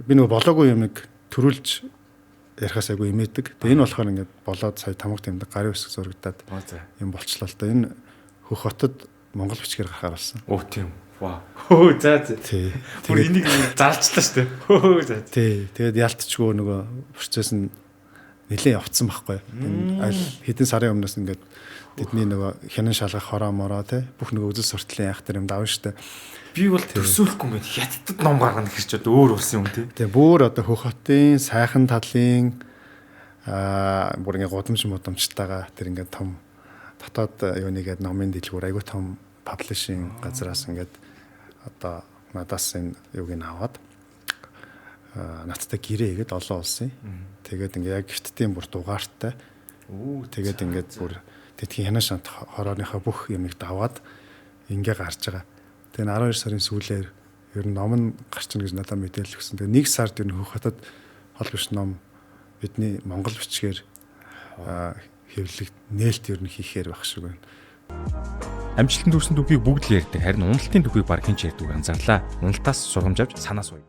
Би нөгөө болоогүй юмыг төрүүлж ярихаас айгүй имээдэг. Тэгээ энэ болохоор ингээд болоод сая тамга тэмдэг гарын үсэг зурагдаад юм болчлоо л да. Энэ Хөх хотод монгол бичгээр гарахаар болсон. Оо тийм. Вау. Хөө за за. Тий. Бүр энийг зарлчлаа шүү дээ. Хөө за. Тий. Тэгээд ялтчгүй нөгөө процесс нь нэлээд явцсан байхгүй. Энэ аль хэдэн сарын өмнөөс ингээд тэдний нөгөө хянан шалгах хороо мороо тий бүх нөгөө үзэл суртлын яах тэр юм давна шүү дээ. Би бол төсөөлөхгүй юм байна. Хятадд ном гаргана гэхэр ч одоо өөр улсын юм тий. Тэгээ бүр одоо Хөх хотын сайхан талын бүр ингээ гудамж мудамжтайгаа тэр ингээ том дотоод юу нэгээд номын дэлгүүр айгүй том паблишинг газраас ингээд одоо надаас энэ юуг нь аваад надтай гэрээ хийгээд олон улсын. Тэгээд ингээ яг хятадын бүр дугаартай. Тэгээд ингээд бүр тэдгийн хянан шант хорооныхоо бүх юмыг даваад ингээ гарч байгаа. Тэгээ 12 сарын сүүлээр ер нь ном нь гарчна гэж надад мэдээлэл өгсөн. Тэгээ нэг сард ер нь Хөх хотод хол биш ном бидний монгол бичгээр хэвлэг нээлт ер нь хийхээр байх шиг байна. Амжилтанд хүрсэн түүхийг бүгд л ярьдаг. Харин уналтын түүхийг баг хэн ч ярьдаг анзаарлаа. Уналтаас сургамж авч санаа сууя.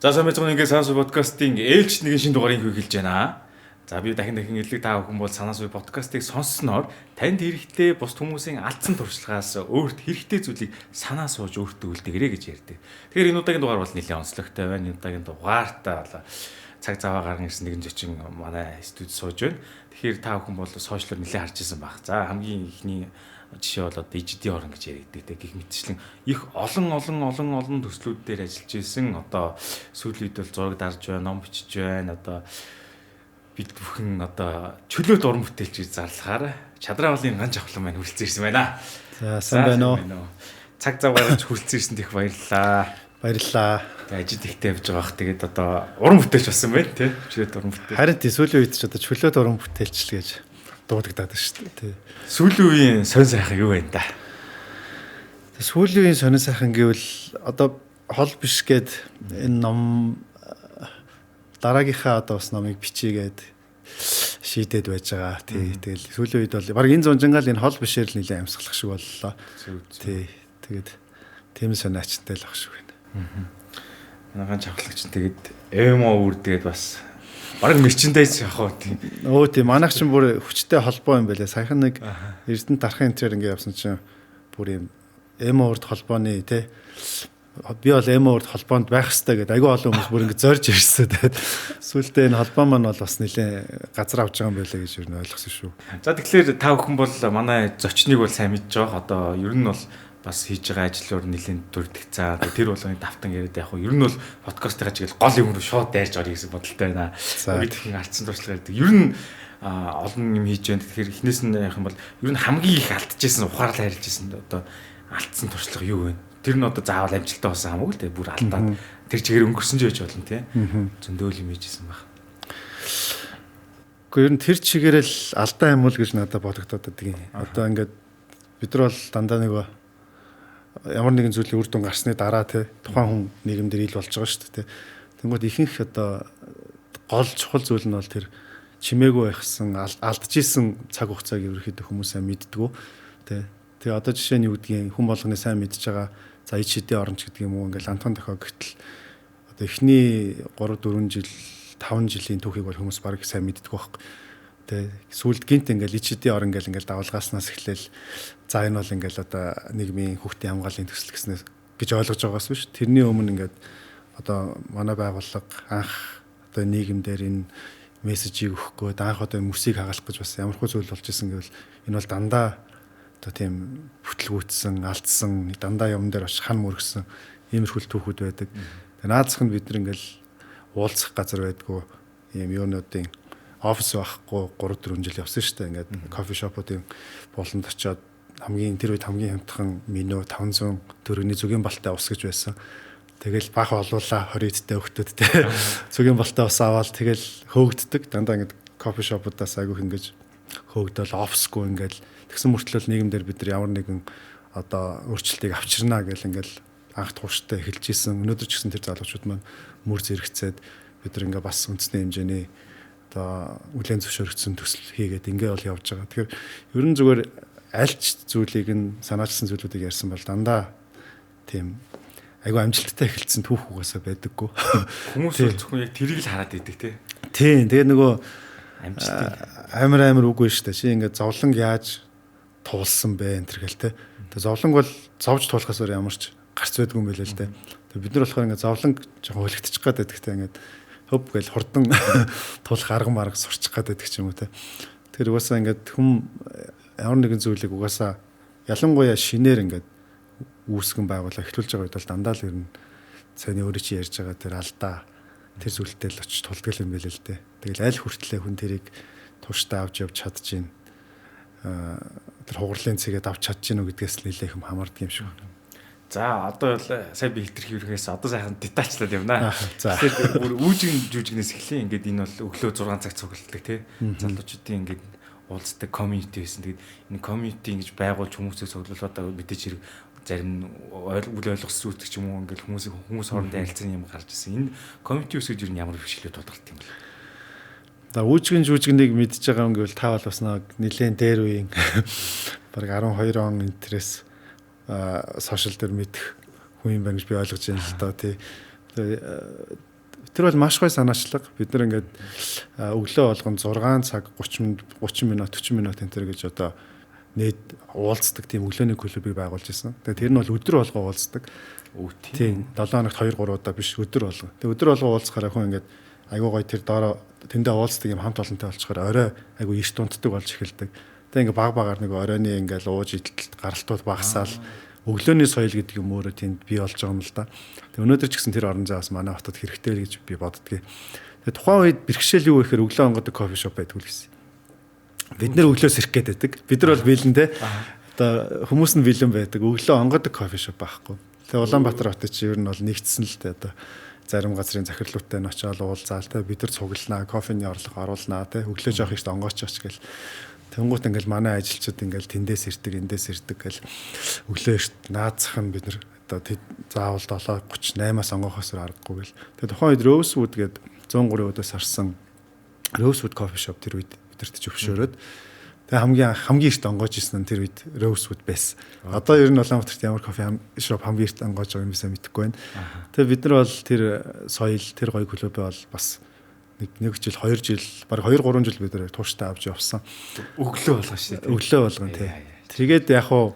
За сайн байцгаана ингээд Санаа суй подкастын ээлж нэгэн шинэ дугаарыг эхэлж байна. За би дахин дахин хэлдэг, та бүхэн бол Санаа суй подкастыг сонссноор танд хэрэгтэй бус хүмүүсийн алдсан туршлагаас өөрт хэрэгтэй зүйлийг санаа сууж өөртөө үлдээгэрэй гэж ярьдаг. Тэгэхээр энэ удаагийн дугаар бол нэлээд онцлогтой байна. Энэ удаагийн дугаартаа бол цаг заваа гарган ирсэн нэгэн зочин манай студ сууж байна. Тэгэхээр та бүхэн бол сошиалор нэлээд харж ирсэн баг. За хамгийн ихний жишээ бол одоо EGD орон гэж яригддаг те, гэх мэтчлэн их олон олон олон олон төслүүд дээр ажиллаж исэн. Одоо сүүлийн үед бол зураг дарж байна, ном бичиж байна. Одоо бид бүхэн одоо чөлөөт уран бүтээлч гэж зарлахаар Чадраавлын ган жавхлан маань хүрэлцэн ирсэн байна. За сайн байна уу? Цаг зав гаргаж хүрэлцэн ирсэнд их баярлалаа. Баярлалаа. Тэгээ ажил ихтэй явж байгаа бах. Тэгээд одоо уран бүтээлч болсон байна те. Чөлөөт уран бүтээл. Харин тий сүүлийн үед ч одоо чөлөөт уран бүтээлч л гэж дуудагдаад байна шүү дээ. Тий. Сүүлийн үеийн сонь сайхан юу байна да? Сүүлийн үеийн сонин сайхан гэвэл одоо хол биш гээд энэ ном дараагийнхаа одоо бас номыг бичийгээд шийдээд байж байгаа. Тий. Тэгэл сүүлийн үед бол баг энэ зунжингаал энэ хол бишээр л нэлээд амьсгалах шиг боллоо. Тий. Тэгээд тийм сониачтай л ах шиг байна. Манай чавхлагч нь тэгээд эмо үр тэгээд бас бараг мерчендайз явах уу тийм. Өө тий манайх чинь бүр хүчтэй холбоо юм байлаа. Саяхан нэг Эрдэнэ дарахын энтрээр ингэ явсан чинь бүр юм эмо урд холбооны тий би бол эмо урд холбоонд байх хэвээр гэдэг айгүй олон хүмүүс бүр ингэ зорж ирсэн. Тэгээд сүүлдээ энэ холбоо маань бол бас нэлээ газар авч байгаа юм байлаа гэж ер нь ойлгосон шүү. За тэгэхээр та бүхэн бол манай зочныг бол сайн мэдж байгаа. Одоо ер нь бол бас хийж байгаа ажлуур нэлээд дурдгцаа. Тэр болгоны давтан яриад яг ер нь бол подкастынхаа чиглэл гол юм руу шууд дайрч орё гэсэн бодолтой байна. Бид ихэн алдсан туршлага ярьдаг. Ер нь олон юм хийж байна. Тэгэхээр эхнээс нь яг юм бол ер нь хамгийн их алдчихсан, ухаарлаа харилж ирсэн одоо алдсан туршлага юу вэ? Тэр нь одоо заавал амжилттай болсон хамаагүй л дээ. Бүр алдаад тэр чигээр өнгөрсөн ч байж болно тий. Зөндөөл юм хийжсэн баг. Гэхдээ ер нь тэр чигээрэл алдаа юм уу гэж надад бодогдоод байдаг юм. Одоо ингээд бид нар бол дандаа нэг ямар нэгэн зүйлийн үр дүн гарсны дараа тий тухайн хүн нийгэмдэр ил болж байгаа шүү дээ тий. Тэнгүүд ихэнх одоо гол чухал зүйл нь бол тэр чимээгүй байхсан алдчихсан цаг хугацааг ерөнхийдөө хүмүүс сайн мэддэггүй тий. Тэгээ одоо жишээ нь юу гэдгийг хүн болгоны сайн мэдж байгаа за ич хэдийн оронч гэдэг юм уу ингээл Антон дохио гэтэл одоо эхний 3 4 жил 5 жилийн түүхийг бол хүмүүс бараг сайн мэддэг байхгүй. Тэ сүүлд гинт ингээл ич хэдийн орон гэл ингээл давалгааснаас эхлээл за энэ бол ингээл одоо нийгмийн хүүхдийн хамгааллын төсөл гэснээс гэж ойлгож байгаас биш. Тэрний өмнө ингээд одоо манай байгууллага анх одоо нийгэмдэр энэ мессежийг өгөх гээд анх одоо мөсийг хагалах гэж бас ямар хөө зүйл болж исэн гэвэл энэ бол дандаа одоо тийм бүтлгүүтсэн, алдсан, дандаа юм дээр очиж хан мөргсөн иймэрхүү түүхүүд байдаг. Тэгээ наазах нь бид нар ингээл уулзах газар байдгүй ийм юунуудын офис байхгүй 3 4 жил явсан шүү дээ. Ингээд кофе шопуудын буланд очиод хамгийн тэр үед хамгийн хямдхан меню 500 төгрөгийн зүгийн балтай ус гэж байсан. Тэгэл баахан олуулаа 20 эдтэй өгтөд те. Зүгийн балтай ус аваад тэгэл хөөгддөг. Дандаа ингээд кофе шопуудаас айгүйх ингэж хөөгдөл офисгүй ингээд тэгсэн мөртлөө нийгэмдэр бид нар ямар нэгэн одоо өөрчлөлтийг авчирнаа гэл ингээл анх тууштай эхэлж исэн. Өнөөдөр ч гэсэн тэр залуучууд маань мөр зэрэгцээд бид нар ингээ бас үндэсний хэмжээний одоо хүлээн зөвшөөрөгдсөн төсөл хийгээд ингээ бол явж байгаа. Тэгэхээр ер нь зүгээр альч зүйлийг нь санаачилсан зүйлүүдийг ярьсан бол дандаа тийм айгүй амжилттай эхэлсэн түүх угаасаа байдаггүй. Хүмүүс бол зөвхөн яг тэрийг л хараад идэг тий. Тийм. Тэгээ нөгөө амжилт амар үгүй шүү дээ. Чи ингээд зовлон яаж туулсан бэ энэ төр гэл те. Тэгээ зовлонг бол зовж туулахаас өөр ямар ч гарц байдгүй юм байл л дээ. Тэгээ бид нар болохоор ингээд зовлонг жоохон хөлөгдчих гээд байдаг те. Ингээд хөп гэл хурдан туулах арга марга сурчих гээд байдаг ч юм уу те. Тэгэхээр угаасаа ингээд хүм ямар нэгэн зүйлийг угаасаа ялангуяа шинээр ингээд үүсгэн байгуулаа эхлүүлж байгаа үед бол дандаа л ер нь цааны өөрөө чи ярьж байгаа тэр алдаа тэр зүйлтэй л очиж тулдаг юм байл л дээ. Тэгэл аль хүртлээ хүн тэрийг тууштай авч явж чадчихээн. Тэр хугарлын цэгээд авч чадчихэв үү гэдгээс л нэлээх юм хамаардаг юм шиг байна. За одоо бол сая би хэтэрхий ерхээс одоо сайхан детальчлаад явна. Тэгэхээр бүр үүжигэн жүжигнээс эхлэе. Ингээд энэ бол өглөө 6 цаг цугладаг тий. Залуучуудын ингээд уулздаг community байсан. Тэгээд энэ community ингэж байгуулж хүмүүсийг цуглуулад одоо мэдээж хэрэг зарим үл ойлгосон үүсдэг ч юм уу ингээл хүмүүс хоорондоо ярилцсан юм гарч ирсэн. Энэ community үүсгэж ер нь ямар бэрхшээлүүд тулгардаг юм бэ? За үүжгэн жүжигнийг мэдж байгаа юм гэвэл та бол бас нэг нэлээд дээр үеийн бараг 12 он интерес сошиал дээр мэдэх хүн юм байна гэж би ойлгож байна л доо тий. Тэр бол маш гоё санаачлага. Бид нар ингээд өглөө болгон 6 цаг 30 минут 40 минут энэ төр гэж одоо нээд уулздаг тийм өглөөний клубыг байгуулж ирсэн. Тэгээ тэр нь бол өдөр болго уулздаг. Тийм 7 хоногт 2 3 удаа биш өдөр болго. Тэгээ өдөр болго уулзахаараа хүн ингээд айгуу гоё тэр доороо тэндээ уулздаг юм хамт олонтой болчихоор орой айгуу эрт унтдаг болж эхэлдэг. Тэгээ ингээд баг багаар нэг оройны ингээд ууж идэлт гаралтууд багасаал өглөөний соёл гэдэг юм өөрөө тэнд бий болж байгаа юм л да. Тэгээ өнөөдөр ч гэсэн тэр орон зай бас манай хотод хэрэгтэй л гэж би боддгийг. Тэгээ тухайн үед бэрхшээл юу гэхээр өглөө онгодог кофе шоп байдгүй л гэсэн. Бид нэр өглөө сэрх гээд байдаг. Бид нар бол бэлэн те. Одоо хүмүүс нь бэлэн байдаг. Өглөө онгодог кофе шоп байхгүй. Тэгээ Улаанбаатар хотод чи ер нь бол нэгдсэн л те. Одоо зарим газрын захирлуудтай нь очиод уулзаал те. Бид нар цугланаа, кофений орлого оруулнаа те. Өглөө жоох ихт онгоочооч гэл. Тэнгуут ингээл манай ажилчид ингээл тэндээс ирдэг, эндээс ирдэг гэл өглөө эрт наацх нь бид нар одоо заавал 7:38-аас онгоохоос аргагүй гэл. Тэгээ тухайн үед Rosewood гээд 103 өдөөс харсан Rosewood coffee shop тэр үед бидэрт зөвшөөрөөд тэгээ хамгийн эрт онгоож ирсэн нь тэр үед Rosewood байсан. Одоо ер нь Улаанбаатарт ямар кофе шоп хамгийн эрт онгоож байгаа юм би сайн мэдэхгүй байна. Тэгээ бид нар бол тэр соёл, тэр гоё клубээ бол бас нэг жил, 2 жил, бараг 2 3 жил бид нар тууштай авч явсан. Өглөө болгон шүү дээ. Өглөө болгон тий. Тэгээд яг хуу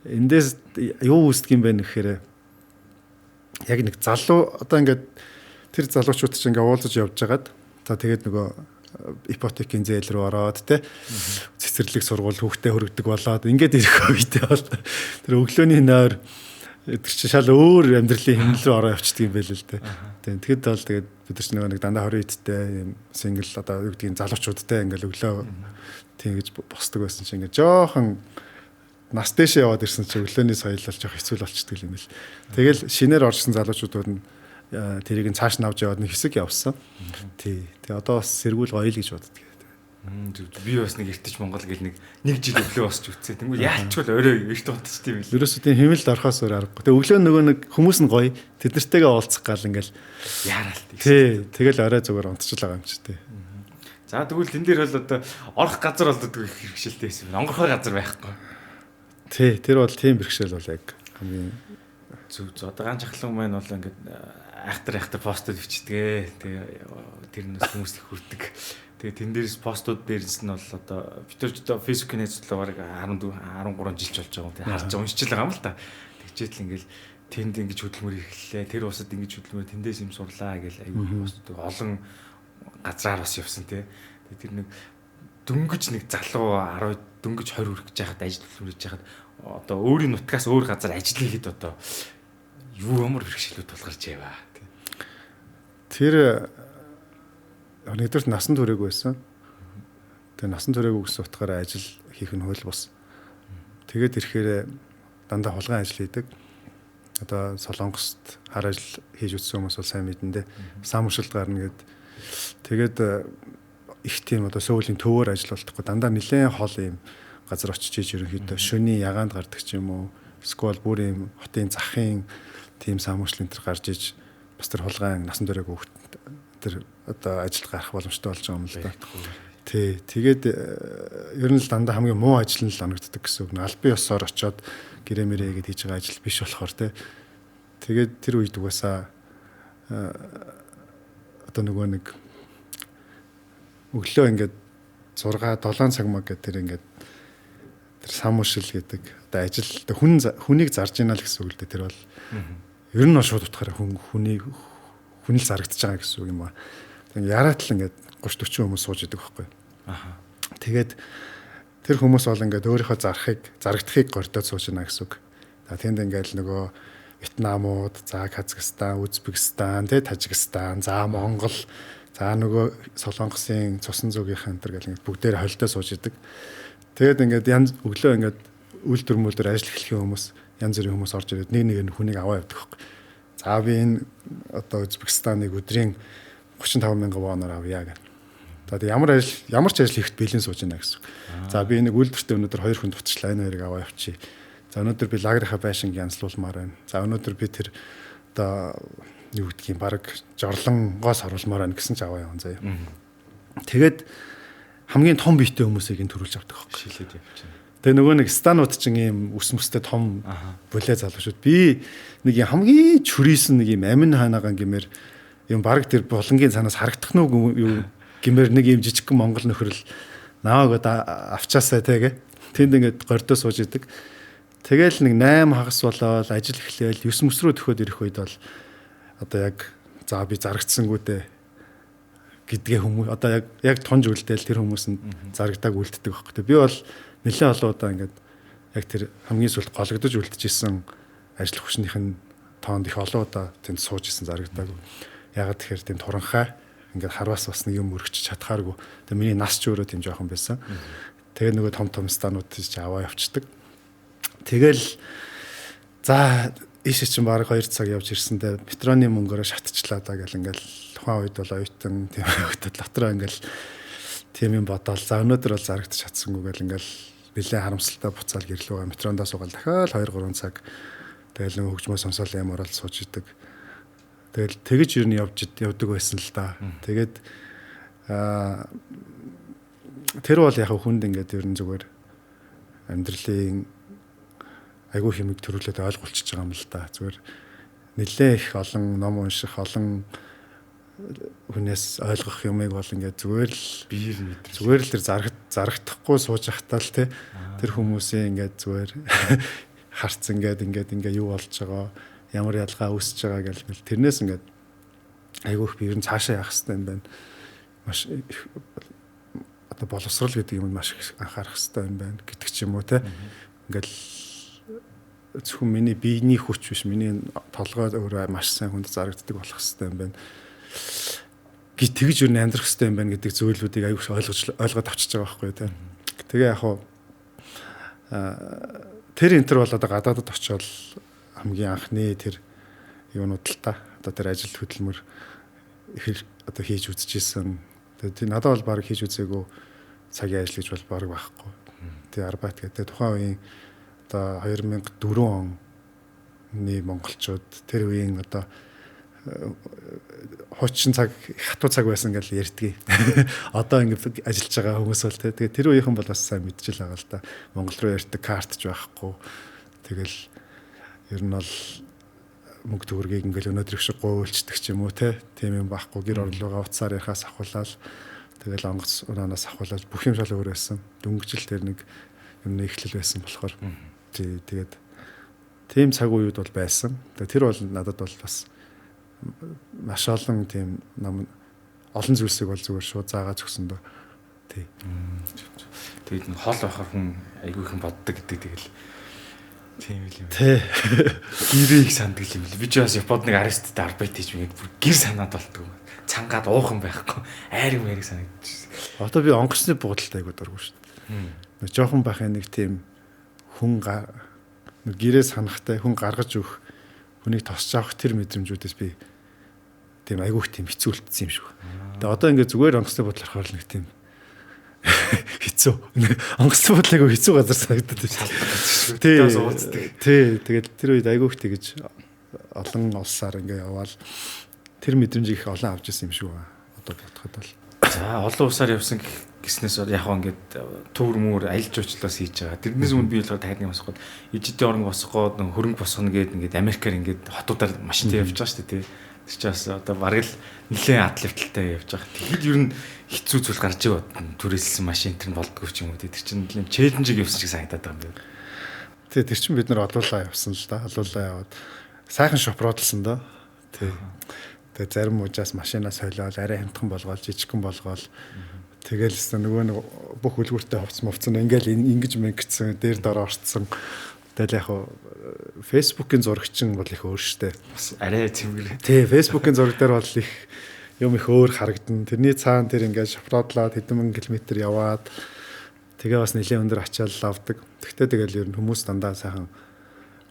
эндээс юу үүсдэг юм бэ гэхээр яг нэг залуу одоо ингээд тэр залуучууд чинь ингээд уулзаж явж байгаад за тэгээд нөгөө ипотекийн зээл рүү ороод те цэцэрлэг сургууль хүүхдээ хөргөдөг болоод ингээд ирэх үедээ бол тэр өглөөний нойр тэр чинь шал өөр амьдралын хэмнэл рүү ороо явчихдаг юм байл л дээ. Тэгэхэд бол тэгээд бид нар ч нэг дандаа 20 эдтэй юм сингл одоо юу гэдгийг залуучуудтай ингээд өглөө тийм гэж босдог байсан чинь ингээд жоохон нас дэшээ яваад ирсэн чинь өглөөний соёл бол жоох хэцүү болчдөг юм л. Тэгэл шинээр оржсэн залуучууд нь тэрийг нь цааш нь авч яваад нэг хэсэг явсан. Тий. Тэгээ одоо бас сэргүүл гоё л гэж боддог. Би бас нэг эртэж Монгол гэл нэг жил өглөө босч үтсээ. Тэнгүүл яалчгүй орой эрт унтчих юм бил. Ерөөсөө тийм хэмнэлд орохоос өөр аргагүй. Тэгээ өглөө нөгөө нэг хүмүүс нь гоё. Тэднэртэйгээ уулзах гал ингээл яараал. Тий. Тэгэл орой зүгээр унтчих л байгаа юм чи тий. За тэгвэл тэн дээр бол одоо орох газар болдог их бэрхшээлтэй байсан юм. Онгорхой газар байхгүй. Тий. Тэр бол тийм бэрхшээл бол яг хамгийн зөв. Одоо ган чахлан маань бол ингээд айхтар постууд бичдэг. Тэгээ тэр нь хүмүүс их хүрдэг. Тэгээ тэн дээрс постууд дээрс нь бол одоо бид нар одоо Facebook-ийн найзлаа бараг 14 13 жилч болж байгаа юм. Тэгээ харж уншиж байгаа юм л та. Тэгчээд л ингээл тэнд ингэж хөдөлмөр эрхлээ. Тэр усад ингэж хөдөлмөр тэндээс юм сурлаа гэл айгүй постууд олон газраар бас явсан тий. Тэгээ тэр нэг дөнгөж нэг залуу 10 дөнгөж 20 хүрэх гэж байхад ажил хөдөлмөр хийж байхад одоо өөрийн нутгаас өөр газар ажил хийхэд одоо юу ямар бэрхшээлүүд тулгарч яваа. Тэр нэгдүгээрт насан туршиг байсан. Тэгээ насан туршиг гэсэн утгаараа ажил хийх нь хууль бус. Тэгээд ирэхээр дандаа хулгайн ажил хийдэг. Одоо Солонгост хар ажил хийж үзсэн хүмүүс бол сайн мэдэн дээ. Самуршилт гарна гэд. Тэгээд их тийм одоо Сөүлийн төвөөр ажил болтохгүй дандаа нэлээд хол юм газар очиж иж ерөнхийдөө шөнийн ягаанд гардаг ч юм уу. Эсвэл бүр юм хотын захын тийм самуршил энэ төр гарч иж бас тэр хулгайн насан туршиг хүүхд тэр одоо ажилд гарах боломжтой болж байгаа юм л да. Тий. Тэгээд ер нь л дандаа хамгийн муу ажил нь л оногддог гэсэн үг. Албан ёсоор очиод гэрээ мэрээ гээд хийж байгаа ажил биш болохоор тий. Тэгээд тэр үед угаасаа одоо нөгөө нэг өглөө ингээд 6 7 цаг маг гэдэг тэр ингээд тэр самушил гэдэг одоо ажил хүн хүнийг зарж ийна л гэсэн үг л дээ. Тэр бол ер нь шууд утгаараа хүн л зарагдаж байгаа гэсэн үг юм аа. Тэг яриад л ингээд 30 40 хүмүүс сууж идэг байхгүй. Аха. Тэгээд тэр хүмүүс бол ингээд өөрийнхөө зарагдахыг гордоод сууж ийна гэсэн үг. За тэнд ингээд нөгөө Вьетнамууд, за Казахстан, Узбекистан, тэ Тажикстан, за Монгол, за нөгөө Солонгосын цусан зүгийнхэн энэ төр гэл ингээд бүгдээр холдоо сууж идэг. Тэгээд ингээд янз өглөө ингээд үйлдвэр мүлдвэр ажил эхлэхийн хүмүүс янз бүрийн хүмүүс орж ирээд нэг нэг хүнийг аваа явдаг байхгүй. За би энэ одоо Узбекистаныг өдрийн 35,000 воноор авъя гэх. За тэг ямар ч ажил хийхэд бэлэн сууж байна гэсэн. За би нэг үйлдвэртээ өнөөдөр 2 хүн дутчлаа, энэ хоёрыг аваа явчих. За өнөөдөр би лагерынхаа байшинг янзлуулмаар байна. За өнөөдөр би тэр одоо юу гэдгийг баг жорлонгоос оруулмаар байна гэсэн ч аваа яван заяа. Тэгээд хамгийн том биетэй хүмүүсийг энэ төрүүлж авдаг байхгүй. Шилээд явчихна. Тэгээ нөгөө нэг станууд чинь ийм үс мүстэй том булээ залуучууд би нэг юм хамгийн чүрийсэн нэг юм амин хаанагаан гэмээр юм баг тэр булангийн цаанаас харагдах нь юу гэмээр нэг юм жижигхэн монгол нөхрөл намайг одоо авчаасаа тэгэ тэнд ингээд гордоо сууж идэг. Тэгэл нэг 8 хагас болоод ажил эхлээл 9 мөс рүү төхөөд ирэх үед бол одоо яг за би зарагдсангүй дээ гэдгээ хүмүүс одоо яг тунж үлдээл тэр хүмүүс нь зарагдааг үлддэг байхгүй. Би бол нэлээд олон удаа ингээд яг тэр хамгийн сүүлд гологдож үлдчихсэн ажил хүчнийх нь тоонд их олон удаа тэнд сууж исэн зарагдаагүй. Ягаад тэгэхээр тийм туранхай ингээд харвас бас нэг юм өргөч чадхааргүй. Тэгээ миний нас ч өөрөө тийм жоохон байсан. Тэгээ нөгөө том том станууд тийч аваа явцдаг. Тэгэл за ийшээ чинь бараг 2 цаг явж ирсэндээ метроны мөнгөөрөө шатчлаа да гэл ингээл тухайн үед бол оюутан тийм үед дотроо ингээл тийм юм бодоол. За өнөөдөр бол зарагдчих чадсангүй гэл ингээл нэлээд харамсалтай буцаал гэрлүүгээ метрондоо суугаал дахиад 2 3 цаг тэгэл нөгөө хөгжмөө сонсоол юм орол сууж идэг. Тэгэл тэгэж ер нь явдаг байсан л да. Тэгээд тэр бол яг хүнд ингээд ер нь зүгээр амьдралын айгүй хэмиг төрүүлээд ойлгуулчихж байгаа юм л да. Зүгээр нэлээ их олон ном унших, олон хүнээс ойлгох юмыг бол ингээд зүгээр л биеэр мэдрэл зүгээр л тэр зарагдахгүй сууж ахтаа л те тэр хүмүүсийн ингээд зүгээр харц ингээд ингээд ингээд юу болж байгаа, ямар ялгаа үүсэж байгаа гэл тэрнээс ингээд айгүй их би ер нь цаашаа явах хэрэгтэй юм байна. Маш одоо боловсрал гэдэг юмд маш их анхаарах хэрэгтэй юм байна гэдэг ч юм уу те. Ингээд зөвхөн миний биений хүч биш, миний толгой өөрөө маш сайн хүнд зарагддаг болох хэрэгтэй юм байна. Тэгж юу амьдрах хэрэгтэй юм байна гэдэг зүйлүүдийг аягүй ойлгоод авчиж байгаа байхгүй тий. Тэгээ яг хуу тэр энтер бол одоо гадаадд очиод хамгийн анхны тэр юунууд л та одоо тэр ажил хөдөлмөр одоо хийж үзчихсэн. Тэгээ надад бол баг хийж үзээгүй цагийн ажил гэж бол баг байхгүй. Тэгээ арбайт гэдэг тухайн үеийн одоо 2004 оны монголчууд тэр үеийн одоо хуучин цаг хатуу цаг байсан гэж ярьдгийг. Одоо ингэ ажиллаж байгаа хүмүүс бол тэгээ тэр үеийнхэн бол бас сайн мэдчихэл байгаа л да. Монгол руу ярьдаг карт ч байхгүй. Тэгэл ер нь бол мөнгө төгрөгийг ингээл өнөөдөр их шиг гуйлчдаг ч юм уу те. Тийм юм байхгүй. Гэр орлогоо утсаар ярихаас ахуулаад тэгэл онгоц унаанаас ахуулаад бүх юм шал өөр байсан. Дөнгөжл тэр нэг юмны эхлэл байсан болохоор тий тэгээд тийм цаг үеуд бол байсан. Тэгээд тэр бол надад бол бас маш олон тийм ном олон зүйлсийг бол зүгээр шууд заагаа зөксөн дөө. Тий. Тэгээд нэг хол байхаар хүн айгүй их боддог гэдэг тэгэл тийм л юм. Тий. Гэрээ их санддаг юм л. Би ч бас Японд нэг аресттэй арбайт хийж мэгээд бүр гэр санаад болтгоо. Цангаад уух юм байхгүй. Айрыг мэрийг санагдчихсэн. Одоо би онгоцны буудалд айгүй дургүй шүү дээ. Нэг жоохон байхын нэг тийм хүн гэрээ санахтай хүн гаргаж өгөх хүнийг тосч авах тэр мэдрэмжүүдээс би тийм айгүйх тийм хэцүү үлдсэн юм шиг. Тэгээ одоо ингээд зүгээр онгоцны буудлын орохоор л нэг тийм хэцүү. Онгоцны буудлын айгүй хэцүү газар санагдаад байна. Тий. Ууцдаг. Тий. Тэгээд тэр үед айгүйх тэгэж олон улсаар ингээд яваал тэр мэдрэмжийг их олон авч ирсэн юм шиг байна. Одоо бодоход бол. За олон улсаар явсан гэснээс яг хаа ингээд төвөр мөр аялал жуулчлалаас хийж байгаа. Тэрнээс өмнө би болохоор тайрны босгоод ижидийн орон босгоод хөрөнгө босгоно гээд ингээд Америкаар ингээд хотуудаар машинтай явж байгаа шүү дээ, тий. Тэр чинь бас одоо бараг л нэлээд атлефтэлтэй явж байгаа. Тэгэхэд ер нь хэцүү зүйл гарч ирээд түрээсэлсэн машин тэр нь болдгоо ч юм уу, тий. Тэр чинь нэлээд челленжийг явсан шиг санагдаад байгаа юм байна. Тий, тэр чинь бид нар олуулаа явсан л да. Олуулаа яваад сайхан шофродлсон доо. Тий. Тэгээ зарим уужаас машинаа солиод арай хямдхан болгоол, жижигхэн болгоол. Тэгэл өстө нөгөө нэг бүх үлгүүртэй хувц мовцсон ингээл ингэж мэнгцсэн, дээр дор орцсон. Тэгэл яг хуу Facebook-ийн зурагчин бол их өөр штэ. Бас арай цэвгэр. Тий, Facebook-ийн зураг дээр бол их юм их өөр харагдана. Тэрний цаана тэр ингээд шофродлоод хэдэн мянган километр яваад тэгээ бас нэлээд өндөр ачаалал авдаг. Тэгтээ тэгэл ер нь хүмүүс дандаа сайхан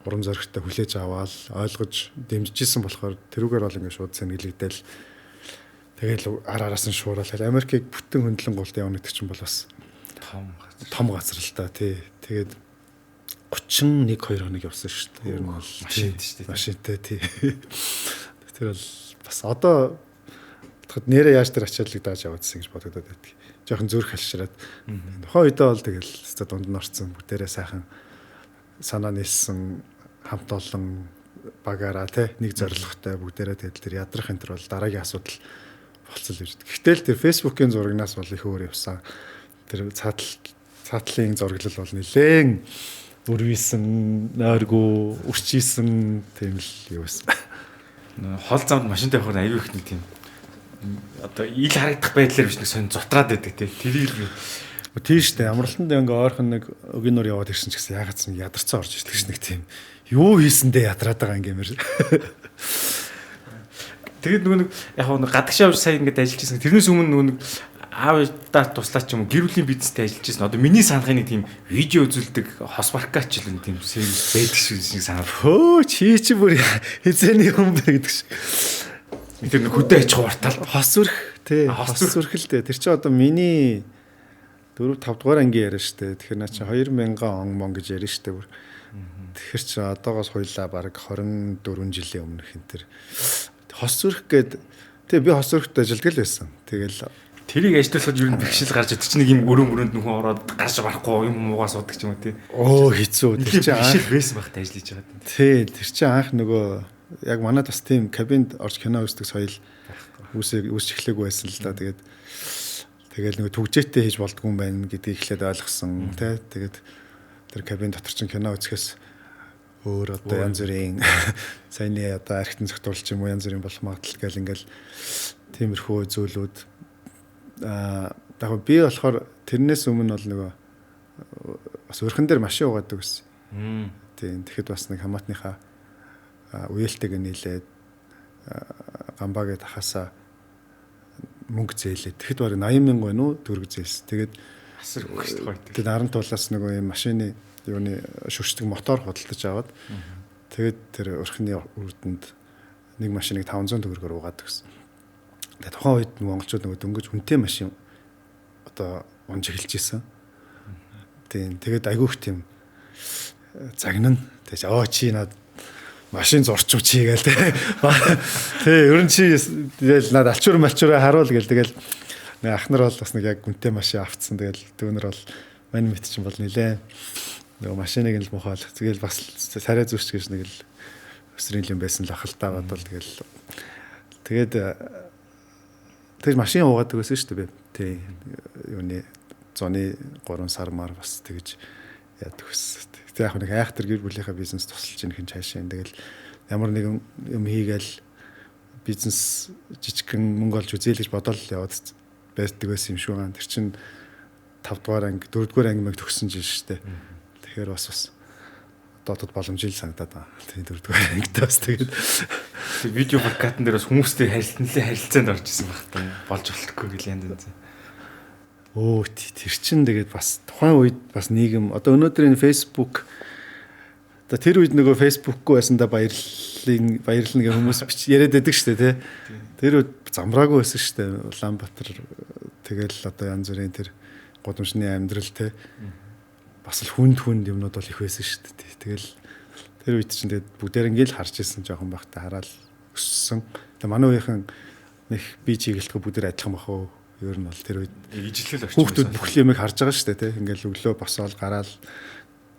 урам зоригтой хүлээж аваад ойлгож дэмжижсэн болохоор тэрүүгээр бол ингээд шууд сэнгэлэгдээл тэгэл ар араас нь шуурал. Америкийг бүтэн хөндлөн голд явна гэдэг чинь бол бас том газар л та, тий. Тэгээд 31 2 хоног явсан шүү дээ. Ер нь бол машинтай шүү дээ. Машинтай, тий. Тэр бол бас одоо бодоход нэрээ яаж тэр ачааллыг дааж яваадсэн гэж бодогдоод байдаг. Жохон зүрх хальшраад. Тухайн үедээ бол тэгэл өстой дунд нь орцсон бүгдээрээ сайхан санаа нийлсэн хамт олон багаараа тий нэг зорилготой бүгдээрээ тэгэл тэр ядрах энэ төр бол дараагийн асуудал болцол гэж. Гэхдээ л тэр Facebook-ийн зурагнаас бол их өөр явсан. Тэр цаатлын зураглал бол нэлээн өрвийсэн, нойргүй, үрчийсэн тийм л юу байсан. Хол замд машинтай явахаар аюу их нэг тийм одоо ил харагдах байдлаар биш нэг сонь зутраад байдаг тий. Тэрийг л тийм шүү дээ. Амралтанд ингээ ойрхон нэг өгийн нур яваад ирсэн ч гэсэн яагаад ч ядарцсан орж ирдэг ш нэг тийм. Юу хийсэндээ ядраад байгаа юм гэмээр. Тэгээд нөгөө нэг яг нэг гадагшаа явж сая ингээд ажиллаж байсан. Тэрнээс өмнө нөгөө нэг аав даа туслаач юм уу гэр бүлийн бизнестэй ажиллаж байсан. Одоо миний санахын нэг тийм видео үзүүлдэг хос баркач л нэг тийм сервис байдаг шиг санаад. Хөө чи бүр хизээний юм бэ гэдэг шиг. Тэр нэг хөдөө аж ахуй хуртаал хос зүрх тий хос зүрх л дээ. Тэр чи одоо миний 4 5 дугаар ангийн яриа штэ. Тэгэхээр наа чи 2000 он мон гэж яриа штэ бүр. Тэгэхээр чи одоогоос хуйлаа бараг 24 жилийн өмнөх энэ тэр хос зүрх гээд тий би хос зүрхт ажилладаг л байсан. Тэгэл тэрийг ажиллуулахад ер нь бэрхшээл гарч ирдэг чинь нэг юм өрөө мөрөнд нөхөн ороод гарч барахгүй юм муугаа суудаг ч юм уу тий. Оо хэцүү. Тэр чинь бэрхшээл байсан багт ажиллаж байгаа. Тий, тэр чинь анх нөгөө яг манад бас тийм кабинд орж кино үздэг соёл үүсэж эхлэегүй байсан л да. Тэгээд тэгэл нөгөө түгжээтэй хийж болдгүй юм байна гэдгийг эхлээд ойлгосон тий. Тэгээд тэр кабин дотор чинь кино үзэхээс өөр одоо янз бүрийн саяны одоо архитэн зохицуулж юм уу янз бүрийн болох магадлал гэл ингээл тиймэрхүү зүйлүүд яг би болохоор тэрнээс өмнө бол нөгөө бас өрхөн дээр машин угаадаг гэсэн. Тийм. Тэгэхэд бас нэг хамаатныхаа үеэлтэйг нийлээд гамбагээд ахаасаа мөнгө зээлээ. Тэгэхэд бараг 80 мянга байна уу төгрөг зээлсэн. Тэгээд асар хөгжих гоё. Тэгээд наран тулаас нөгөө юм машины юуны шүршдэг мотор худалдаж аваад тэгээд тэр өрхний үрдэнд нэг машиныг 500 төгрөгөөр угаадаг гэсэн. Тэгээд тухайн үед монголчууд нөгөө дөнгөж үнэтэй машин одоо унж эхэлж исэн. Тийм. Тэгээд айгүйх тийм загнана. Тэгээд оо чи над машин зурчив чи гээл те. Тэ ер нь чи тэгэл над алчуур малчураа харуул гээл тэгэл нэг ах нар бол бас нэг яг гүнтэй машин авцсан. Тэгэл дүүнер бол мань мэт чинь бол нилээ нөгөө машиныг нь л мухаал. Тэгэл бас царай зүрч гэж нэг л өсрийн юм байсан л ах л та бодвол тэгэл тэгээд тэр машин уугаад байсан шүү дээ би. Тий. Юуны зуны 3 сар мар бас тэгж яадаг байсан. Тэг яг нэг айхтар гэр бүлийнхаа бизнес тусалж ийн хэн цаашаа. Тэгэл ямар нэгэн юм хийгээл бизнес жижигхэн мөнгө олж үзье л гэж бодоол яваад байдаг байсан юм шиг байгаа. Тэр чинь 5 дугаар анги, 4 дугаар анги мэг төгссөн жил шүү дээ. Тэгэхээр бас одод боломжтой санагдаад байгаа. Тийм 4 дугаар ангид бас тэгээд видео подкастн дээр бас хүмүүстэй харилцаанд орж исэн байх та. Болж болохгүй гэл янз янз. Өө тэр чин тэгээд бас тухайн үед бас нийгэм одоо өнөөдөр энэ Facebook одоо тэр үед нөгөө Facebook-гүй байсандаа баярлна гэх хүмүүс яриад байдаг шүү дээ тий. Тэр үед замраагүй байсан шүү дээ. Улаанбаатар тэгэл одоо янз бүрийн тэр гудамжны амьдрал тий. Бас л хүнд юмнууд бол их байсан шүү дээ. Тэгэл тэр үед чинь тэгээд бүгдээр ингээл харж ирсэн жоохон байхдаа хараад өссөн. Тэгээ манай үеийнхэн нэг би чиглэлтгүй бүгдээр адилхан бах уу. Ер нь бол тэр үед ижлэл орчин. Хүүхдүүд бүх юмыг харж байгаа шүү дээ, тий. Ингээл өглөө босоол гараал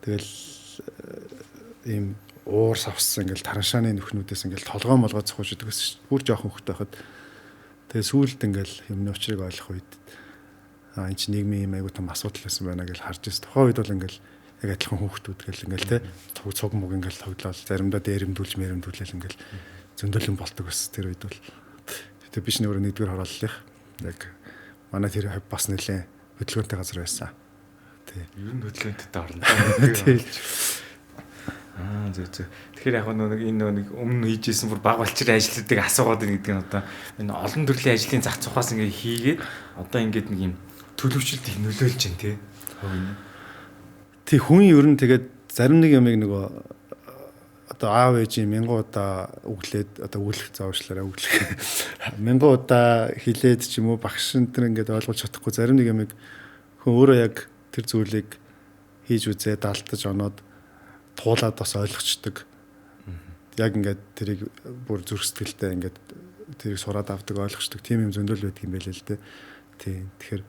тэгэл ийм уур савсан ингээл тараншааны нүхнүүдээс ингээл толгой молгоо цохож идэг гэсэн шүү. Бүр жоохон хүүхэд байхад тэгээ сүүлд ингээл юмны учрыг ойлгох үед энэ чинь нийгмийн юм айгуу том асуудал байсан байна гэж харж ирсэн. Тухайн үед бол ингээл яг адилхан хүүхдүүд гэл ингээл те цуг муг ингээл тоглоал заримдаа дээрэмдүүлж мэрэмдүүлэл ингээл зөндөлөн болдог байсан тэр үед бол. Тэгээ биш нөр нэгдүгээр хорооллынх яг манай тэр бас нэлээ хөдөлгөөнтэй газар байсан. Тий. Ер нь хөдөлгөөнтэй орно. Тий. Аа зөв зөв. Тэгэхээр яг нэг энэ нэг өмнө хийжсэн бүр баг балчрын ажлуудыг асуугаад байна гэдэг нь одоо энэ олон төрлийн ажлын зах цухаас ингээ хийгээд одоо ингээд нэг юм төлөвчлөлт их нөлөөлж байна тий. Тий, хүн ер нь тэгээд зарим нэг юмыг нөгөө одоо аав ээжийн мянган удаа өглээд одоо өглөх заавчлаараа өглөх мянган удаа хилээд ч юм уу багш энэ төр ингээд ойлгуулж чадахгүй зарим нэг юмыг хүн өөрөө яг тэр зүйлийг хийж үзээ далтаж оноод туулаад бас ойлгочдөг. Яг ингээд тэрийг бүр зүрх сэтгэлдээ ингээд тэрийг сураад авдаг ойлгочдөг тийм юм зөндөл байдаг юм байл л дээ. Тий. Тэгэхээр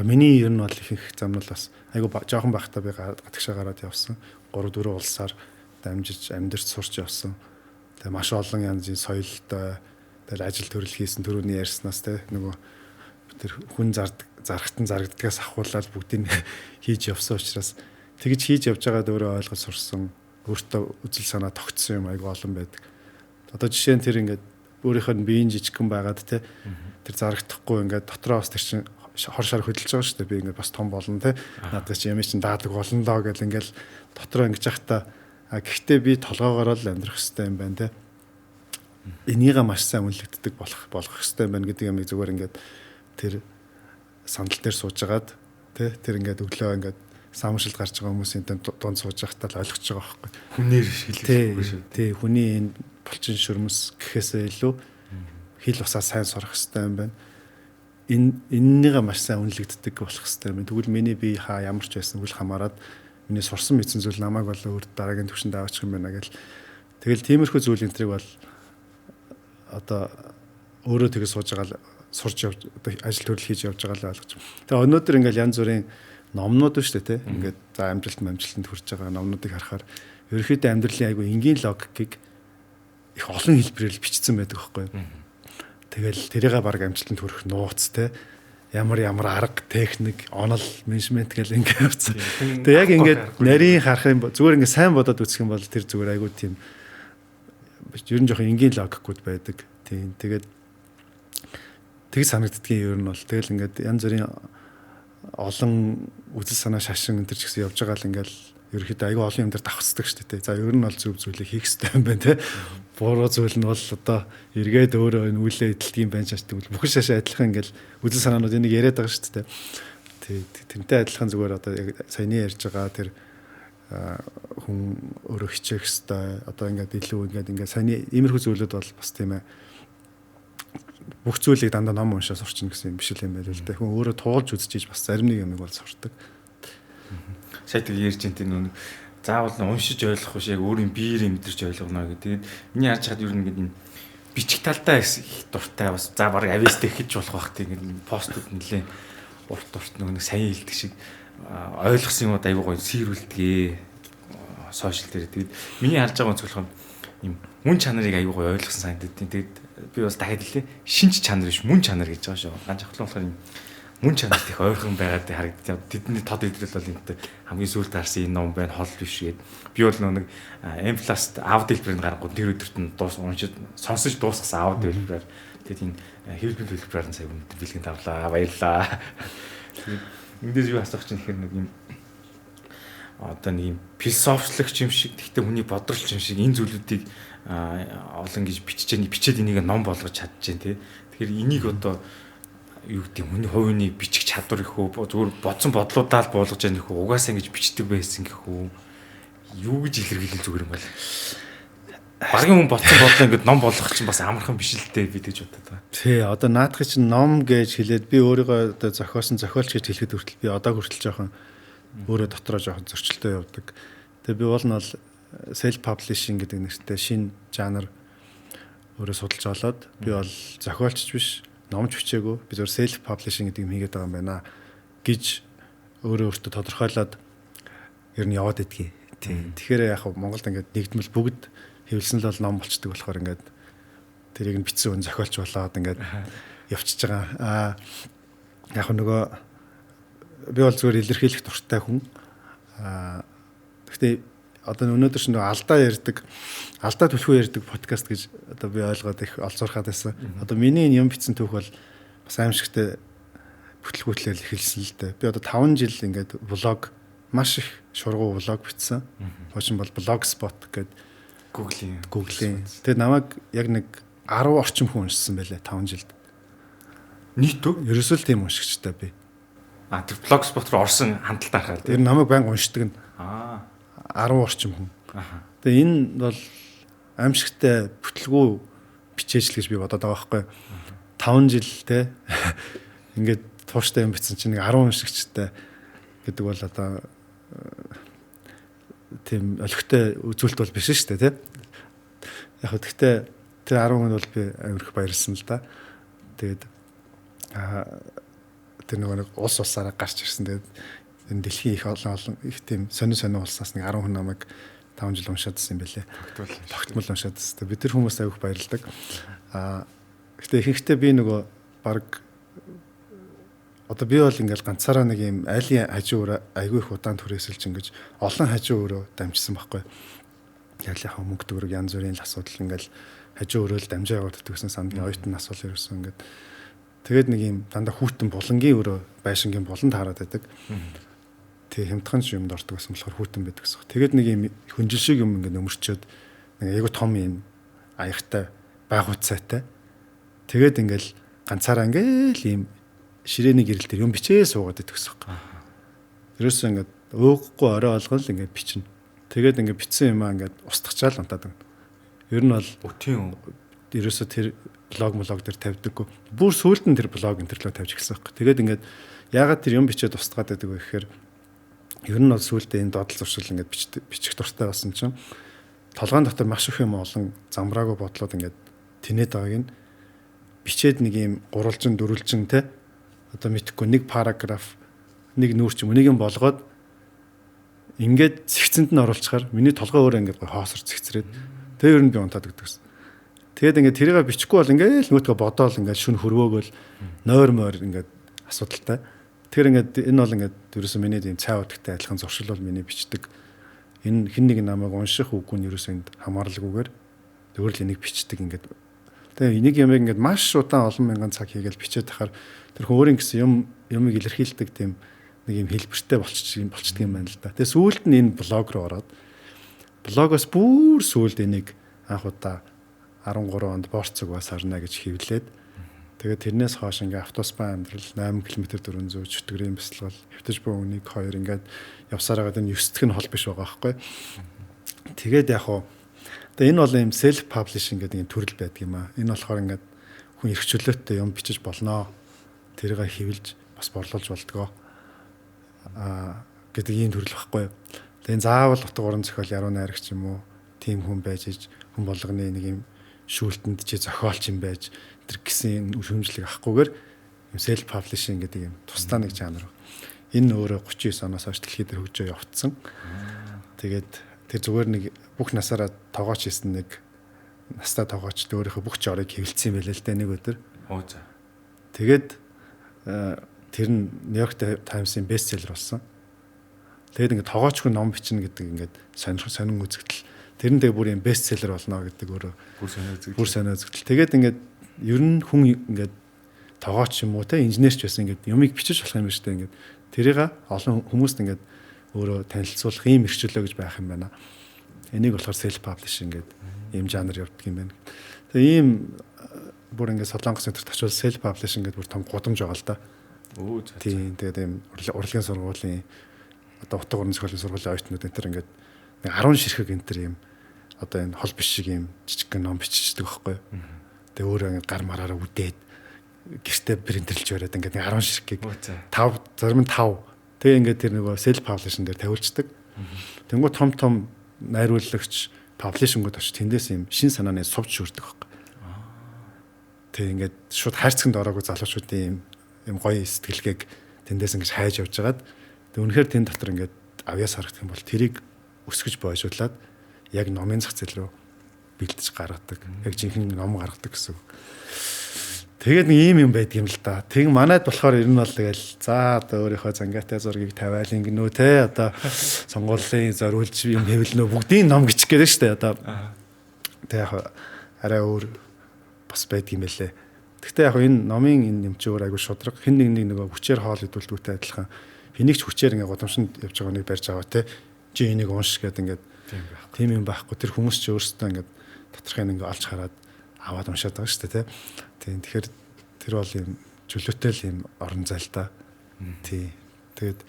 миний ер нь бол ихэнх зам нь бас айгу жоохон байхдаа би гадагшаа гараад явсан. 3-4 улсаар дамжиж амьдарч сурч явсан. Тэгээ маш олон янзын соёлтой тэгэл ажил төрөл хийсэн төрөний ярьснаас те нөгөө тэр хүн зархтан зарагддгаас ахуулаад бүгдийг хийж явсан учраас тэгж хийж явж байгаад өөрөө ойлгож сурсан, өөртөө үзэл санаа тогтсон юм айгу олон байдаг. Одоо жишээ нь тэр ингээд өөрийнх нь биеийн жижигхэн байгаад те тэр зарагдахгүй ингээд дотроо бас тэр чинь хор шар хөдөлж байгаа шүү дээ. Би ингээд бас том болно те. Надад чи юм чинь даадаг болно доо гэл ингээд дотроо ингэж яхата гэхдээ би толгоогоор л амьдрах хэрэгтэй юм байна те. Энийгээ маш сайн үнэлэгддэг болох хэрэгтэй юм байна гэдэг юмыг зүгээр ингээд тэр сандал дээр сууж агаад те тэр ингээд өглөө ингээд самшилд гарч байгаа хүмүүсийн дунд сууж байхдаа л ойлгож байгаа байхгүй. Хүнээр шилжүүлэхгүй шүү. Тий, хүний энэ булчин шүрмэс гэхээсээ илүү хэл усаа сайн сурах хэрэгтэй юм байна. Эннийгээ маш сайн үнэлэгддэг болох хэрэгтэй юм байна. Тэгвэл миний бие хаа ямар ч байсан үл хамааран миний сурсан мэдсэн зүйл намайг бол өөр дараагийн түвшинд аваачих юм байна гэл. Тэгэл тиймэрхүү зүйл энэ трийг бол одоо өөрөө тэгээ сууж байгаа л сурч явж одоо ажил төрөл хийж явж байгаа л ойлгож. Тэгээ өнөөдөр ингээл янз бүрийн номнууд шүү дээ, тэ. Ингээд за амжилтанд хүрч байгаа номнуудыг харахаар ерөнхийдөө амьдралын айгүй энгийн логикийг их олон хэлбэрээр бичсэн байдаг байхгүй юу. Тэгэл тэрийгээ баг амжилтанд хүрэх нууц, тэ. Ямар ямар арга, техник, онол, менежмент гэл ингээд явцсан. Тэгээ яг ингээд нарийн харах юм зүгээр ингээд сайн бодоод үзэх юм бол тэр зүгээр айгүй тийм ер нь жоохон энгийн логикууд байдаг. Тийм. Тэгээд тэг санагддгийн ер нь бол тэгэл ингээд янз бүрийн олон үзэл санаа шашин энэ төр ч гэсэн явж байгаа л ингээл ерөөхдөө айгүй олон юм дээр давхцдаг шүү дээ. За ер нь бол зөв зүйлийг хийх хэрэгтэй юм байна те. Буруу зүйл нь бол одоо эргээд өөрөө энэ үлээ эдэлдэг юм байна чаш тэгвэл бүхэн шашин адилхан ингээл үзэл санаанууд энийг яриад байгаа шүү дээ. Тий, тэрнтэй адилхан зүгээр одоо яг саяны ярьж байгаа тэр хүн өөрөө хичээх хэрэгтэй. Одоо ингээд илүү ингээд саяны иймэрхүү зүйлүүд бол бас тийм ээ бүх зүйлийг дандаа ном уншаа сурчна гэсэн юм биш л юм байл л дээ. Хүн өөрөө туулж үзчихэж бас зарим нэг юмыг бол сурдаг. Сая тэг ярьж энэ тийм нэг заавал уншиж ойлгох биш яг өөрийн биеэр мэдэрч ойлгоно гэдэг. Тэгээд миний харж хаад ер нь ингээд энэ бичих талдаа их дуртай бас за баг авьяастай хийж болох бах тийм ингээд постууд нэлээ урт урт нэг сайн хэлдэг шиг ойлгосон юмуд айгуу гоё сэрүүлдэг сошиал дээр. Тэгээд миний харж байгаа өнцгөл болохоор юм мөн чанарыг айгуу гоё ойлгосон санагддаг. Тэгээд би бас дахиад хэлээ шинж чанар биш мөн чанар гэж байгаа шүү. Ганц авхлан болохоор юм мөн чанарт их ойрхон байгаад харагддаг. Тэдний тод идрэл бол энэтэй хамгийн сүүлд харсан энэ ном байна хол биш гээд. Би бол нэг M+ аудио хэлбэрээр гарангууд тэр өдөрт нь дуус уншиж сонсож дуусгасан аудио хэлбэрээр тэгээд энэ хэвлэл хэлбэрээр нь сая өндөр бэлгийн тавлаа. Баярлаа. Тэгээд эндээс юу асуух чинь гэхээр нэг юм одоо нэг юм философчлогч юм шиг тэгтээ хүний бодролч юм шиг энэ зүйлүүдийг олон гэж бичиж бичээд энийг ном болгож чадчихээн тий. Тэгэхээр энийг одоо юу гэдэг хүний хувийн бичих чадвар их үү зүгээр бодсон бодлуудаа л буулгаж яах их үү угаасаа ингэж бичдэг байсан гэх үү юу гэж илэрхийлэл зүгээр юм бол багийн хүн бодсон бодлоо ингэж ном болгох чинь бас амархан биш л дээ би тэгж бодод байгаа. Тий, одоо наадах чинь ном гэж хэлээд би өөрийгөө одоо зохиосон зохиолч гэж хэлэхэд хүртэл би одоо хүртэл жоохон өөрөө дотроо жоохон зөрчилтэй явдаг. Тэгээ би уул нь бол self publishing гэдэг нэртэй шинэ жанр өөрөө судалж олоод би бол зохиолч биш, Номч бичээгүй. Би зөвхөн self publishing гэдэг юм хийгээд байгаа юм байна гэж өөрөө өөртөө тодорхойлоод ер нь яваад идэгий. Тийм. Тэгэхээр яг Монголд ингээд нэгдмэл бүгд хэвлсэн л бол ном болчдөг болохоор ингээд тэрийг нь бичсэн хүн зохиолч болоод ингээд явчихж байгаа. Аа яг нөгөө би бол зүгээр илэрхийлэх дуртай хүн. Аа гэхдээ одоо өнөөдөр ч нөгөө алдаа ярьдаг, алдаа түлхүү ярьдаг подкаст гэж одоо би ойлгоод их олзуурхаад байсан. Одоо миний энэ юм бичсэн түүх бол бас аимшигтэй бүтлгүүтлэл эхэлсэн л дээ. Би одоо 5 жил ингээд блог маш их шургуу блог бичсэн. Хуучин бол Blogspot гэдэг Google-ийн. Тэгээд намайг яг нэг 10 орчим хүн уншсан байлээ 5 жилд. Нийт үү? Ерөөсөө л тийм уншигчтай би. А тэр Blogspot руу орсон хандлтаа харахаар тийм. Тэр намайг байнга уншдаг нь. Аа 10 орчим хүн. Тэгээ энэ бол аимшигтай бүтлгүү бичээж л гэж би бодоод байгаа байхгүй. 5 жил те ингээд тууштай юм бичсэн чинь нэг 10 уншигчтай гэдэг бол одоо тийм олигтой үзүүлэлт бол биш шүү дээ те. Яг хөө гэхдээ тэр 10 хүнд бол би амар их баярлсан л да. Тэгээд тэр нөгөө нэг улс улсаараа гарч ирсэн. Тэгээд энэ дэлхийн их олон их тийм сонин сонин улсаас нэг 10 хүн намайг 5 жил уншаадсан юм бэлээ. Тогтмол уншаадсан. Бид тэр хүмүүст аяг баярладаг. Гэхдээ ихэнхдээ би нөгөө баг одоо би бол ингээл ганцаараа нэг юм айлын хажуу өрөө айгүй их удаан түрээсэлж ингэж олон хажуу өрөө дамжсан байхгүй. Яг л яг мөнгө төгрөг янз бүрийн л асуудал ингээл хажуу өрөөл дамжаа яваад гэсэн сандгийн оюутан нас бол ерөөсөн ингээд тэгээд нэг юм дандаа хүүтэн булангийн өрөө байшингийн булан таарад байдаг. Тэг хямдхан ч юмд ордог гэсэн болохоор хүүтэн байдаг гэсэн. Тэгээд нэг юм хүнжил шиг юм ингээд өмөрчөөд нэг айгүй том юм аягтай байгууцайтай. Тэгээд ингээл ганцаараа ингээл ийм ширээний гэрэл дээр юм бичээ суугаад идэх гэсэн юм. Ерөөсөө ингээд өөхгүй орой болгон л ингээд бичнэ. Тэгээд ингээд бичсэн юмаа ингээд устгачаал унтаад байна. Ер нь бол тийм ерөөсөө тэр блог дээр тавьдаггүй. Бүр сүүлд нь тэр блог энэ төрлөө тавьж эхэлсэн байхгүй. Тэгээд ингээд яагаад тэр юм бичээд устгаад байдаг вэ гэхээр ер нь бол сүүлдээ энэ додол зуршил ингээд бичих дуртай болсон чинь толгойн дотор маш их юм олон замраагүй бодлоод ингээд тэнээд байгааг нь бичээд нэг юм гурвалжин дөрвөлжин те одоо мэдхгүй нэг параграф нэг нүүр ч юм нэг юм болгоод ингээд зэгцэнд нь оруулчихаар миний толгой өөрөө ингээд гой хоосор зэгцрээд тэр ер нь би унтаад өгдөг гэсэн. Тэгээд ингээд тэрийг бичихгүй бол ингээд л нөгөөдгөө бодоол ингээд шүн хөрвөөгөл нойр мойр ингээд асуудалтай. Тэр ингээд энэ бол ингээд ерөөсөө миний тийм цай удагтай адилхан зуршил бол миний бичдэг. Энэ хэн нэг намайг унших үгүй нь ерөөсөө энд хамааралгүйгээр зөвөр л энийг бичдэг ингээд. Тэгээ энийг ямыг ингээд маш удаан олон мянган цаг хийгээл бичээд тахаар тэр хүн өөрийн гэсэн юм юмыг илэрхийлдэг тийм нэг юм хэлбэртэй болчихдаг юм байна л да. Тэгээ сүүлд нь энэ блог руу ороод блогоос бүр сүүлд энийг анх удаа 13 онд борцог бас харна гэж хэвлээд тэгээд тэрнээс хойш ингээ автоспан амьдрал 8 км 400 чөтгөрийн бясалгал хэвтэж буй үнийг 2 ингээд явсаар байгаад энэ 9 дэх нь хол биш байгаа байхгүй. Тэгээд яг хуу тэгээ энэ бол юм self publishing гэдэг юм төрөл байдаг юм аа. Энэ болохоор ингээд хүн эрх чөлөөтэй юм бичиж болноо. Тэрийг хэвлж бас борлуулж болдгоо гэдэг ийм төрөл байхгүй. Тэгээ заавал утга уран зохиол яруу найрагч юм уу тийм хүн байж иж хүн болгоны нэг юм шүүлтэнд чи зохиолч юм байж тэр гэсэн шүүмжлэг авахгүйгээр юм self publishing гэдэг юм тусдаа нэг жанр. Энэ өөрөө 39 оноос хойш дэлхийд дээр хөгжөө явцсан. Тэгээд тэр зүгээр нэг бүх насаараа тогооч хийсэн нэг настай тогооч өөрийнхөө бүх жорыг хэвлэлсэн юм байлээ л дээ нэг өдөр. Оо за. Тэгээд тэр нь Нью-Йорк Таймсын бестселлер болсон. Тэгээд ингээд тогооч хүн ном бичнэ гэдэг ингээд сонин үзэгдэл. Тэр нь тэгээ бүр юм бестселлер болно гэдэг өөрөө бүр сонин үзэгдэл. Бүр сонин үзэгдэл. Тэгээд ингээд ер нь хүн ингээд тогооч юм уу те инженерч байсан ингээд юмыг бичиж болох юм байна шүү дээ ингээд тэрийг олон хүмүүст ингээд өөрөө танилцуулах ийм эрхчлөө гэж байх юм байна. Энийг болохоор self publishing гэдэг ийм жанр явдаг юм байна. Тэгээ ийм бүр ингээд Солонгос өдөрт очивол self publishing гэдэг бүр том гудамж байгаа л да. Өө за. Тийм тэгээд ийм урлагийн сургуулийн одоо утга уран зохиолын сургуулийн оюутнууд энэ төр ингээд нэг 10 ширхэг энэ төр ийм одоо энэ хол биш шиг ийм жижигхэн ном биччихдэг байхгүй. Тэгээ өөрөө ингээд гар мараараа үдээд гэртээ принтерлж бариад ингээд нэг 10 ширхгийг 5 зарим нь 5 тэгээ ингээд тэр нөгөө self publishing дээр тавиулцдаг. Тэнгүү том том найруулагч паблишингүүд очиж тэндээс ийм шин санааны сувч шүрдэг байхгүй. Тэг ингээд шууд хайрцагт ороогүй залуучуудын юм гоё сэтгэлгээг тэндээс ингэж хайж явж хагаад тэг үнэхээр тэн дотор ингээд авьяас харагдах юм бол тэрийг өсгөж бойжуулаад яг номын зах зээл рүү бэлдэж гаргадаг. Яг жинхэнэ ном гаргадаг гэсэн. Тэгээд нэг ийм юм байдаг юм л да. Тэг манайд болохоор ер нь бол тэгэл за одоо өөрийнхөө зангаатай зургийг тавиал ингэнүү те одоо сонгуулийн зориулж юм хэвлэнэ бүгдийн ном гिचх гээд шүү дээ одоо. Тэг яг арай өөр бас байдаг юм байлээ. Гэхдээ яг энэ номын энэ юм чи өөр айгу шудраг хэн нэг нэг нөгөө хүчээр хоол идүүлдэгтэй адилхан хэнийг ч хүчээр ингээ гудамжинд явж байгаа нэг барьж аваа те чи энийг унш гэдэг ингээд тийм юм байхгүй. Тэр хүмүүс чи өөрсдөө ингээд доторхыг ингээ олж хараад аваад уншаад байгаа шүү дээ те. Тийм тэгэхээр тэр бол юм чөлөөтэй л юм орон зай л да. Тийм. Тэгээд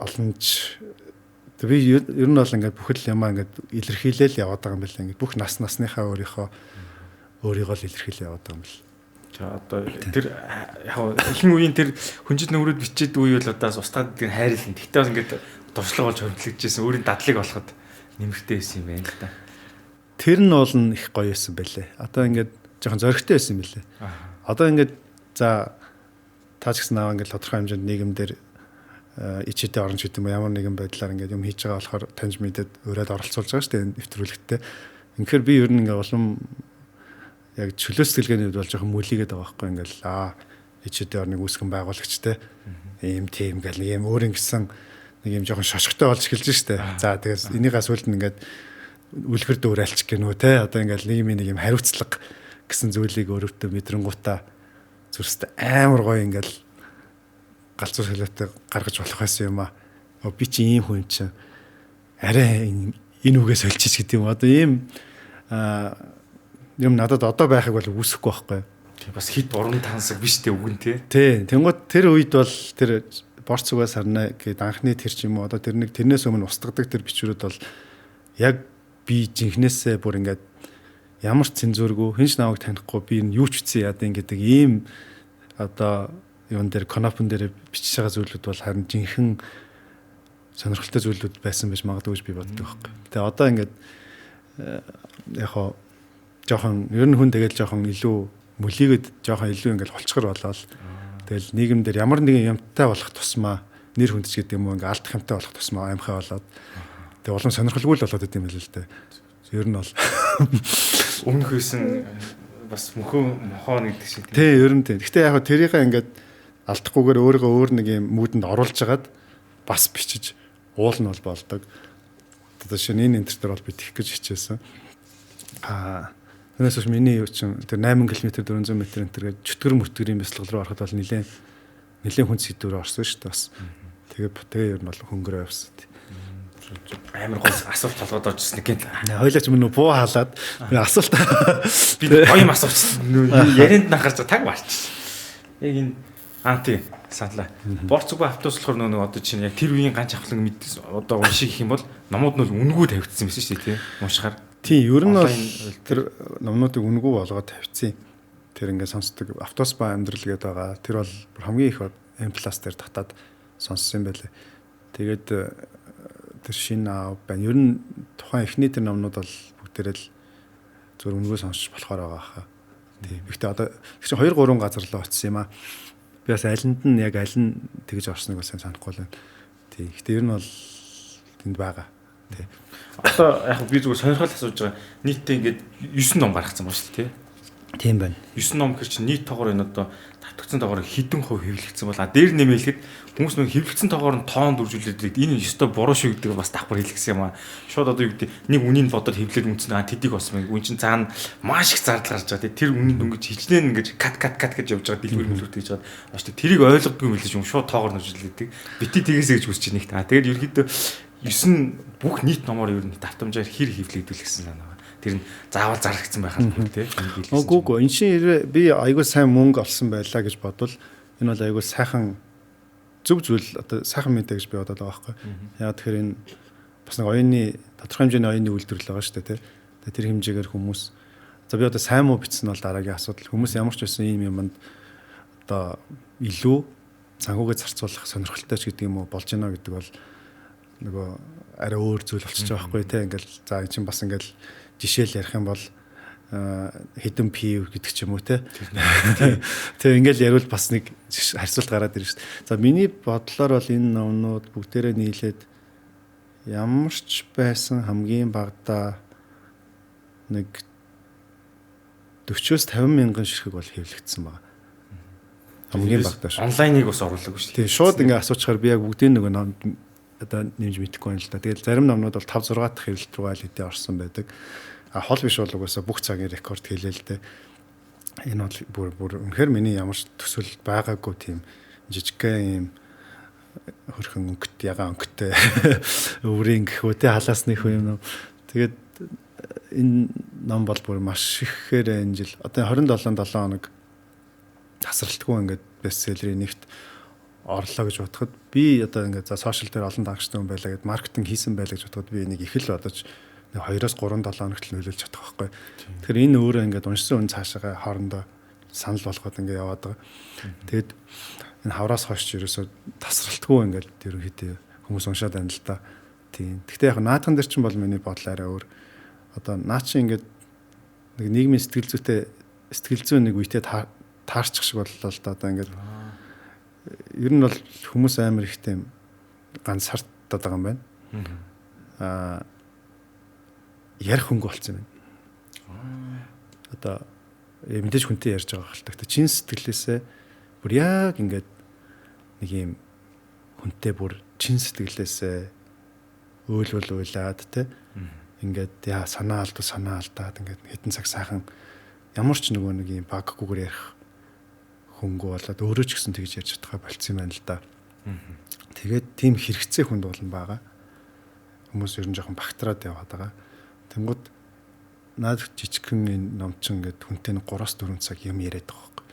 олон ч би ер нь бол ингээд бүхэл юмаа ингээд илэрхийлэл яваад байгаа юм байна. Ингээд бүх нас насныхаа өөрийнхөө өөрийгөө л илэрхийлэл яваад байгаа юм бэл. За одоо тэр яг ихэнх үеийн тэр хүнжид нүрүүд бичээд үе бол одоо устгаад гэдэг хайрлан. Тэгтээ бас ингээд туршлага болж хөрөнгөлөжсэн өөрийн дадлыг олоход нэмэртэй байсан юм байна л да. Тэр нь бол нь их гоё байсан байлээ. Одоо ингээд жоохон зоригтой байсан юм билээ. Одоо ингээд за та ч гэсэн наваа ингээд тодорхой хэмжээнд нийгэмдэр ичээдээ орно ч гэдэг юм уу ямар нэгэн байдлаар ингээд юм хийж байгаа болохоор таньж мэдээд ураад оролцуулж байгаа шүү дээ нэвтрүүлэгтээ. Үнэхээр би ер нь ингээд улам яг чөлөө сэтгэлгээний хувьд бол жоохон мөлийгээд байгаа байхгүй ингээд ичээдээ орныг үүсгэн байгуулагчтай ийм тийм гэл нэг юм өөр ингэсэн нэг юм жоохон шошготой болж эхэлж штэ. За тэгээс энийгээ сүүлд нь ингээд үлгэр дуураалчих гэнүү те. Одоо ингээд нийгмийн нэг юм хариуцлага гэсэн зүйлийг өөрөөтөө мэдрэнгуутаа зүрхстэй амар гоё ингээд галзуу солиотой гаргаж болох байсан юм аа. Би чи ийм хүн чинь арай энэ үгээ сольчих гэдэг юм. Одоо ийм юм надад одоо байхыг бол үүсэхгүй байхгүй. Тийм бас хит уран тансаг биш те үг нь те. Тий. Тэнгууд тэр үед бол тэр борц угаа сарна гэд анхны тэр ч юм уу одоо тэр нэг тэрнээс өмнө устгадаг тэр бичвэрүүд бол яг би жинхнээсээ бүр ингээд ямар ч цензургүй хэн ч намайг танихгүй би энэ юу ч үтсэн яадын гэдэг ийм одоо юун дээр конопон дээр бичиж байгаа зүйлүүд бол харин жинхэнэ сонирхолтой зүйлүүд байсан байж магадгүй гэж би боддог байхгүй. Тэгээ одоо ингээд яг хоо жоохон ер нь хүн тэгэл жоохон илүү мөлийгэд жоохон илүү ингээд холчгор болоод тэгэл нийгэм дээр ямар нэгэн юмтай болох тусмаа нэр хүнд ч гэдэг юм уу ингээд алдах юмтай болох тусмаа амхай болоод тэгээ улам сонирхолгүй л болоод идэм байл л дээ. Ер нь бол өмнөх байсан бас мөхөө мохоо гэдэг шиг тийм. Тий, ер нь тийм. Гэхдээ яг тэрийг ингээд алдахгүйгээр өөрийгөө өөр нэг юм үүдэнд оруулж хагаад бас бичиж уул нь бол болдог. Одоо шинэ энэ энтер дээр бол би тэгэх гэж хичээсэн. Тэрнээс хойш миний юу чинь тэр 8 км 400 м энэ төр гэж чөтгөр мөтгөрийн бясалгал руу ороход бол нэлээд хүн сэдвээр орсон шүү дээ бас. Тэгээ ер нь бол хөнгөрөө явсан. Амар гоо асуулт толгойд орж ирсэн гэнт. Хоёлаа ч мөн буу халаад асуулт би гоё юм асуучихсан. Ярианд анхаарч таг марчсан. Яг энэ анти саналаа. Борц үгүй автобус болохоор нөгөө одоо чинь яг тэр үеийн ганц авхлан мэдсэн одоо уншиг гэх юм бол номууд нь бол үнэгүй тавигдсан байсан шүү дээ тий. Уншихаар. Тийм, ер нь бол тэр номнуудыг үнэгүй болгоод тавьчихсан. Тэр ингээд сонсдог автобус ба амьдрал гэдэг байгаа. Тэр бол хамгийн их M+ дээр татаад сонссон юм байлээ. Тэгээд тэр шинэ аав байна. Ер нь тухайн эхний тэр номнууд бол бүгдээрээ л зөв үнэгүй сонсч болохоор байгаа хаа. Тийм. Гэхдээ одоо тэр чинь 2 3 газар л очсон юм аа. Би бас алинд нь яг аль нь тэгж орсныг бас сайн санахгүй л байна. Тийм. Гэхдээ ер нь бол тэнд байгаа. Тийм. Одоо яг би зүгээр сонирхол асууж байгаа. Нийтдээ ингээд 9 ном гаргацсан байна шүү дээ, тий? Тийм байна. 9 ном гэр чинь нийт тоогоор энэ одоо татгцсан тоогоор хэдэн хувь хэвлэгдсэн бол а дээр нэмээ хэлэхэд хүмүүс нэг хэвлэгдсэн тоогоор нь тоон дөржүүлээд энэ ёстой буруу шүү гэдэг бас давхар хэлгэсэн юм аа. Шууд одоо юу гэдэг нэг үнийг бодоод хэвлээд үнцэн а тэдийг болсон юм. Үн чинь цаана маш их зардал гарч байгаа тий. Тэр үнэнд өнгөж хичнээн ингэж кат кат кат гэж явж байгаа дэлгүүр мөлүүр тэгж байгаа. Маш тий тэрийг ойлгодгүй юм билээ шүү. Шууд тоогоор дөржүүлээдэг. Бити тэгээсэй гэж хүсэж байна нэгт. А тэгээд ерөөхдөө 9 бүх нийт номоор ер нь давтамжаар хэр хэвлэгдвэл гэсэн санаа. Тэр нь заавал зарлагдсан байх албагүй тий. Үгүй үгүй. Энэ чинь би айгүй сайн мөнгө олсон байлаа гэж бодвол энэ бол айгүй сайхан зөв зүйл одоо сайхан мэдээ гэж би бодоод байгаа байхгүй. Яг тэгэхээр энэ бас нэг оюуны тодорхой хэмжээний оюуны үйлдвэрлэл байгаа шүү дээ тий. Тэгээ тэр хэмжээгээр хүмүүс за би одоо сайн муу бичсэн бол дараагийн асуудал. Хүмүүс ямар ч байсан ийм юмд одоо илүү санхүүгээ зарцуулах сонирхолтой ч гэдэг юм уу болж байна гэдэг бол нөгөө арай өөр зүйл болчихж байгаа байхгүй тий. Ингээл за энэ чинь бас ингээл жишээл ярих юм бол хэдэн пив гэдэг ч юм уу те. Тэгээ ингээл яриул бас нэг харьцуулт гараад ирнэ шүү дээ. За миний бодлоор бол энэ номнууд бүгдээрээ нийлээд ямар ч байсан хамгийн багадаа нэг 40-оос 50 мянган ширхэг бол хэвлэгдсэн байна. Хамгийн багадаа шүү. Онлайныг бас оруулаагүй шүү дээ. Тийм шууд ингээ асуучаар би яг бүгдийн нөгөө ном одоо нэмж мэдэхгүй байна л да. Тэгэл зарим номнууд бол 5 6 дахь хэвлэлт рүү аль хэдийн орсон байдаг. А хол биш бол угаасаа бүх цагийн рекорд хэлээ л дээ. Энэ бол бүр үнэхээр миний ямар ч төсөл байгаагүй тийм жижигхэн юм хөрхөн өнгөт ягаан өнгөтэй өврийн гэх үү те халаасны хүү юм. Тэгээд энэ ном бол бүр маш ихээр энэ жил одоо 27 7 хоног тасралтгүй ингээд бестселлерийн нэгт орлоо гэж бодоход би одоо ингээд за сошиал дээр олон дагагчтай хүн байлаа гэд маркетинг хийсэн байлаа гэж бодоход би энийг их л бодож 2-оос 3 7 хоногт л нөлөөлж чадах байхгүй. Тэгэхээр энэ өөрөө ингээд уншсан үн цаашаага хоорондоо санал болгоод ингээд яваад байгаа. Тэгээд энэ хавраас хойш ч ерөөсөө тасралтгүй ингээд ерөнхийдөө хүмүүс уншаад байна л да. Тийм. Гэхдээ яг наадхан дээр чинь бол миний бодол арай өөр. Одоо наа чи ингээд нэг нийгмийн сэтгэл зүйтэй сэтгэл зүйн нэг үетэй таарчих шиг боллоо л да. Одоо ингээд ер нь бол хүмүүс амар их тийм ганцаардаад байгаа юм байна. Аа ярих хөнгө болсон юм байна. Одоо мэдээж хүнтэй ярьж байгаа хэл та. Гэхдээ чин сэтгэлээсээ бүр яг ингээд нэг юм хүнтэй бүр чин сэтгэлээсээ өөлвөл уйлаад те ингээд яа санаа алдуу санаа алдаад ингээд хэдэн цаг сайхан ямар ч нөгөө нэг юм баггүйгээр ярих хөнгө болоод өөрөө ч гэсэн тэгж ярьж чадхаа болцсон юм байна л да. Тэгээд тийм хэрэгцээ хүнд болно байгаа. Хүмүүс ер нь жоохон багтраад яваад байгаа. Тэнгууд наад жижигхэн энэ номчин ингээд хүнтэй нэг 3-4 цаг юм яриад байгаа байхгүй.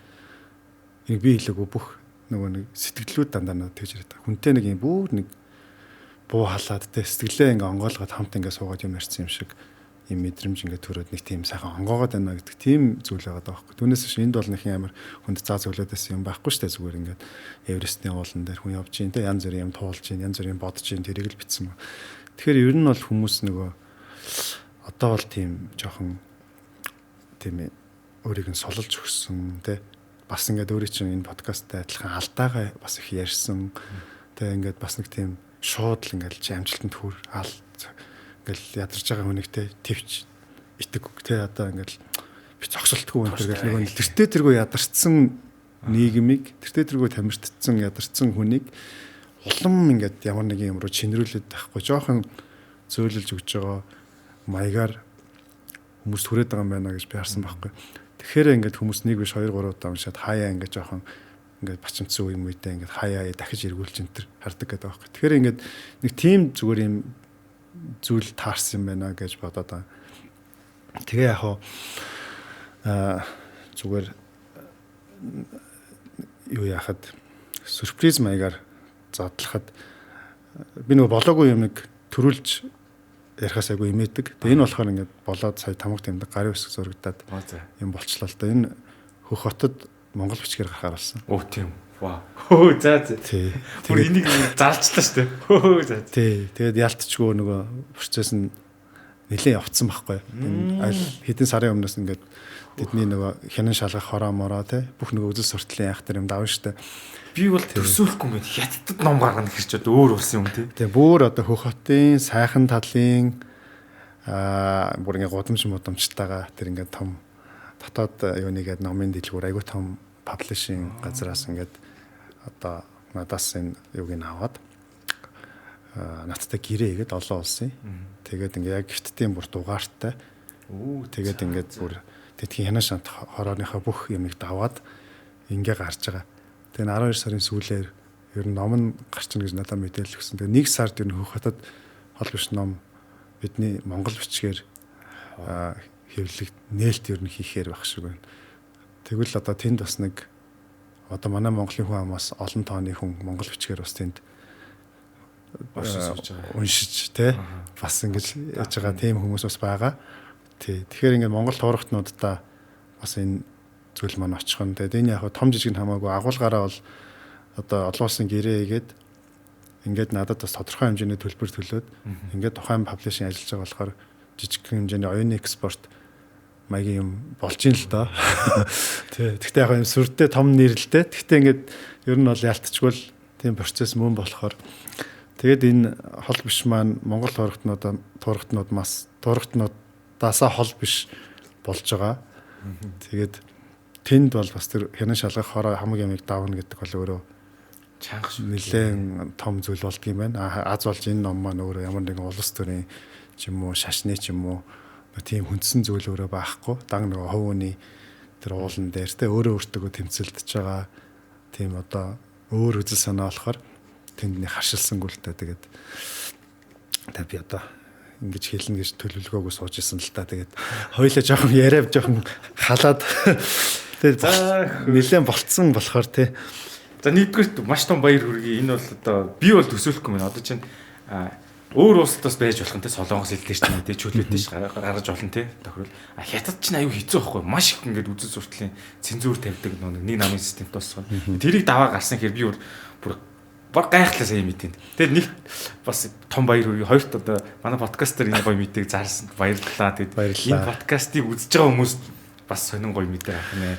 Энийг би хэлээгүй бүх нөгөө нэг сэтгэлдлүүд дандаа надад тэгж яриад байгаа. Хүнтэй нэг юм бүр нэг буу халаад те сэтгэлээ ингээ онгойлгоод хамт ингээ суугаад юм ярьсан юм шиг юм мэдрэмж ингээ төрөөд нэг тийм сайхан онгоогоод байна гэдэг тийм зүйл байгаа байхгүй. Түүнээс биш энд бол нэг юм амар хүнд заа зөвлөд байсан юм байхгүй шүү дээ. Зүгээр ингээд Эверестийн уулан дээр хүн явж гин те янз бүрийн юм туулж гин янз бүрийн бодож гин тэрийг л бичсэн ба. Тэгэхээр ер нь бол хүмүүс нөгөө одоо бол тийм жоохон тийм өөрийг нь сулалж өгсөн те бас ингээд өөрийн чинь энэ подкасттай адилхан алдаагаа бас их ярьсан те ингээд бас нэг тийм шууд л ингээд чи амжилтанд хүр ал ингээл ядарч байгаа хүнийг те твч итэг те одоо ингээл би зогсолтгүй энэ гэл нөгөө тэртээ тэргүй ядарсан нийгмийг тэртээ тэргүй тамиртцсан ядарсан хүнийг улам ингээд ямар нэгэн юм руу чинрүүлээд байхгүй жоохон зөөлөж өгч байгаа маягаар хүмүүс түрээд байгаа юм байна гэж би харсан байхгүй. Тэгэхээр ингээд хүмүүс нэг биш 2 3 удаа уншаад хаяа ингээд жоохон ингээд бачимдсан үе юм үедээ ингээд хаяа дахиж эргүүлж энэ төр хардаг гэдэг байхгүй. Тэгэхээр ингээд нэг тийм зүгээр юм зүйл таарсан юм байна гэж бодоод байгаа. Тэгээ яг хаа зүгээр юу яхад сюрприз маягаар задлахад би нөгөө болоогүй юмыг төрүүлж ярихаас айгүй имээдэг. Тэгээ энэ болохоор ингээд болоод сая тамга тэмдэг гарын үсэг зурагдаад юм болчлоо л да. Энэ Хөх хотод монгол бичгээр гарахаар болсон. Оо тийм. Вау. Хөө за за. Тий. Бүр энийг зарлчлаа шүү дээ. Хөө за. Тий. Тэгээд ялтчгүй нөгөө процесс нь нэлээд явцсан байхгүй. Энэ аль хэдэн сарын өмнөөс ингээд тэдний нөгөө хянан шалгах хороо мороо те бүх нөгөө үзэл суртлын яах тэр юм давна шүү дээ. Би бол төсөөлөхгүй юм байна. Хятадд ном гаргана гэж ч одоо өөр болсон юм тий. Тэгээ бүр одоо Хөх хотын сайхан талын бүр ингээ гудамж мудамжтайгаа тэр ингээ том дотоод юуныгээд номын дэлгүүр айгуу том паблишинг газраас ингээд одоо надаас энэ юуг нь аваад надтай гэрээ хийгээд олон улсын. Тэгээд ингээ яг хятадын бүр дугаартай. Тэгээд ингээд бүр тэдгийн хянан шант хорооныхоо бүх юмыг даваад ингээ гарч байгаа. Тэгээ 12 сарын сүүлээр ер нь ном нь гарчна гэж надад мэдээлэл өгсөн. Тэгээ 1 сард ер нь Хөх хотод хол биш ном бидний монгол бичгээр хэвлэг нээлт ер нь хийхээр байх шиг байна. Тэгвэл одоо тэнд бас нэг одоо манай Монголын хүн амаас олон тооны хүн монгол бичгээр бас тэнд уншиж тэ бас ингэж яаж байгаа тийм хүмүүс бас байгаа. Тий. Тэгэхээр ингээд Монгол туурахтнуудаа бас энэ зүйл маань очих нь. Тэгээд энэ яг том жижиг нь хамаагүй агуулгаараа бол одоо олон улсын гэрээ хийгээд ингээд надад бас тодорхой хэмжээний төлбөр төлөөд ингээд тухайн паблишинг ажиллаж байгаа болохоор жижиг хэмжээний оюуны экспорт маягийн юм болж ийн л доо. Тий. Гэхдээ яг юм сүрдээ том нэрлэлтэй. Гэхдээ ингээд ер нь бол ялтчгүй л тийм процесс мөн болохоор тэгээд энэ хол биш маань Монгол туурагтнууд бас туурагтнуудаасаа хол биш болж байгаа. Тэгээд тэнд бол бас тэр хянан шалгах хороо хамаг ямыг давна гэдэг бол өөрөө чанга шүү. Нэлээд том зүйл болдго юм байна. Аз болж энэ ном маань өөрөө ямар нэгэн улс төрийн ч юм уу шашны ч юм уу тийм хүндсэн зүйл өөрөө байхгүй. Дан нөгөө хувь хүний тэр уулан дээр те өөрөө өөртөөгөө тэмцэлдэж байгаа тийм одоо өөр үзэл санаа болохоор тэнд нэг харшилсангүй л та. Тэгээд та би одоо ингэж хэлнэ гэж төлөвлөгөөгөө сууж исэн л та. Тэгээд хоёлаа жоохон яриа жоохон халаад тэгээд нэлээд болцсон болохоор те. За нэгдүгээрт маш том баяр хүргэе. Энэ бол одоо би бол төсөөлөхгүй юм. Одоо чинь өөр улсад бас байж болох юм те. Солонгос хэл дээр ч юм те чөлөөтэй ш гаргаж болно те. Тохирол. А хятад чинь аюу хэцүү байхгүй. Маш их ингээд үзэл суртлын цензуур тавьдаг нэг намын системт болсон. Тэрийг даваа гарсан хэрэг би бүр баг гайхлаа сая мэдээнд. Тэгээд нэг бас том баяр хүргэе. Хоёрт одоо манай подкастер энэ гоё мэдээг заарсан баярлалаа. Тэгээд энэ подкастыг үзэж байгаа хүмүүс бас сонин гоё мэдээ авах нэ.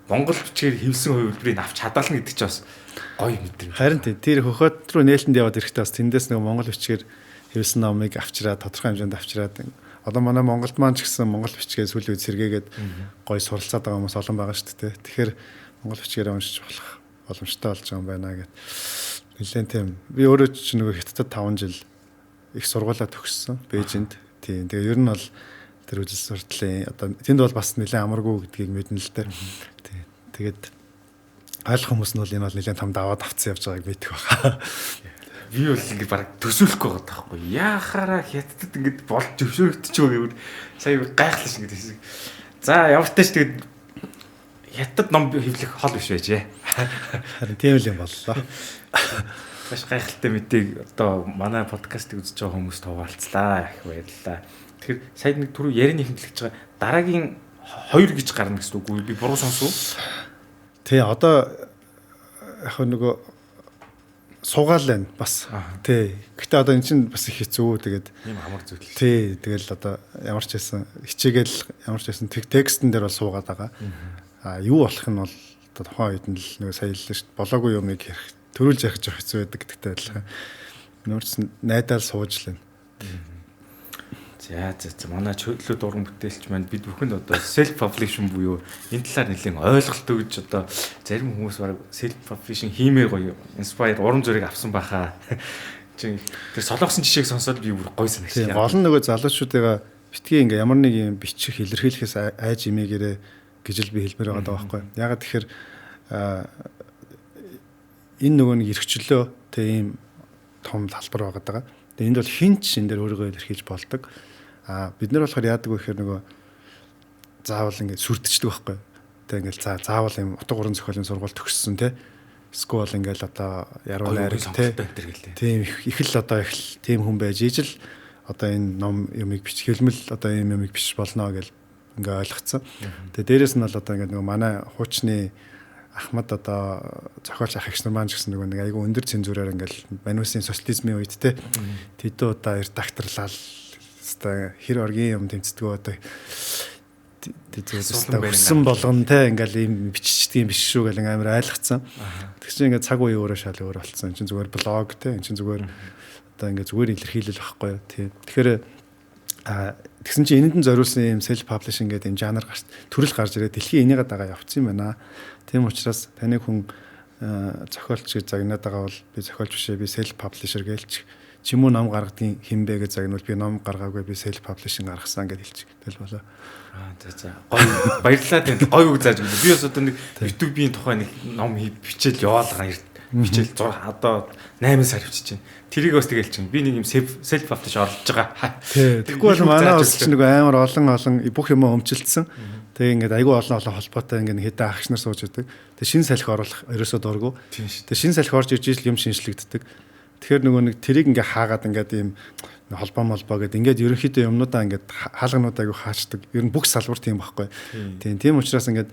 Монгол бичгээр хэвлэсэн хувилбарыг авч хадгална гэдэг чинь бас гоё мэдрэмж. Харин тийм тэр хөхөд рүү нээлтэнд яваад ирэхдээ бас тэндээс нэг монгол бичгээр хэвлэсэн номыг авчираад тодорхой хэмжээнд авчираад одоо манай Монголд маань ч гэсэн монгол бичгээ сүүлийн үед сэргээгээд гоё суралцаад байгаа хүмүүс олон байгаа шүү дээ. Тэгэхээр монгол бичгээрээ уншиж болох боломжтой болж байгаа юм байна гэд. Нэлээд тийм. Би өөрөө ч нөгөө Хятадд 5 жил их сургуулаа төгссөн Бээжинд. Тийм. Тэгээ ер нь бол тэр үзэл суртлын одоо тэнд бол бас нэлээд амаргүй гэдгийг мэднэ л дээ. Тийм. Тэгээд ойлгох хүмүүс нь бол энэ бол нэлээд том даваад авцсан явж байгааг мэдэх байхаа. Би бол ингээд бараг төсөөлөхгүй байгаа байхгүй. Яхаараа Хятадд ингээд болж зөвшөөрөгдөж байгаа гэвэл сая гайхлаа шиг ингээд хэлсэн. За ямар ч тач тэгээд Хятад ном хэвлэх хол биш байжээ. Харин тийм л юм боллоо. Маш гайхалтай мэдээг одоо манай подкастыг үзэж байгаа хүмүүст хуваалцлаа. Их баярлалаа. Тэгэхээр сая нэг түрүү ярианы хэмжлэгч байгаа дараагийн 2 гэж гарна гэсэн үг үү? Би буруу сонсов уу? Тий, одоо яг нөгөө суугаал байна бас. Тий. Гэтэ одоо эн чинь бас их хэцүү. Тэгээд ийм амар зүйл. Тий, тэгэл одоо ямар ч байсан хичээгээл ямар ч байсан текстэн дээр бол суугаад байгаа. А юу болох нь бол одоо тухайн үед нь л нөгөө сая хэллээ шүү дээ. Болоогүй юмыг ярих, төрүүлж ярих жоох хэцүү байдаг гэдэгтэй адилхан. Ямар ч найдаал сууж л байна. За за за манай чөлөө дуран бүтээлч маань бид бүхэнд одоо self publishing буюу энэ талаар нэлээд ойлголт өгж одоо зарим хүмүүс бараг self publishing хиймээр гоё inspire урам зориг авсан байхаа. Чи тэр солонгосын жишээг сонсоод би бүр гоё санагчлаа. Гол нь нөгөө залуучуудыгаа битгий ингээ ямар нэг юм бичих илэрхийлэхээс айж имээгээрээ гэж л би хэлмээр байгаа байхгүй. Ягаад тэгэхээр энэ нөгөө нэг эрхчлөө тэг ийм том талбар байгаа даа. Тэгээ энд бол хин ч энэ дээр өөрийгөө илэрхийлж болдог. А бид нар болохоор яадаг вэ гэхээр нөгөө заавал ингээд сүрдчихдэг байхгүй. Тэг ингээд заавал юм утга уран зохиолын сургууль төгссөн те. Эсвэл ингээд одоо яруу найраг те. Тийм их л одоо их л тийм хүн байж ижил одоо энэ ном юмыг бичих хэлмэл одоо ийм юмыг бичиж болно гэж ингээ ойлгоцсон. Тэгээ дээрэс нь бол одоо ингээд нөгөө манай хуучны Ахмад одоо зохиолч ах эгч нар маань ч гэсэн нөгөө нэг айгүй өндөр цензураар ингээл манусын социализмын үед те тэдэн удаа редакторлал хэвээ хэр оргийн юм тэмцдэг одоо хүссэн болгон те ингээл ийм биччихдэг юм биш шүү гэл амар ойлгоцсон. Тэг чинь ингээд цаг үе өөрөө шал өөр болцсон. Энд чинь зүгээр блог те энэ чинь зүгээр одоо ингээд зүгээр илэрхийлэл байхгүй юу те. Тэгэхээр тэгсэн чинь энэнд нь зориулсан юм self publishing гэдэг юм жанр гарч төрөл гарч ирээд дэлхийн энийгээ дагаа явцсан юм байна. Тийм учраас таны хүн зохиолч гэж загнаад байгаа бол би зохиолч биш ээ би self publisher гэлч ч юм уу ном гаргадгийн хэн бэ гэж загнавал би ном гаргаагүй би self publishing гаргасан гэж хэлчих. Тэгэл болоо. Аа за за. Гоё баярлалаа танд гоё үг зааж өгдөө. Би бас одоо нэг YouTube-ийн тухай нэг ном бичээл яваалгаа бичээл одоо 8 сар бичиж байна. Тэрийг бас тэгэл чинь би нэг юм self publish орлож байгаа. Тий. Тэгэхгүй бол манай улс чинь нэг амар олон олон бүх юм өмчлөлдсөн. Тэгээ ингээд айгүй олон олон холбоотой ингээд хэдэн агч нар сууж идэг. Тэгээ шин салхи оруулах ерөөсөө дургу. Тэгээ шин салхи орж ирж ижил юм шинжлэгддэг. Тэгэхээр нөгөө нэг тэрийг ингээ хаагаад ингээд ийм холбоо молбоо гэд ингээд ерөнхийдөө юмнуудаа ингээд хаалгануудаа айгүй хаачдаг. Ер нь бүх салбар тийм байхгүй. Тийм учраас ингээд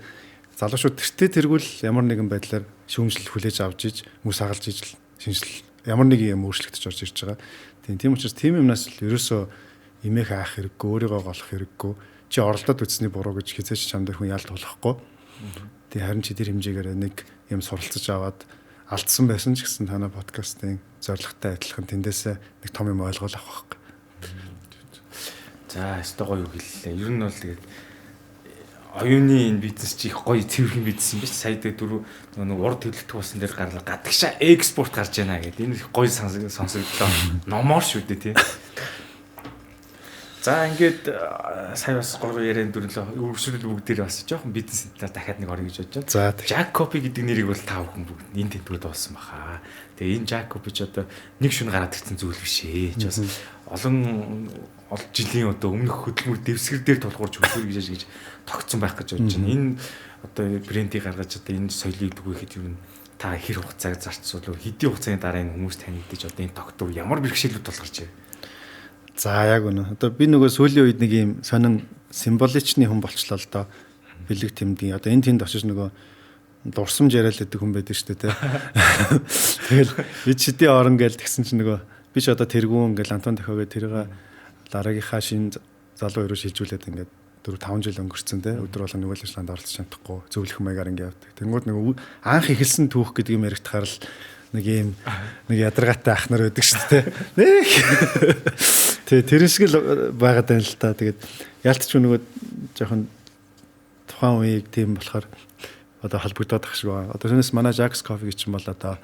залуучууд тэртээ тэргүүл ямар нэгэн байдлаар шүүмжлэл хүлээж авч иж мөс хагалж ижил шинжил ямар нэг юм өөрчлөгдөж орж ирж байгаа. Тийм учраас тийм юмнаас л ерөөсөө имэх аах хэрэггүй, өөрийгөө голох хэрэггүй. Чи оролдоод үзсний буруу гэж хизээч чам дээр хүн ялд тулахгүй. Тэг харин чи тэр хэмжээгээр нэг юм суралцаж аваад алдсан байсан ч гэсэн танай подкастын зорилготой адилхан тэндээсээ нэг том юм ойлгол авах байхгүй. За, өстой гоё үг хэллээ. Ер нь бол тэгээд оюуны энэ бизнес чи их гоё цэвэрхэн бизнес юм биш. Сая тэгээд дөрөв нэг урд төлөлтөх болсон дээр гарлаа. Гадагшаа экспорт гарч байна гэдэг. Энэ их гоё сонсогдлоо. Номоор шүү дээ тий. За ингээд сая бас гоё яриан дүрлээ. Өргөжлөл бүгдээр бас жоохон бизнес талаар дахиад нэг орё гэж бодож байна. Jack Coffee гэдэг нэрийг бол та бүхэн бүгд энэ тентгүүд болсон баха. Тэгээ энэ Jack Coffee ч одоо нэг шүн гараад ирсэн зүйл биш ээ. Чи бас олон жилийн одоо өмнөх хөдөлмөр дэвсгэр дээр тулгуурч хөдөлгөр гэж тогтсон байх гэж бодож байна. Энэ одоо брендийг гаргаж одоо энэ соёлыг түгээхэд юу та хэр хугацааг зарцуулав? Хэдийн хугацааны дараа энэ хүмүүс танигдаж одоо энэ тогтов ямар бэрхшээлүүд тулгарч байна? За яг үнэ. Одоо би нөгөө сүүлийн үед нэг юм сонин символичны хүн болчлоо л доо. Бэлэг тэмдгийн. Одоо энэ тэнд очиж нөгөө дурсамж яриад л байдаг хүн байдаг шүү дээ, тэ. Тэгэл бид шидийн орон гээл тэгсэн чинь нөгөө би ч одоо тэргүүн ингээл Антон Тохиогоо тэрийг дараагийнхаа шинэ залуу өрөө шилжүүлээд ингээд 4 5 жил өнгөрцөн те. Өдөр болгон нөгөө л ажиллагаанд оролцож чадахгүй зөвлөх маягаар ингээд явдаг. Тэнгүүд нөгөө анх эхэлсэн түүх гэдэг юм яригдахаар л нэг юм нэг ядаргаатай ах нар байдаг шүү дээ. Нэх. Тэ тэр шиг л байгаад байна л та. Тэгээд ялтч нөгөө жоохон тухайн үеийг тийм болохоор одоо холбогдоод ах шиг байна. Одоо тэрнээс манай Jack's Coffee гэж чинь бол одоо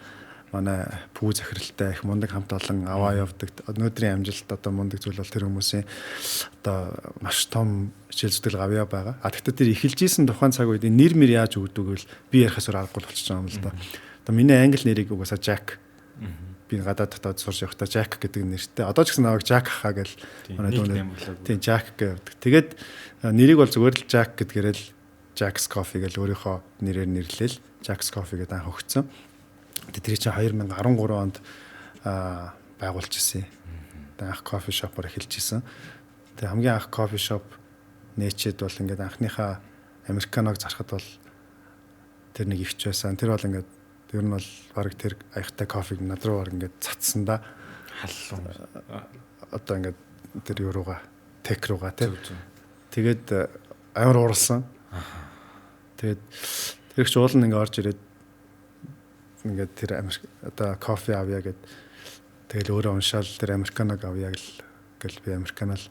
манай пүү захиралтай их мундаг хамт олон аваа явдаг. Өнөөдрийн амжилт одоо мундаг зүйл бол тэр хүмүүсийн одоо маш том хичээл зүтгэл гавьяа байгаа. А тэгтээ тэр эхэлж исэн тухайн цаг үед нэр мэр яаж өгдөг вэ? Би ярихаас өөр аргагүй болчихж байгаа юм л да. Одоо миний англи нэрийг угаасаа Jack. Би гадаад дотоод сурч явахдаа Jack гэдэг нэртэй. Одоо ч гэсэн намайг Jack хаа гэл манай дүүнер. Тийм Jack гэдэг. Тэгээд нэрийг бол зүгээр л Jack гэдгээрээ л Jack's Coffee гэл өөрийнхөө нэрээр нэрлээл Jack's Coffee гэдэг анх өгсөн. Тэр чинь 2013 онд байгуулж ирсэн. Тэгээд анх кофе шопоор эхэлж исэн. Тэгээд хамгийн анх кофе шоп нээчээд бол ингээд анхныхаа американог зархад бол тэр нэг ихч байсан. Тэр бол ингээд ер нь бол бараг тэр аягтай кофег над руу бараг ингээд цацсан да. Халлуу. Одоо ингээд тэр юу руугаа тек руугаа тий. Тэгээд амар ууралсан. Тэгээд тэр их уулын ингээд орж ирээд ингээд тэр одоо кофе авъя гэд тэгэл өөрөө уншаал тэр американог авъя гэл би американо л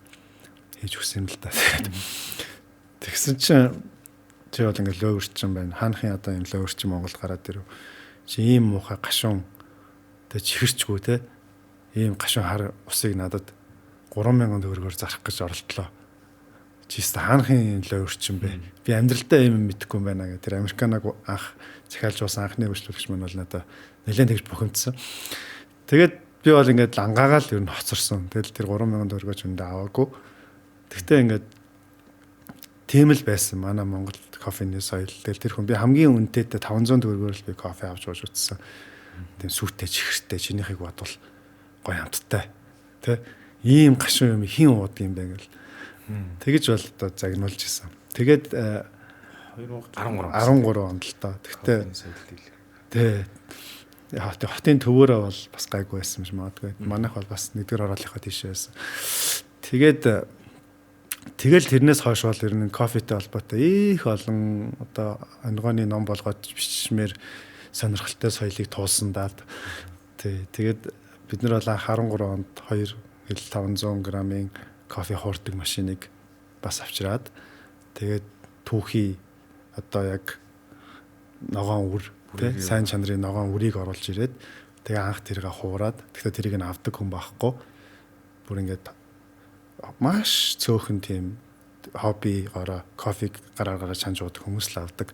хийж өгсөн юм л та. Тэгсэн чинь чи бол ингээд лөөрчин байна. Хаанхын одоо юм лөөрчин Монголд гараад ирэв. Чи ийм муухай гашуун тэг чихэрчгүй те. Ийм гашуун хар усыг надад 3000 төгрөгөөр зарах гэж оролдлоо. Чи өстө хаанхын лөөрчин бэ? Би амьдралдаа ийм юм мэдэхгүй юм байна гэх тэр американог анх захиалж уусан анхны үйлчлүүлэгч маань бол надад нэлээд тэгж бухимдсан. Тэгээд би бол ингээд лангаагаа л ер нь хоцорсон. Тэгэл тэр 3000 төгрөгөөч өндөө аваагүй. Тэгтээ ингээд тийм л байсан манай Монгол кофений соёл. Тэгэл тэр хүн би хамгийн үнэтэйтэй 500 төгрөгөөр л би кофе авч ууж үзсэн. Тийм сүртэй чихэртэй чинийхийг бодвол гоё амттай. Тэ ийм гашуун юм хин уудаг юм бэ гэл. Тэгэж бол одоо загнуулж исэн. Тэгээд 2013 13 онд л доо. Тэгтээ тэ хотын төвөөрөө бол бас гайгүй байсан юм шиг магадгүй. Манайх бол бас нэгдүгээр ороолынхоо тийш байсан. Тэгээд тэгэл тэрнээс хойш бол ер нь кофетэй холбоотой их олон одоо онгооны ном болгоод бичмээр сонирхолтой соёлыг туулсан даа. Тий. Тэгээд бид нар бол 13 онд 2 500 грамын кофе хуурдаг машиныг бас авчираад тэгээд түүхий одоо яг ногоон үр тий сайн чанарын ногоон үрийг оруулж ирээд тэгээ анх тэрийг хуураад тэгэхээр тэрийг нь авдаг хүн байхгүй. Бүр ингээд маш цөөхөн тийм хоббигоороо кофег гараар гараа чанж уудаг хүмүүс л авдаг.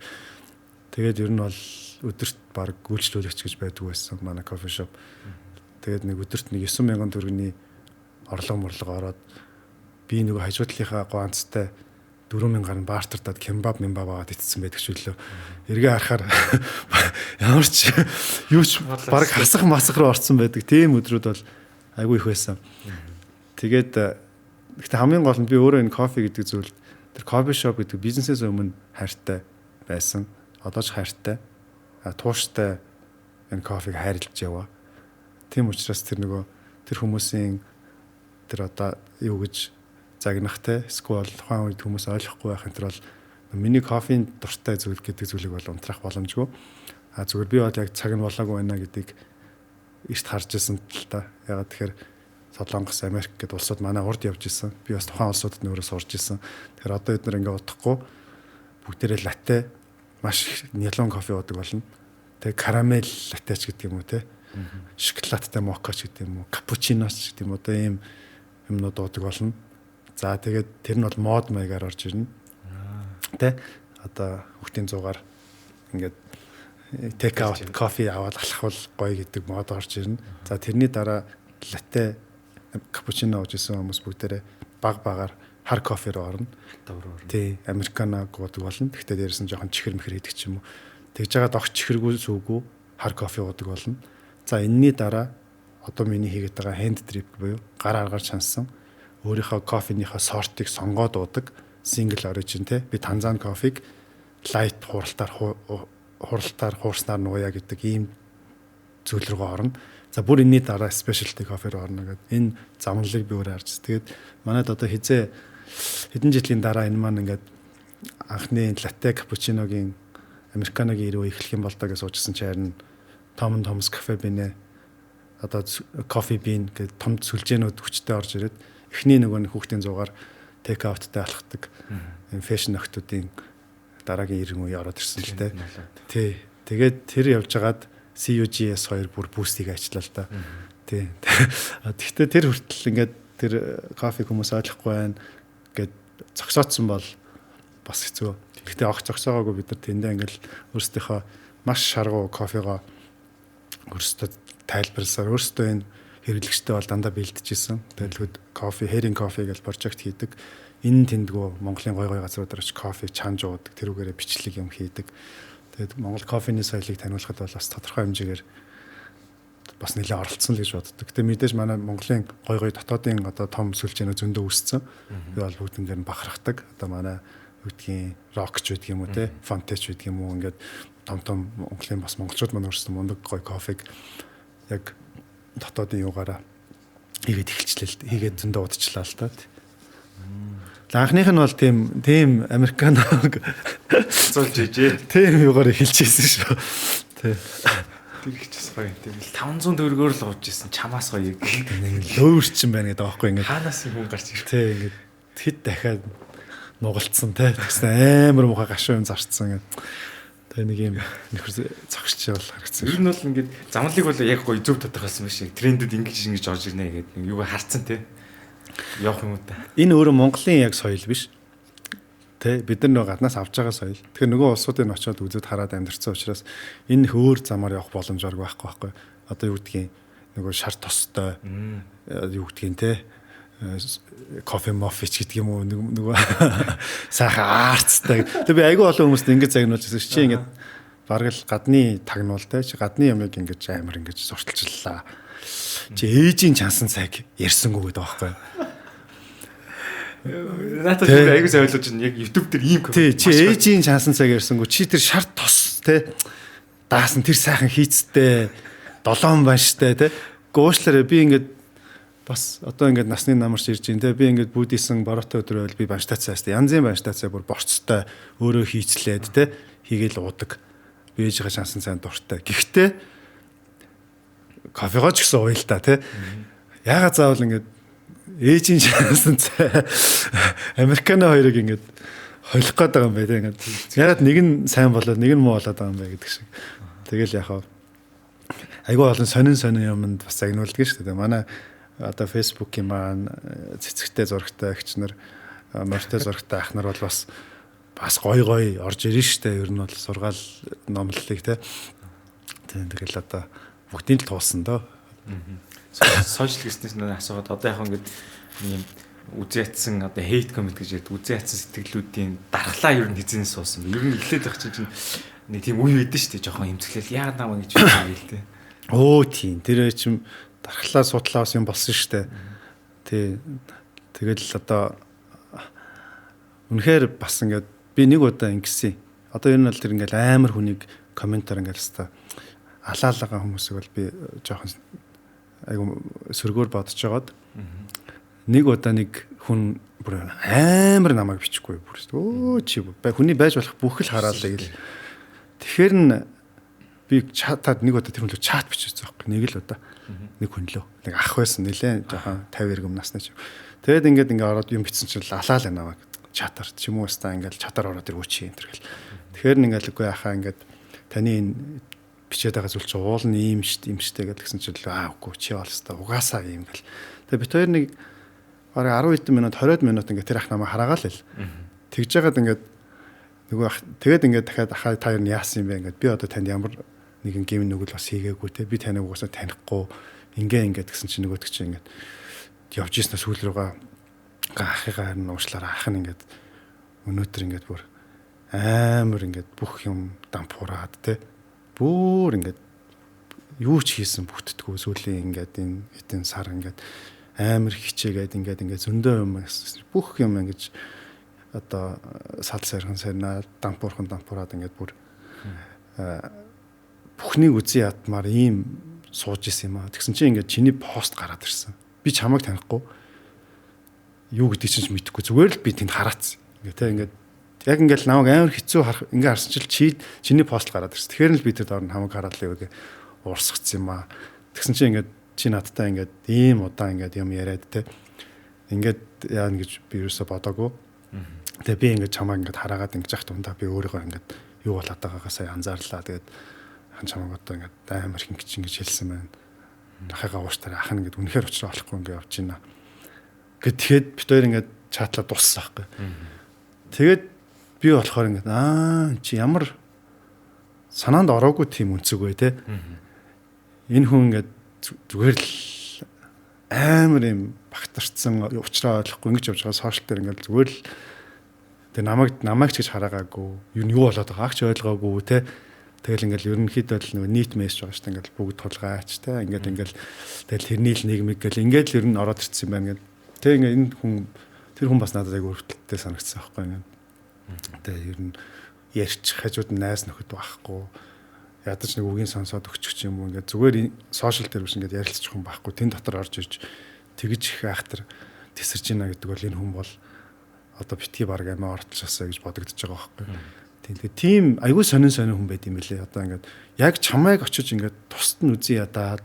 Тэгээд ер нь бол өдөрт баг үйлчлүүлэгч гэж байдаг байсан манай кофе шоп. Тэгээд нэг өдөрт нэг 9000 төгрөгийн орлого морлого ороод би нөгөө хажуу талынхаа ганцтай 4000 гаруй бартертад кембаб мембаб аваад итсэн байдаг ч үлээ. Эргээ харахаар ямар ч юу ч баг хасах масах руу орсон байдаг. Тийм өдрүүд бол айгүй их байсан. Тэгээд гэхдээ хамгийн гол нь би өөрөө энэ кофе гэдэг зүйлд тэр кофе шоп гэдэг бизнесээс өмнө хайртай байсан. Одоо ч хайртай. Тууштай энэ кофег хайрлаж яваа. Тийм учраас тэр нөгөө тэр хүмүүсийн тэр одоо юу гэж загнах те эсвэл тухайн үед хүмүүс ойлгохгүй байх энэ төр бол миний кофеийн дуртай зүйл гэдэг зүйлийг бол унтраах боломжгүй. А зүгээр би бол яг цаг нь болоогүй байна гэдгийг эрт харж исэн л та. Ягаад тэгэхээр Солонгос, Америк гэдээ улсууд манай урд явж исэн. Би бас тухайн улсуудад нөөрэ сурж исэн. Тэгэхээр одоо эдгээр ингээ удахгүй бүгдээрээ латте маш их нялуун кофе уудаг болно. Тэгээ карамель латте ч гэдэг юм уу те. Шоколадтай мокка ч гэдэг юм уу, капучино ч гэдэг юм уу, одоо ийм юмнууд уудаг болно. За тэгээд тэр нь бол мод маягаар орж ирнэ. Тэ? Одоо хүүхдийн зуугаар ингээд take out кофе аваад алхавал гоё гэдэг мод орж ирнэ. За тэрний дараа латте, капучино ууж исэн хүмүүс бүгдээрээ баг багаар хар кофе руу орно. Тий, американо уудаг болно. Гэхдээ дээрээс нь жоохон чихэр мэхэр хийдэг ч юм уу. Тэгж жагаад огт чихэргүй сүүгүй хар кофе уудаг болно. За энэний дараа одоо миний хийгээд байгаа hand drip буюу гар аргаар чансан өөрийнхөө кофенийхээ сортыг сонгоод уудаг single origin те би Танзан кофег light хуралтаар хуурснаар нууя гэдэг ийм зүйл рүү орно. За бүр энэний дараа specialty coffee руу орно гэдэг энэ замналыг би өөрөө харж. Тэгээд манайд одоо хизээ хэдэн жилийн дараа энэ маань ингээд анхны латте, капучиногийн, американогийн ирүү эхлэх юм бол доо гэж суужсэн чи харин Tom Thomas Cafe Bean одоо Coffee Bean гэдэг том сүлжээнүүд хүчтэй орж ирээд эхний нөгөө хүүхдийн зуугаар take out-тай алхдаг энэ fashion охтуудын дараагийн 90 үе ороод ирсэн л дээ. Тий. Тэгээд тэр явж хагаад CUGS 2 бүр boost-ийг ажиллаа л да. Тий. Гэхдээ тэр хүртэл ингээд тэр кофег хүмүүс ойлгохгүй байна гэд зогсоодсон бол бас хэцүү. Гэхдээ огт зогсоогоогүй бид нар тэндээ ингээл өөрсдийнхөө маш шаргуу кофегоо өөрсдөө тайлбарласаар өөрсдөө энэ хэрэглэгчтэй бол дандаа бэлтжижсэн. Тэгэлгүй кофе, Herring Coffee гэж project хийдэг. Энэ тэндгүү Монголын гой гой газруудаар очиж кофе чанж уудаг. Тэрүүгээрээ бичлэг юм хийдэг. Тэгээд Монгол кофений соёлыг таниулахад бол бас тодорхой хэмжээгээр бас нэлээд оролцсон л гэж боддог. Гэтэ мэдээж манай Монголын гой гой дотоодын одоо том сүлжээнүүд зөндөө үүссэн. Би бол бүгднгээр нь бахархдаг. Одоо манай юу гэдгийг Rock ч гэдэг юм уу те, Fonte ч гэдэг юм уу, ингээд том том Монголын бас монголчууд маань өөрсдөө мундаг гой кофег яг дотоодын юугаараа хийгээд эхэлчлээ л хийгээд зөндөө удчлаа л та. Анхных нь бол тийм американо зулж ижээ. Тийм юугаар эхэлж ийсэн шүү. Тий. Тэр их ч бас гоё. Тэгэл 500 төгрөгөөр л ууж исэн чамаас гоё. Нэг лөөрчин байна гэдэг аахгүй ингээд. Хаанаас юм хүн гарч ирэх. Тий, ингээд хэд дахиад нугалцсан те. Тэгсэн амар муухай гашуун юм зарцсан ингээд. Тэгээ нэг юм нөхөр зогсч бол харагдсан. Ер нь бол ингээд замлыг бол яг гоё зөв тодорхойлсон байх шиг. Трендэд ингэж ингэж орж ирнэ гэдэг нэг юугаа харцсан те. Явах юм уу та. Энэ өөрөө Монголын яг соёл биш. Тэ бид нар нөгөө гаднаас авч байгаа соёл. Тэгэхээр нөгөө улсуудыг очиод үзээд хараад амьдарсан учраас энэ их өөр замаар явах боломж арга байхгүй. Одоо юу гэдгийг нөгөө шар тостой юу гэдгийг те кофе мофич гэдэг юм уу нөгөө сайхан артстай. Тэгээ би айгүй олон хүмүүст ингэж загнуулж байсан чи ингээд бараг л гадны тагнуул те чи гадны юмыг ингэж амар ингэж сурталчлаа. Чи ээжийн чансан цаг ярьсангүй гэдэг байхгүй. Надад би айгүй сайн ойлгож байна. Яг YouTube дээр ийм кофе. Тий, чи ээжийн чансан цаг ярьсангүй. Чи тэр шар тос те даасан тэр сайхан хийцтэй долоон банштай те. Гоошлаарэ би ингээд бас одоо ингээд насны намарч ирж байна те. Би ингээд буддисэн бороотой өдөр байвал би банштайцаа ястаа. Янзын банштайцаа бүр борцтой өөрөө хийцлээд те хийгээл уудаг. Би ээжийнхээ шансан сайн дуртай. Гэхдээ кофегоо ч гэсэн уял та те. Яагаад заавал ингээд ээжийн шансан цай американо хоёрыг ингээд холих гээд байгаа юм бэ те ингээд. Яагаад нэг нь сайн болоод нэг нь муу болоод байгаа юм бэ гэдэг шиг. Тэгэл яхаа айгүй олон сонин сонин юмд бас загнуулдаг шүү дээ. Манай одоо Facebook-ийн маань цэцэгтэй зурагтай эгч нар, морьтой зурагтай ах нар бол бас гой гой орж ирнэ шүү дээ. Ер нь бол сургаал номлолыг те. Тэгэл одоо бүгдийг л туулсан доо. Сошиал гэснээс нэг асуугаад одоо яг ингээд юм үзээ ятсан одоо хейт коммент гэж ярьдаг. Үзээ ятсан сэтгэлүүдийн дархлаа ер нь хэзээ суусан бэ? Ер нь эхлээд байх чинь нэг тийм үе байдэн шүү дээ. Жохон эмзэглэл яагаад намаа гэж бодсон юм те. Өө тийм. Тэр чинь дархлаа судлаа бас юм болсон шүү дээ. Тий. Тэгэл одоо үнэхээр бас ингээд би нэг удаа ингэсэн. Одоо ер нь бол тэр ингээд амар хүнийг комментаар ингээд хэвээр алаалгаа хүмүүсийг бол би жоохон айгу сөргөөр бодож байгаад Нэг удаа нэг хүн бүр амар намайг бичихгүй бүр. Өө чи хүний байж болох бүх л хараалаа гэл. Тэгэхээр нь би чатад нэг удаа тэр хүн лөө чат бичсэн байхгүй. Нэг л удаа. Нэг хүн лөө. Нэг ах байсан нэлээ жоохон 50 90 насны ч. Тэгээд ингээд ингээ ороод юм бичсэн чинь алаал намайг чатар ч юм уу өста ингээл чатар ороод ирвүү чи энэ төр гэл. Тэгэхээр нь ингээл үгүй ахаа ингээд таны энэ бичээд байгаа зүйл чи уул нь ийм шүү юм штэ гэл гэсэн чинь аа үгүй чи бол өста угаасаа ийм гэл. Тэгээд бит хоёр нэг бараг 10 хэдэн минут 20 минут ингээд тэр ах намайг хараагаал л. Тэгж жагаад ингээд нөгөө ах тэгээд ингээд дахиад ахаа та юу яасан юм бэ ингээд би одоо танд ямар нэгэн гим нүгэл бас хийгээгүй те би таныг угаасаа танихгүй ингээ ингээд гэсэн чинь нөгөөдөг чинь ингээд явж ирсэн сүүл рүүгээ ахыгаа харин уушлаараа ах нь ингээд өнөөдөр ингээд бүр амар ингээд бүх юм дампуураад те бүр ингээд юу ч хийсэн бүтдгүү сүүлийн ингээд энэ хэдэн сар ингээд амар хичээгээд ингээд ингээд зөндөө юм бүх юм ингэж одоо сал сархан сарнаа дампуурхан дампуураад ингээд бүр бүхнийг үзэн ядмаар ийм сууж исэн юм аа. Тэгсэн чинь ингээд чиний пост гараад ирсэн. Би чамайг танихгүй юу гэдгийг чинь мэдэхгүй зүгээр л би тэнд хараацсан. Ингээд те ингээд яг ингээд намайг амар хэцүү харах ингээд харсан чил чиний пост гараад ирсэн. Тэгэхээр л би тэр доор нь хамаг хараад л юу гэ уурсгацсан юм аа. Тэгсэн чинь ингээд чи надтай ингээд ийм удаан ингээд юм яриад те ингээд яана гэж би юусоо бодоагүй. Тэгээ би ингээд чамайг ингээд хараагаад ингэж яхад ундаа би өөрийгөө ингээд юу болоод байгаагаа сая анзаарлаа. Тэгээд хан чамайг одоо ингээд амар хин гэж ингэж хэлсэн байна. Ахыгаа ууштараа ах нь ингээд үнэхээр учраа олохгүй ингээд явж байна. Гэт тэгэхэд бит хоёр ингээд чатлаа дууссан байхгүй. Тэгээд би болохоор ингээд аа чи ямар санаанд ороогүй тийм үнцэг вэ те. Энэ хүн ингээд зүгээр л амар юм багтарцсан учраа ойлгохгүй ингэж явж байгаа сошиал дээр ингээд зүгээр л тэг намайг ч гэж хараагаагүй юу болоод байгааг ч ойлгоогүй те. Тэгэл ингээл ерөнхийдөө л нөгөө нийт мессеж байгаа шүү дээ. Ингээл бүгд тулгаач те. Ингээд ингээл тэгэл тэрний л нийгмиг гэл ингээд л ер нь ороод ирсэн юм байна гэл. Тэг ингээд энэ хүн тэр хүн бас надад айгүй өрөвдөлттэй санагдсан байхгүй ингээд. Тэг ер нь ярьчих хажууд нь найз нөхөд байхгүй. Ядаж нэг үгийн сонсоод өгчих юм уу ингээд зүгээр сошиал дээр биш ингээд ярилцчих хүн байхгүй. Тэн дотор орж ирж тэгж их айхтар тесэрж ийна гэдэг бол энэ хүн бол одоо битгий баг амиа ортолчихсоо гэж бодогдож байгаа байхгүй. Тэгэхээр тийм айгүй сонин сонин хүн байд юм билээ. Одоо ингээд яг чамайг очиж ингээд тусад нь үзий ядаад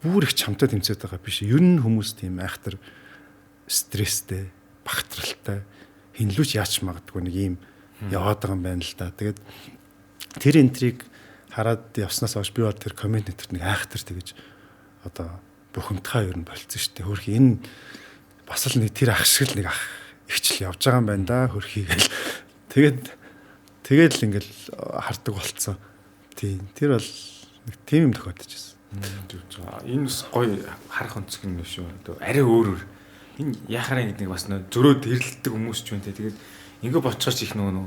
бүр их чамтай тэмцээд байгаа биш. Ер нь хүмүүс тийм айхтар стресстэй, багтралтай, хинлүүч яач магадгүй нэг ийм яваад байгаа юм байна л да. Тэгээд тэр энтриг хараад явснаас хойш би бол тэр коммент нэтэрт нэг айхтар тэгэж одоо бухимдхаа ер нь болцсон шүү дээ. Хөрхи энэ бас л нэг тэр ах шиг л нэг ах ихчл явж байгаа юм байна да. Хөрхи гэл. Тэгээд л ингээл хардаг болцсон. Тийм. Тэр бол нэг тийм юм тохиолдож байсан. Энэ бас гоё харах өнцөг юм шүү. Арай өөр өөр. Энэ яхаараа гэдэг нэг бас нөө зөрөөд хэрэлддэг хүмүүс ч юм те. Тэгээд ингээ боцгооч их нөгөө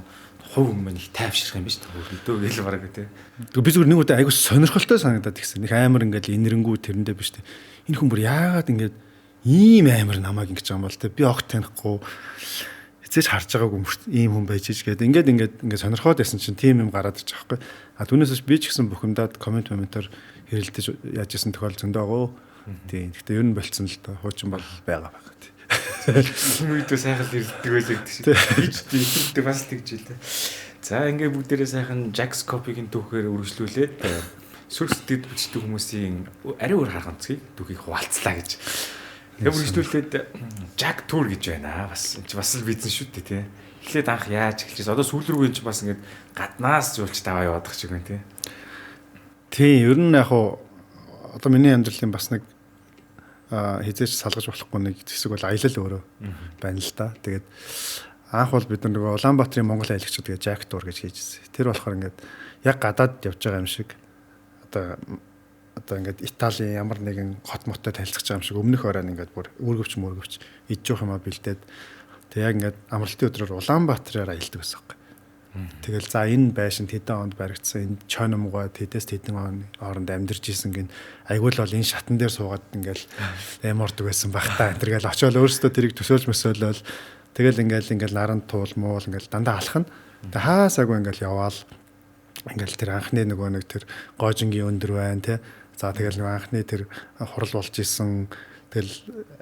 хувь хүн маань их тайвширх юм биш үү? Хөрөлдөө гэл бараг те. Би зүгээр нэг удаа айгу сонирхолтой санагдаад гисэн. Нэг амар ингээл инэрэнгүү тэрэндээ биш те. Энэ хүн бүр яагаад ингээд ийм амар намайг ингэж байгаа юм бол те. Би огт танихгүй эцээч харж байгаагүй ийм хүн байж ич гээд ингээд ингээд ингээд сонирхоод байсан чинь тийм юм гараад ирчих байхгүй. А түүнээс биш би ч гэсэн бухимдаад коммент моментоор хэрэлдэж яаж исэн тохиол зөндөө байгаа. Тийм. Гэхдээ ер нь болцсон л доо. Хуучин бол байгаа байгаа. Тийм үедээ сайхан л хэрэлддэг байлаа гэдэг шиг. Би ч тийм бас тэгж л дээ. За ингээд бүгдээрээ сайхан Jack's Copy-гийн түүхээр үргэлжлүүлээд сүр сэтгэл бичдэг хүмүүсийн ари өөр харах өнцгийг түүхийг хуваалцлаа гэж. Тэгээ үргэлжлүүлээд Jack Tour гэж байна. Бас энэ чи бас л бизнес шүү дээ тий. Эхлээд анх яаж эхэлчихсэн. Одоо сүүл рүү энэ чи бас ингээд гаднаас жуулч даваа яваадах шиг байна тий. Тийм, ер нь яг хуу одоо миний амьдралын бас нэг хизээч салгаж болохгүй нэг хэсэг бол аялал өөрөө байна л да. Тэгээд анх бол бид нөгөө Улаанбаатарын Монгол аялагчид гэж Jack Tour гэж хийжсэн. Тэр болохоор ингээд яг гадаад явж байгаа юм шиг одоо ингээд Италийн ямар нэгэн хот моттой танилцах юм шиг өмнөх оройн ингээд бүр үүргэвч мөргөвч ид жоох юмаа бэлдээд тэг яг ингээд амралтын өдрөөр Улаанбаатараар аялдаг байсан юм. Тэгэл за энэ байшинд хэдэн онд баригдсан, энэ чойномгой тэдэс тэдэн он хооронд амьдарч исэн гин айгуул бол энэ шатан дээр суугаад ингээл эмордог байсан байх та энэ гэл очиод өөрсдөө тэрийг төсөөлж мөсөөлөл тэгэл ингээл ингээл наран туул муул ингээл дандаа алхана. Тэг хаасаагүй ингээл яваал ингээл тэр анхны нөгөө нэг тэр гоожингийн өндөр байна те. За тэгэл нөгөө анхны тэр хурал болж исэн Тэгэл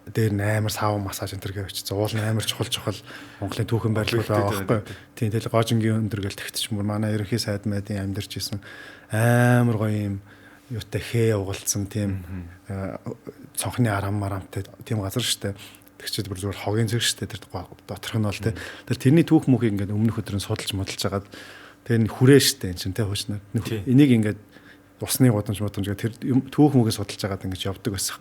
дээр нь амар сав массаж энэ төр гэж очиж уул нь амар чухал Монголын түүхэн барилгууд байгаа байхгүй. Тийм тэгэл Гоожингийн өндөр гэл тэгтч мөр манай ерөнхий сайд майдын амьдарч исэн амар гоё юм юутай хээ угалцсан тийм цонхны арам марамтай тийм газар штэ. Тэгчээд бүр зүгээр хогийн зэрэг штэ тэр доторх нь бол тий. Тэгэл тэрний түүх мөхийг ингээд өмнөх өдөр нь судалж модалж хагаад тэр нь хүрээ штэ эн чинь тий хуучнаа. Энийг ингээд усны гудамж модамж гэх тэр түүх мөхийг судалж хагаад ингэж явдаг байсан.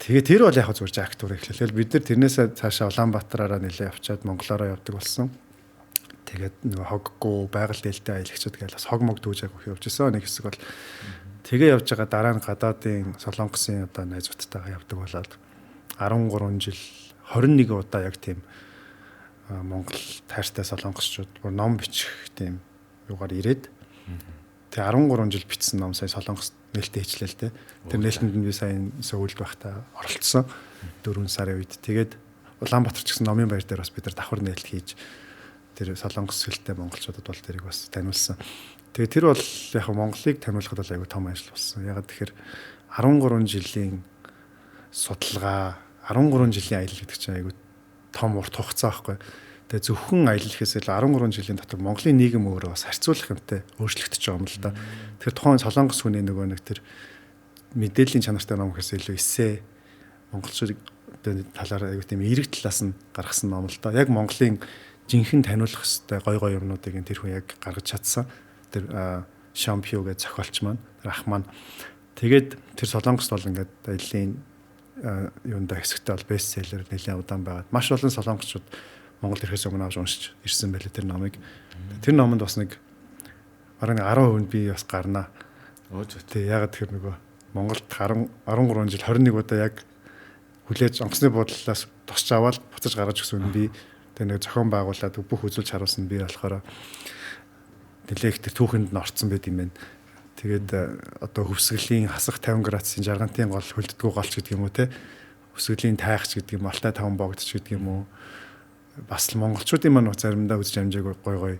Тэгээ тэр бол яг зүгээр жактур эхлэв. Тэгэл бид нар тэрнээсээ цаашаа Улаанбаатараараа нэлээ явчаад Монголоороо явдаг болсон. Тэгээд нөгөө хоггүй байгаль дээлтэй аялагчуд гээл бас хог мог дүүж агах явж исэн. Нэг хэсэг бол тэгээ явж байгаа дараа нь гадаадын Солонгосын одоо найзуудтайгаа явдаг болоод 13 жил 21 удаа яг тийм Монгол тайртай солонгосчууд бүр ном бичих тийм юугаар ирээд тэгээ 13 жил бичсэн ном сая Солонгост нээлттэй хийчлээ л дээ. Тэр нээлтэнд нь би сая Сөүлд байхдаа оролцсон 4 сарын үед. Тэгээд Улаанбаатар ч гэсэн номын баяр дээр бас бид нар давхар нээлт хийж тэр солонгос хэлтэй монголчуудад бол тэрийг бас таниулсан. Тэгээд тэр бол яг Монголыг таниулахад бол айгүй том ажил болсон. Ягаад тэгэхээр 13 жилийн судалгаа, 13 жилийн аялал гэдэг чинь айгүй том урт хугацаа байхгүй. Тэгээ зөвхөн аялал гэхээс илүү 13 жилийн дотор Монголын нийгэм өөрөө бас харьцуулах юмтай өөрчлөгдөж байгаа юм л да. Тэгэхээр тухайн солонгос хүний нөгөө нэг тэр мэдээллийн чанартай ном гэхээс илүү эссе монголчуудын талаар айгүй тийм эерэг талаас нь гаргасан ном л да. Яг Монголын жинхэнэ таниулах хэвээр гой гой юмнуудыг тэр хүн яг гаргаж чадсан. Тэр Шампио гэж зохиолч маань, тэр ах маань. Тэгээд тэр солонгост бол ингээд аяллаа юунда хэсэгтээ бол бестселлер нэлээд удаан байгаад маш олон солонгосчууд Монгол ирэхээс өмнө авч уншиж ирсэн байлээ тэр номыг. Тэр номонд бас нэг бараг 10% нь би бас гарнаа. Тий, ягаад тэгэхээр нөгөө Монголд 13 жил 21 удаа яг хүлээж онгоцны буудлаас тосч аваад буцаж гаргаж өгсөн нь би. Тэр нэг зохион байгуулад бүх үзүүлж харуулсан би болохоор нэлээх тэр түүхэнд нь орцсон байт юм байна. Тэгээд одоо хөвсгөлийн хасах 50 градусын жаргантын гол хөлддгүү голч гэдэг юм уу те. Хөвсгөлийн тайхч гэдэг юм, Алтай таван богдч гэдэг юм уу. Бас л монголчуудын маань заримдаа үзэж амжаагүй гой гой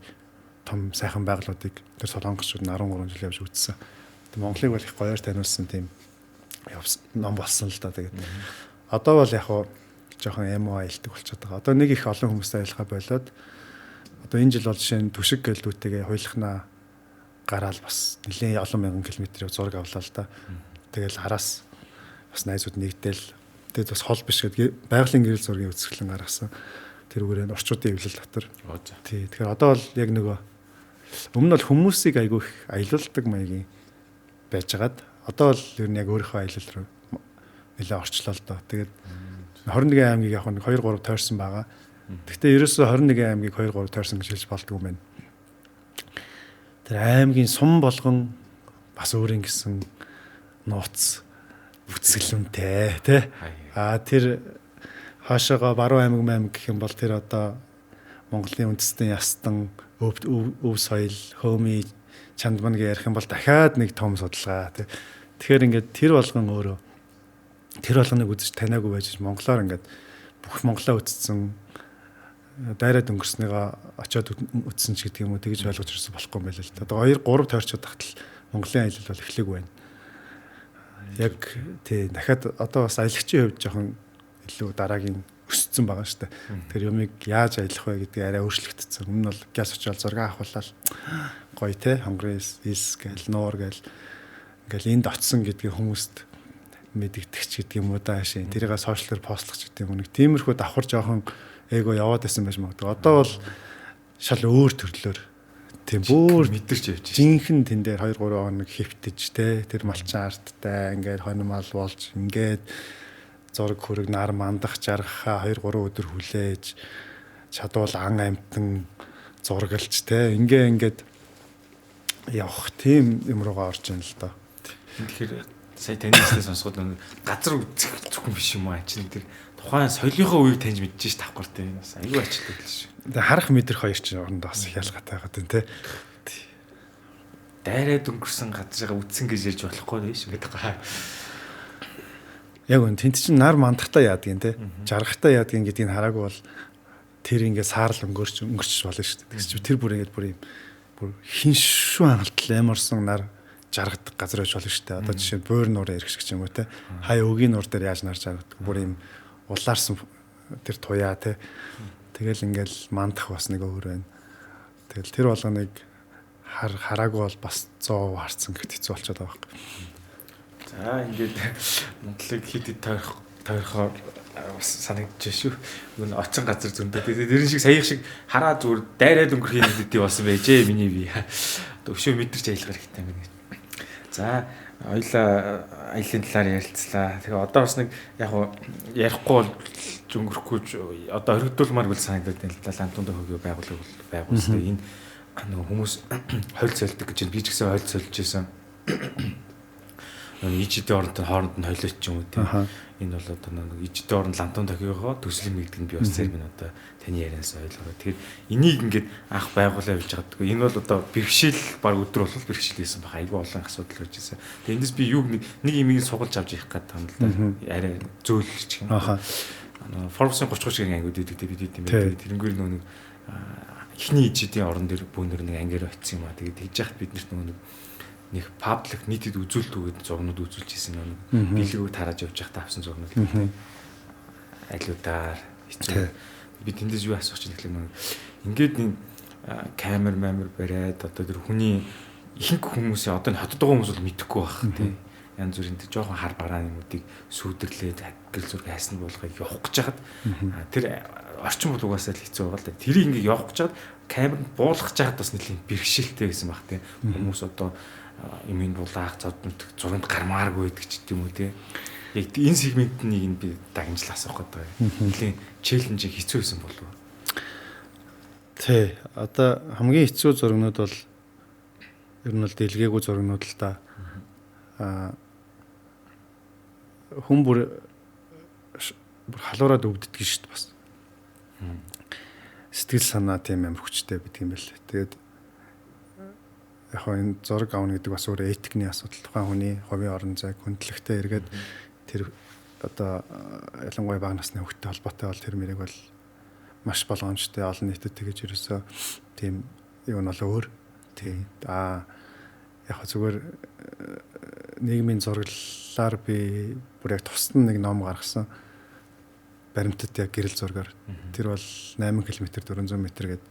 том сайхан байгалуудыг тэр солонгосчууд нь 13 жил явж үзсэн. Тэг Монголыг бол их гоёор таниулсан тийм ном болсон л да. Тэгээд одоо бол яг хуу жоохон эмо аялдаг болчиход байгаа. Одоо нэг их олон хүмүүстэй аялахаа болоод одоо энэ жил бол жишээ нь Түшиг гэлдүүтэйгээ хуйлахнаа гараал бас нэлээд олон мянган километр зураг авлаа л да. Тэгэл араас бас найзууд нэгдээл тэгээд бас хол биш гэдэг байгалийн гэрэл зургийн үзэсгэлэн гаргасан. Тэр үгээр нь орчуудын эвлэл дотор. Тий. Тэгэхээр одоо бол яг нөгөө өмнө нь бол хүмүүсийг айгүй их аялуулдаг маягийн байжгаад одоо бол ер нь яг өөрийнхөө аялал руу нэлээд орчлоо л доо. Тэгээд 21 аймгийг яг нэг 2 3 тойрсон байгаа. Гэхдээ ерөөсөө 21 аймгийг 2 3 тойрсон гэж хэлж болдгүй юм байна. Тэр аймгийн сум болгон бас өөрийн гэсэн нууц бүтсгэлэнтэй тий. Аа тэр хаашаага баруун аймаг маймаг гэх юм бол тэр одоо Монголын үндэстэн ястан өв соёл хөөми чандман гэж ярих юм бол дахиад нэг том судалгаа тий. Тэгэхээр ингээд тэр болгон өөрөө тэр болгоныг үзэж таниагүй байж монголоор ингээд бүх Монголоо үзсэн дайраад өнгөрснийгаа очиод үтсэн ч гэдэг юм уу тэгж ойлгож ирсэн болохгүй юм байл л да. Одоо 2 3 тойрчод тахтал Монголын аялал бол эхлэегүй байна. Яг тий дахиад одоо бас аялагчийн хувьд жоохон илүү дараагийн өссөн байгаа шүү дээ. Тэр юмыг яаж аялах вэ гэдэг арай өөрчлөгдсөн. Өмнө нь бол гяс очиод зураг авахулаад гоё те хонгорын элс гээл нуур гээл ингээл энд очсон гэдгийг хүмүүст мэдэгдэх ч гэдэг юм уу даашийн тэрийг сошиал дээр постлох ч гэдэг юм уу. Нэг тиймэрхүү давхар жоохон эго яваад байсан байж магадгүй. Одоо бол шал өөр төрлөөр тийм бүр мэдэрч явж байна. Жинхэнэ тэн дээр 2 3 хоног хэвтэж те тэр малчин арттай ингээд хоньмал болж ингээд зураг хөрөг нар мандах жаргахаа 2 3 өдөр хүлээж чадвал ан амтан зургалж те ингээ ингээд явах тийм юм руугаа орж ийн л доо. Тэгэхээр сая таны хэлснээ сонсоход газар үзэх зөвхөн биш юм аа чинь тэр тухайн соёлынхоо үеийг таньж мэдэж ш тавхар тийм бас аюу ачлаа л шүү. Тэгээ харах мэдрэх хоёр чинь орондоо бас их ялгаатай байгаа тийм те. Дайраад өнгөрсөн газрыг үтсэн гэж ярьж болохгүй биш гэдэг гай. Яг үн тэнд чинь нар мандахтаа яадгийн те. Жаргахтаа яадгийн гэдгийг хараагүй бол тэр ингээ саарл өнгөрч болно шүү дээ. Тэгс чи тэр бүр ингээд бүр юм бүр хин шүүн хангалтал ямарсан нар жаргадаг газар байж болно шүү дээ. Одоо жишээ нь буур нуурын эрх шиг ч юм уу те. Хаяа өгийн нуур дээр яаж нар жаргадаг. Бүр юм улаарсан тэр туяа те. Тэгэл ингээл мандах бас нэг өөр байна. Тэгэл тэр болгоныг хараагүй бол бас 100% харцсан гэхэд хэцүү болчиход байгаа байхгүй. За ингээд Монголыг хэд хэд тойрохоор бас санагдаж шүү. Үн оцсон газар зөндөө. Тэр шиг саях шиг хараа зүгээр дайраад өнгөрөх юм гэдэг болсон байжээ миний би. Одоо өшөө мэдэрч аялах хэрэгтэй юм байна. За хоёлаа аялын талаар ярилцлаа. Тэгээ одоо бас нэг яг ярихгүй бол өнгөрөхгүй одоо орхигдуулмаар бол санагдаад байна л да. Лантун төхөөгөө байгуулаг бол байгуулсан. Энэ нөгөө хүмүүс хойл сольдог гэж би ч гэсэн хойл сольж байсан. Нөгөө ижидийн оронтой хооронд нь хойлооч ч юм уу тийм. Энэ бол одоо нэг ижидийн орон лантун тохиогоо төсөл юм гэдэг нь би бас зарим нь одоо таны ярианаас ойлгоо. Тэгэхээр энийг ингээд анх байгуулаа явж байгаа. Энэ бол одоо бэрхшээл баг өдөр бол бэрхшээл байсан баг. Айгүй олон асуудал байж байсан. Тэгээ эндээс би юуг нэг юмыг сугалж авч явах гэдэг юм л да. Арай зөөлөж юм. Forbes-ын 30 30 гэх ангиуд идэг бид идэм байх. Тэрнгээр нөгөө нэг эхний ижидийн орон дээр бүүнөр нэг ангиар очсон юм а. Тэгээд тэгж яхад бид нарт нөгөө нэг паблик нийтэд үзүүлдэг гэдэг зургнууд үзүүлж ирсэн нэг бэлгүүг тарааж явж байхдаа авсан зургнууд л айлуудаар хэцүү. Би тэндээс юу асуух чинь гэхлээр нэг ингээд нэг камер мамер бариад одоо тэр хүний ихэнх хүмүүсийн одоо энэ хотод байгаа хүмүүс бол мэдэхгүй байх тий. Янз бүрийн тэр жоохон хар бараан юмудыг сүүдэрлээд гэрэл зураг хайсан болгохыг явах гэж хахад тэр орчин бол угаасаа л хэцүү байгаа л да. Тэрийг ингээд явах гэж хахад камеранд буулгах гэж хахад бас нэлийн бэрхшээлтэй байсан баг тий. Хүмүүс одоо юм булаах зурганд гармааргүй байдаг ч гэдэм үү те. Яг энэ сегмент нэг нь би дагнжил асуух гэдэг. Нэлийн челленж хэцүү байсан болов уу? Тий. Одоо хамгийн хэцүү зургнууд бол ер нь бол дэлгээгүй зургнууд л та. Аа хүн бүр халуураад өвддөг шүү дээ бас. Сэтгэл санаа тийм амар хүчтэй байдаг юм байл. Тэгээд яг хоо энэ зураг авна гэдэг бас өөр этикний асуудал. Тухайн хүний хувийн орон зайг хүндлэхтэй эргээд тэр одоо ялангуяа бага насны хүүхдтэй холбоотой бол тэр мэрэг бол маш болгоомжтой олон нийтэд тэгэж ерөөсөө тийм юу нь бол өөр. Тий. Аа яг зүгээр нийгмийн зураглалаар би бүр яг тусдан нэг ном гаргасан. Баримтат яг гэрэл зургаар. Тэр бол 8 км 400 м гээд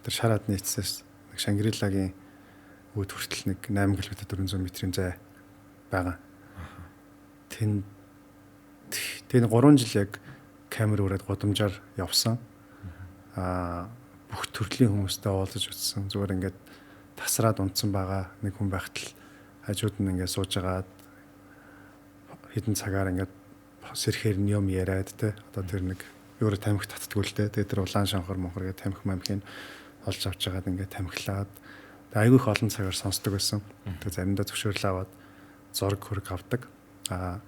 тэр шар адны эцсээс нэг Шангрилагийн үүд хүртэл нэг 8 км 400 м-ийн зай байгаа. Тэнд тэр 3 жил яг камер өрөөд гудамжаар явсан. Аа бүх төрлийн хүмүүстэй уулзаж үзсэн. Зүгээр ингээд тасраад унтсан байгаа нэг хүн байхад л хажууд нь ингээд сууж агаад хэдэн цагаар ингээд сэрхээр нь юм яриад те. Одоо тэр нэг юурэ тамхи татдаггүй л те. Тэгээд тэр улаан шанхар монхор гэдэг тамхи мамхийг олж авч агаад ингээд тамхилаад айгүй их олон цагаар сонсдог байсан. Тэгээд заримдаа зөвшөөрөл аваад зураг хөрг авдаг. Аа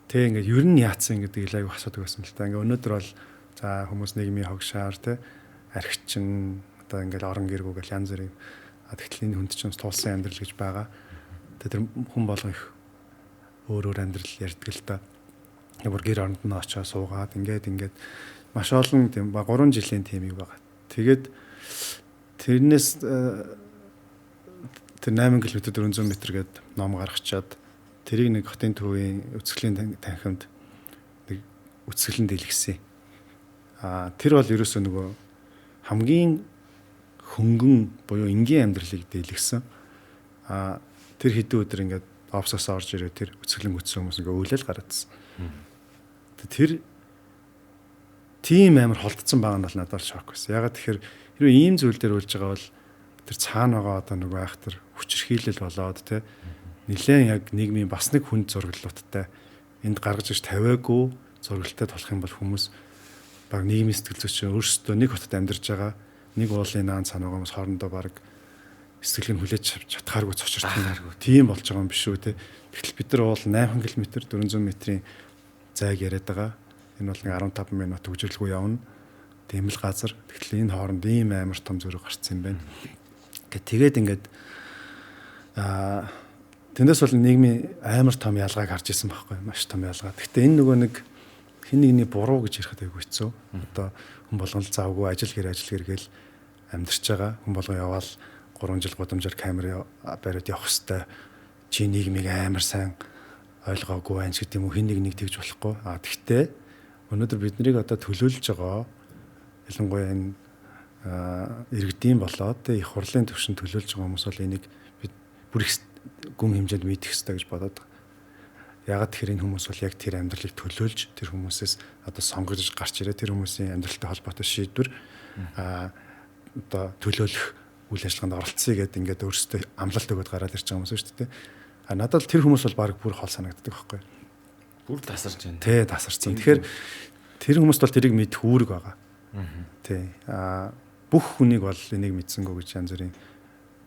тэг ингээд ер нь яатсан гэдэг ил айгүй асуудаг байсан л та. Ингээд өнөөдөр бол за хүмүүс нийгмийн хогшаар те архичин одоо ингээд орон гэргүү гэл янз бүрийн тэгтэл энэ хүнд чинь тулсан амьдрал гэж байгаа. Тэгээд тэр хүн болгон их өөр өөр амьдрал ярьдаг л та. Бүр гэр оронд нь очоо суугаад ингээд маш олон тийм 3 жилийн тимийг байгаа. Тэгээд тэрнээс тэр 8 км 400 м гээд ном гаргачаад тэрийг нэг хотын төвийн үзэсгэлэн танхимд нэг үзэсгэлэн дэлгэсэн. Аа тэр бол ерөөсөө нөгөө хамгийн хөнгөн буюу энгийн амьдралыг дэлгэсэн. Аа тэр хэдэн өдөр ингээд офсоос орж ирээ тэр үзэсгэлэн гүтсэн хүмүүс ингээд өөлөл гараадсан. Тэр тийм амар холдсон байгаа нь бол надад шок байсан. Ягаад тэгэхээр хэрвээ ийм зүйл дээр үлж байгаа бол тэр цаана байгаа одоо нөгөө айхтар хүчирхийлэл болоод те нэлээд яг нийгмийн бас нэг хүнд зураглалуудтай энд гаргаж иж тавиагүй зураглалтай болох юм бол хүмүүс баг нийгмийн сэтгэл зүйч өөрсдөө нэг хотод амьдарч байгаа нэг уулын наан цаана байгаа хүмүүс хоорондоо баг сэтгэлийг хүлээж чадхааргүй цочрох тийм болж байгаа юм биш үү те. Тэгтэл бид нар уул 8 км 400 м-ийн зайг яриад байгаа. Энэ бол нэг 15 минут төгжрлгүй явна. Тийм л газар. Тэгтэл энэ хооронд ийм амар том зөрүү гарцсан юм байна. Гэ тэгээд ингээд тэндээс бол нийгмийн амар том ялгааг харж исэн байхгүй маш том ялгаа. Гэхдээ энэ нөгөө нэг хин нэгний буруу гэж ярихад айгүй хэцүү. Одоо хүн болгон л завгүй ажил гэр ажил гэр гээл амьдарч байгаа. Хүн болгон яваал 3 жил гудамжаар камер бариад явах хэвээр чи нийгмийг амар сайн ойлгоогүй байх гэдэг юм уу, хин нэг нэг тэгж болохгүй. А тэгтээ өнөөдөр биднийг одоо төлөөлж байгаа ялангуяа энэ иргэдийн болоод их хурлын түвшинд төлөөлж байгаа хүмүүс бол энийг бид бүр их гүн хэмжээнд мэдэх ёстой гэж бодоод байгаа. Яагаад тэгэхээр энэ хүмүүс бол яг тэр амьдралыг төлөөлж тэр хүмүүсээс одоо сонгогдож гарч ирээ тэр хүмүүсийн амьдралтай холбоотой шийдвэр одоо төлөөлөх үйл ажиллагаанд оролцъё гэдээ ингээд өөрсдөө амлалт өгөөд гараад ирж байгаа хүмүүс шүү дээ. А надад л тэр хүмүүс бол баг бүр хол санагддаг байхгүй. Бүр тасарч байна. Тий, тасарсан. Тэгэхээр тэр хүмүүст бол тэрийг мэдэх үүрэг байгаа. Тий. А бүх хүнийг бол энийг мэдсэнгүү гэж янз бүрийн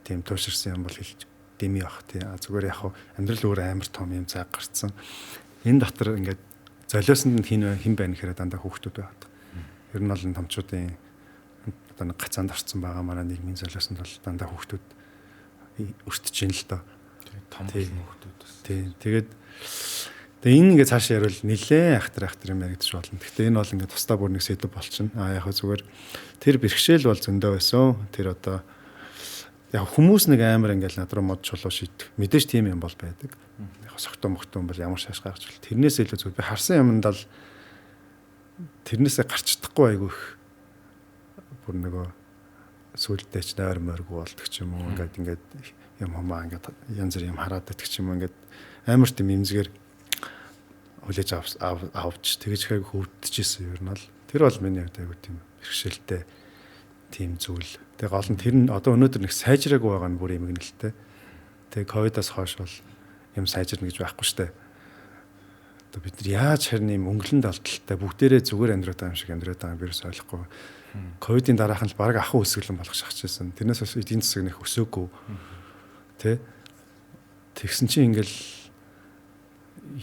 тийм тууширсан юм бол хэлж дэмий бах тий. А зүгээр яг амьдрал өөр амар том юм цаг гарцсан. Энэ дотор ингээд золиосонд нь хин байна гэхээр дандаа хүүхдүүд байгаад. Ер нь бол энэ томчуудын одоо нэг гацаанд орцсон байгаа манай нийгмийн золиосонд бол дандаа хүүхдүүд өртөж ин л доо. Том хүүхдүүд бас. Тий. Тэгээд энэ ингээд цаашаа яриул нилээн ахтар юм яригдчих болно. Гэхдээ энэ бол ингээд тусдаа бүр нэг сэдв болчихно. А яг зүгээр тэр бэрхшээл бол зөндөө байсан. Тэр одоо яг хүмүүс нэг амар ингээд над руу мод чулуу шийдэх. Мэдээж тийм юм бол байдаг. Яг согтоо мөгтөө бол ямар шаш гарч бол. Тэрнээс илүү зүгээр би харсан юмд л тэрнээсээ гарч чадахгүй айгүй их бүр нөгөө сүулдэ ч нойр морьгүй болдог ч юм уу ингээд юм хумаа ингээд янз бүр юм хараад байдаг ч юм уу ингээд амар тийм имзгээр хүлээж авч тэгж хэрэг хөвдөжсэн юм бол тэр бол миний хувьд айгүй тийм бэрхшээлтэй тийм зүйл. Тэгээ гол нь тэр нь одоо өнөөдөр нэг сайжраагүй байгаа нь бүр эмгэнэлтэй. Тэгээ ковидоос хойш бол юм сайжирна гэж байхгүй штэ. Одоо бид нар яаж харин юм өнгөлөн далдалтай бүгдээрээ зүгээр амьдраад байгаа юм шиг амьдраад байгаа юм би ерөөс ойлгохгүй. Ковидын дараахан л баг ахуй өсгөлэн болох шахажсэн. Тэрнээс хойш эдийн засаг нэх өсөөгүй. Тэ? Тэгсэн чинь ингээл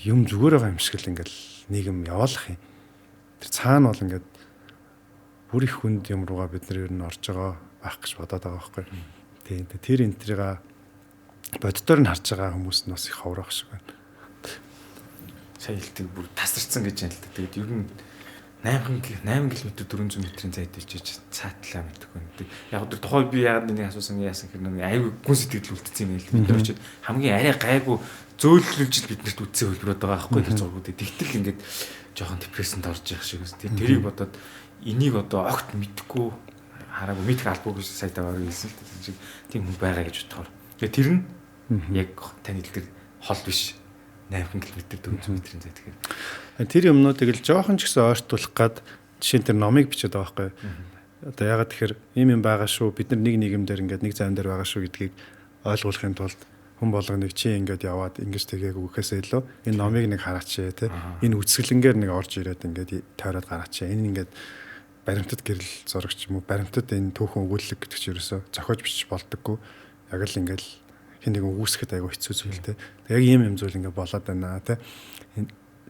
юм зүгээр байгаа юм шиг л ингээл нийгэм яваалах юм. Тэр цаана бол ингээд бүр их хүнд юм руугаа бид нар ер нь орж байгаа байх гэж бодоод байгаа байхгүй. Тийм. Тэр энтрийг боддоор нь харж байгаа хүмүүс нь бас их ховрох шиг байна. Сая хэлдэг бүр тасарсан гэж юм л та. Тэгээд ер нь 8 км 400 метрийн зайд ичиж цаатлаа мэдгүй. Яг тэр тухай би яагаад энийг асуусан яасан гэхээр нэг айгүй гүн сэтгэл үлдсэн юм л бид нар очиод хамгийн арай гайгүй зөөллүүлж биднэрт үтсэн хөлбөрөд байгаа байхгүй тэр зургуудыг. Тэгтэл ингээд жоохон депрессэнд орж явах шиг үст. Тэрийг бодоод энийг одоо огт мэдхгүй хараагүй мэдэх албагүй гэж сая таваар хэлсэн л дээ. Шиг тийм хүн байгаа гэж бодохоор. Тэгээ тэр нь яг таны хэлдэр хол биш. 8 км 400 метрийн зай тэгэхээр тэр юмнуудыг л жоохон ч гэсэн ойртуулах гад жишээ нь тэр номыг бичээд байгаа байхгүй. Одоо ягаад тэгэхээр ийм юм байгаа шүү. Бид нар нэг нийгэмдэр ингээд нэг зам дээр байгаа шүү гэдгийг ойлгуулахын тулд хүн болгоныг чи ингээд яваад ингэж тэгээгүй гэхээсээ илүү энэ номыг нэг хараач тий. Энэ үзэсгэлэнгээр нэг орж ирээд ингээд тойроод гараач. Энэ ингээд баримтат гэрэл зураг ч юм уу баримтат энэ түүхэн өгүүлэг гэдэг чинь ерөөсөө зохиож бичиж болдоггүй. Яг л ингээд хин нэгэн үүсгэхэд айгүй хэцүү зүйл те. Яг ийм юм зүйл ингээ болоод байна те.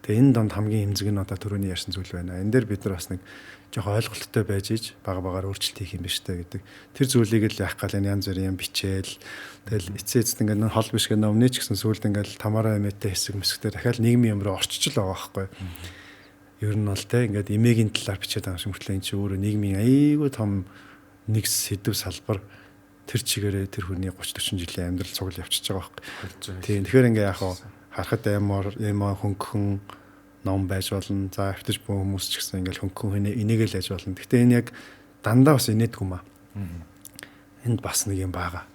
Тэгээ энэ донд хамгийн эмзэг нь одоо түрүүний ярьсан зүйл байна. Энэ дээр бид нар бас нэг жоохон ойлголттой байж иж бага багаар өөрчлөлт хийх юм биш те гэдэг. Тэр зүйлийг л яах гал энэ янз бүрийн юм бичээл. Тэгэл эцээ эцэст ингээ нөх хол биш гэх номны ч гэсэн сүулт ингээ Тамара эмээтэй хэсэг мэсгтэр дахиад нийгмийн юм руу орчиж л байгаа байхгүй. Ер нь бол те ингээд эмээгийн талаар бичээд байгаа юм шиг мөртлөө эн чинь өөрөө нийгмийн айгүй том нэг сэдв салбар тэр чигээрээ тэр хүний 30 40 жилийн амьдрал цугл явчихж байгаа байхгүй. Тийм. Тэгэхээр ингээ яг харахад амар хөнгөн ном байж болно. За автаж буй хүмүүс ч гэсэн ингээл хөнгөн энийгэл яаж болно. Гэхдээ энэ яг дандаа бас инээдгүй юм аа. Энд бас нэг юм байгаа.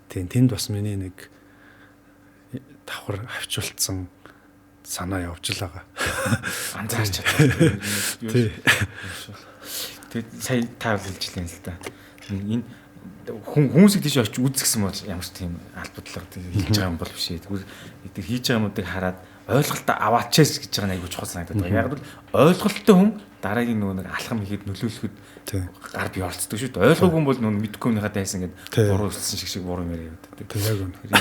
Тийм. Тэнд бас миний нэг давхар хавчултсан санаа явж л байгаа. Анзаарч чадсан. Тийм. Тэгээд сая та хэлж лээ л да. Энэ хүмүүсийг тийш очиж үзгэсэн бол ямар ч тийм албадлага хийж байгаа юм бол биш ээ. Тэгвэл тэр хийж байгаа юмнуудыг хараад ойлголтоо аваачээс гэж байгаа нь айгүй чухал санагдаад байгаа. Яг бол ойлголттой хүн дараагийн нөгөө нэг алхам хийхэд нөлөөлөхөд гар бий орцдог шүү дээ. Ойлгоогүй хүн бол нөгөө мэдгүй юмныхаа дайсан ингээд буруу өссөн шиг буруу юм яриа явдаг. Яг үнэ.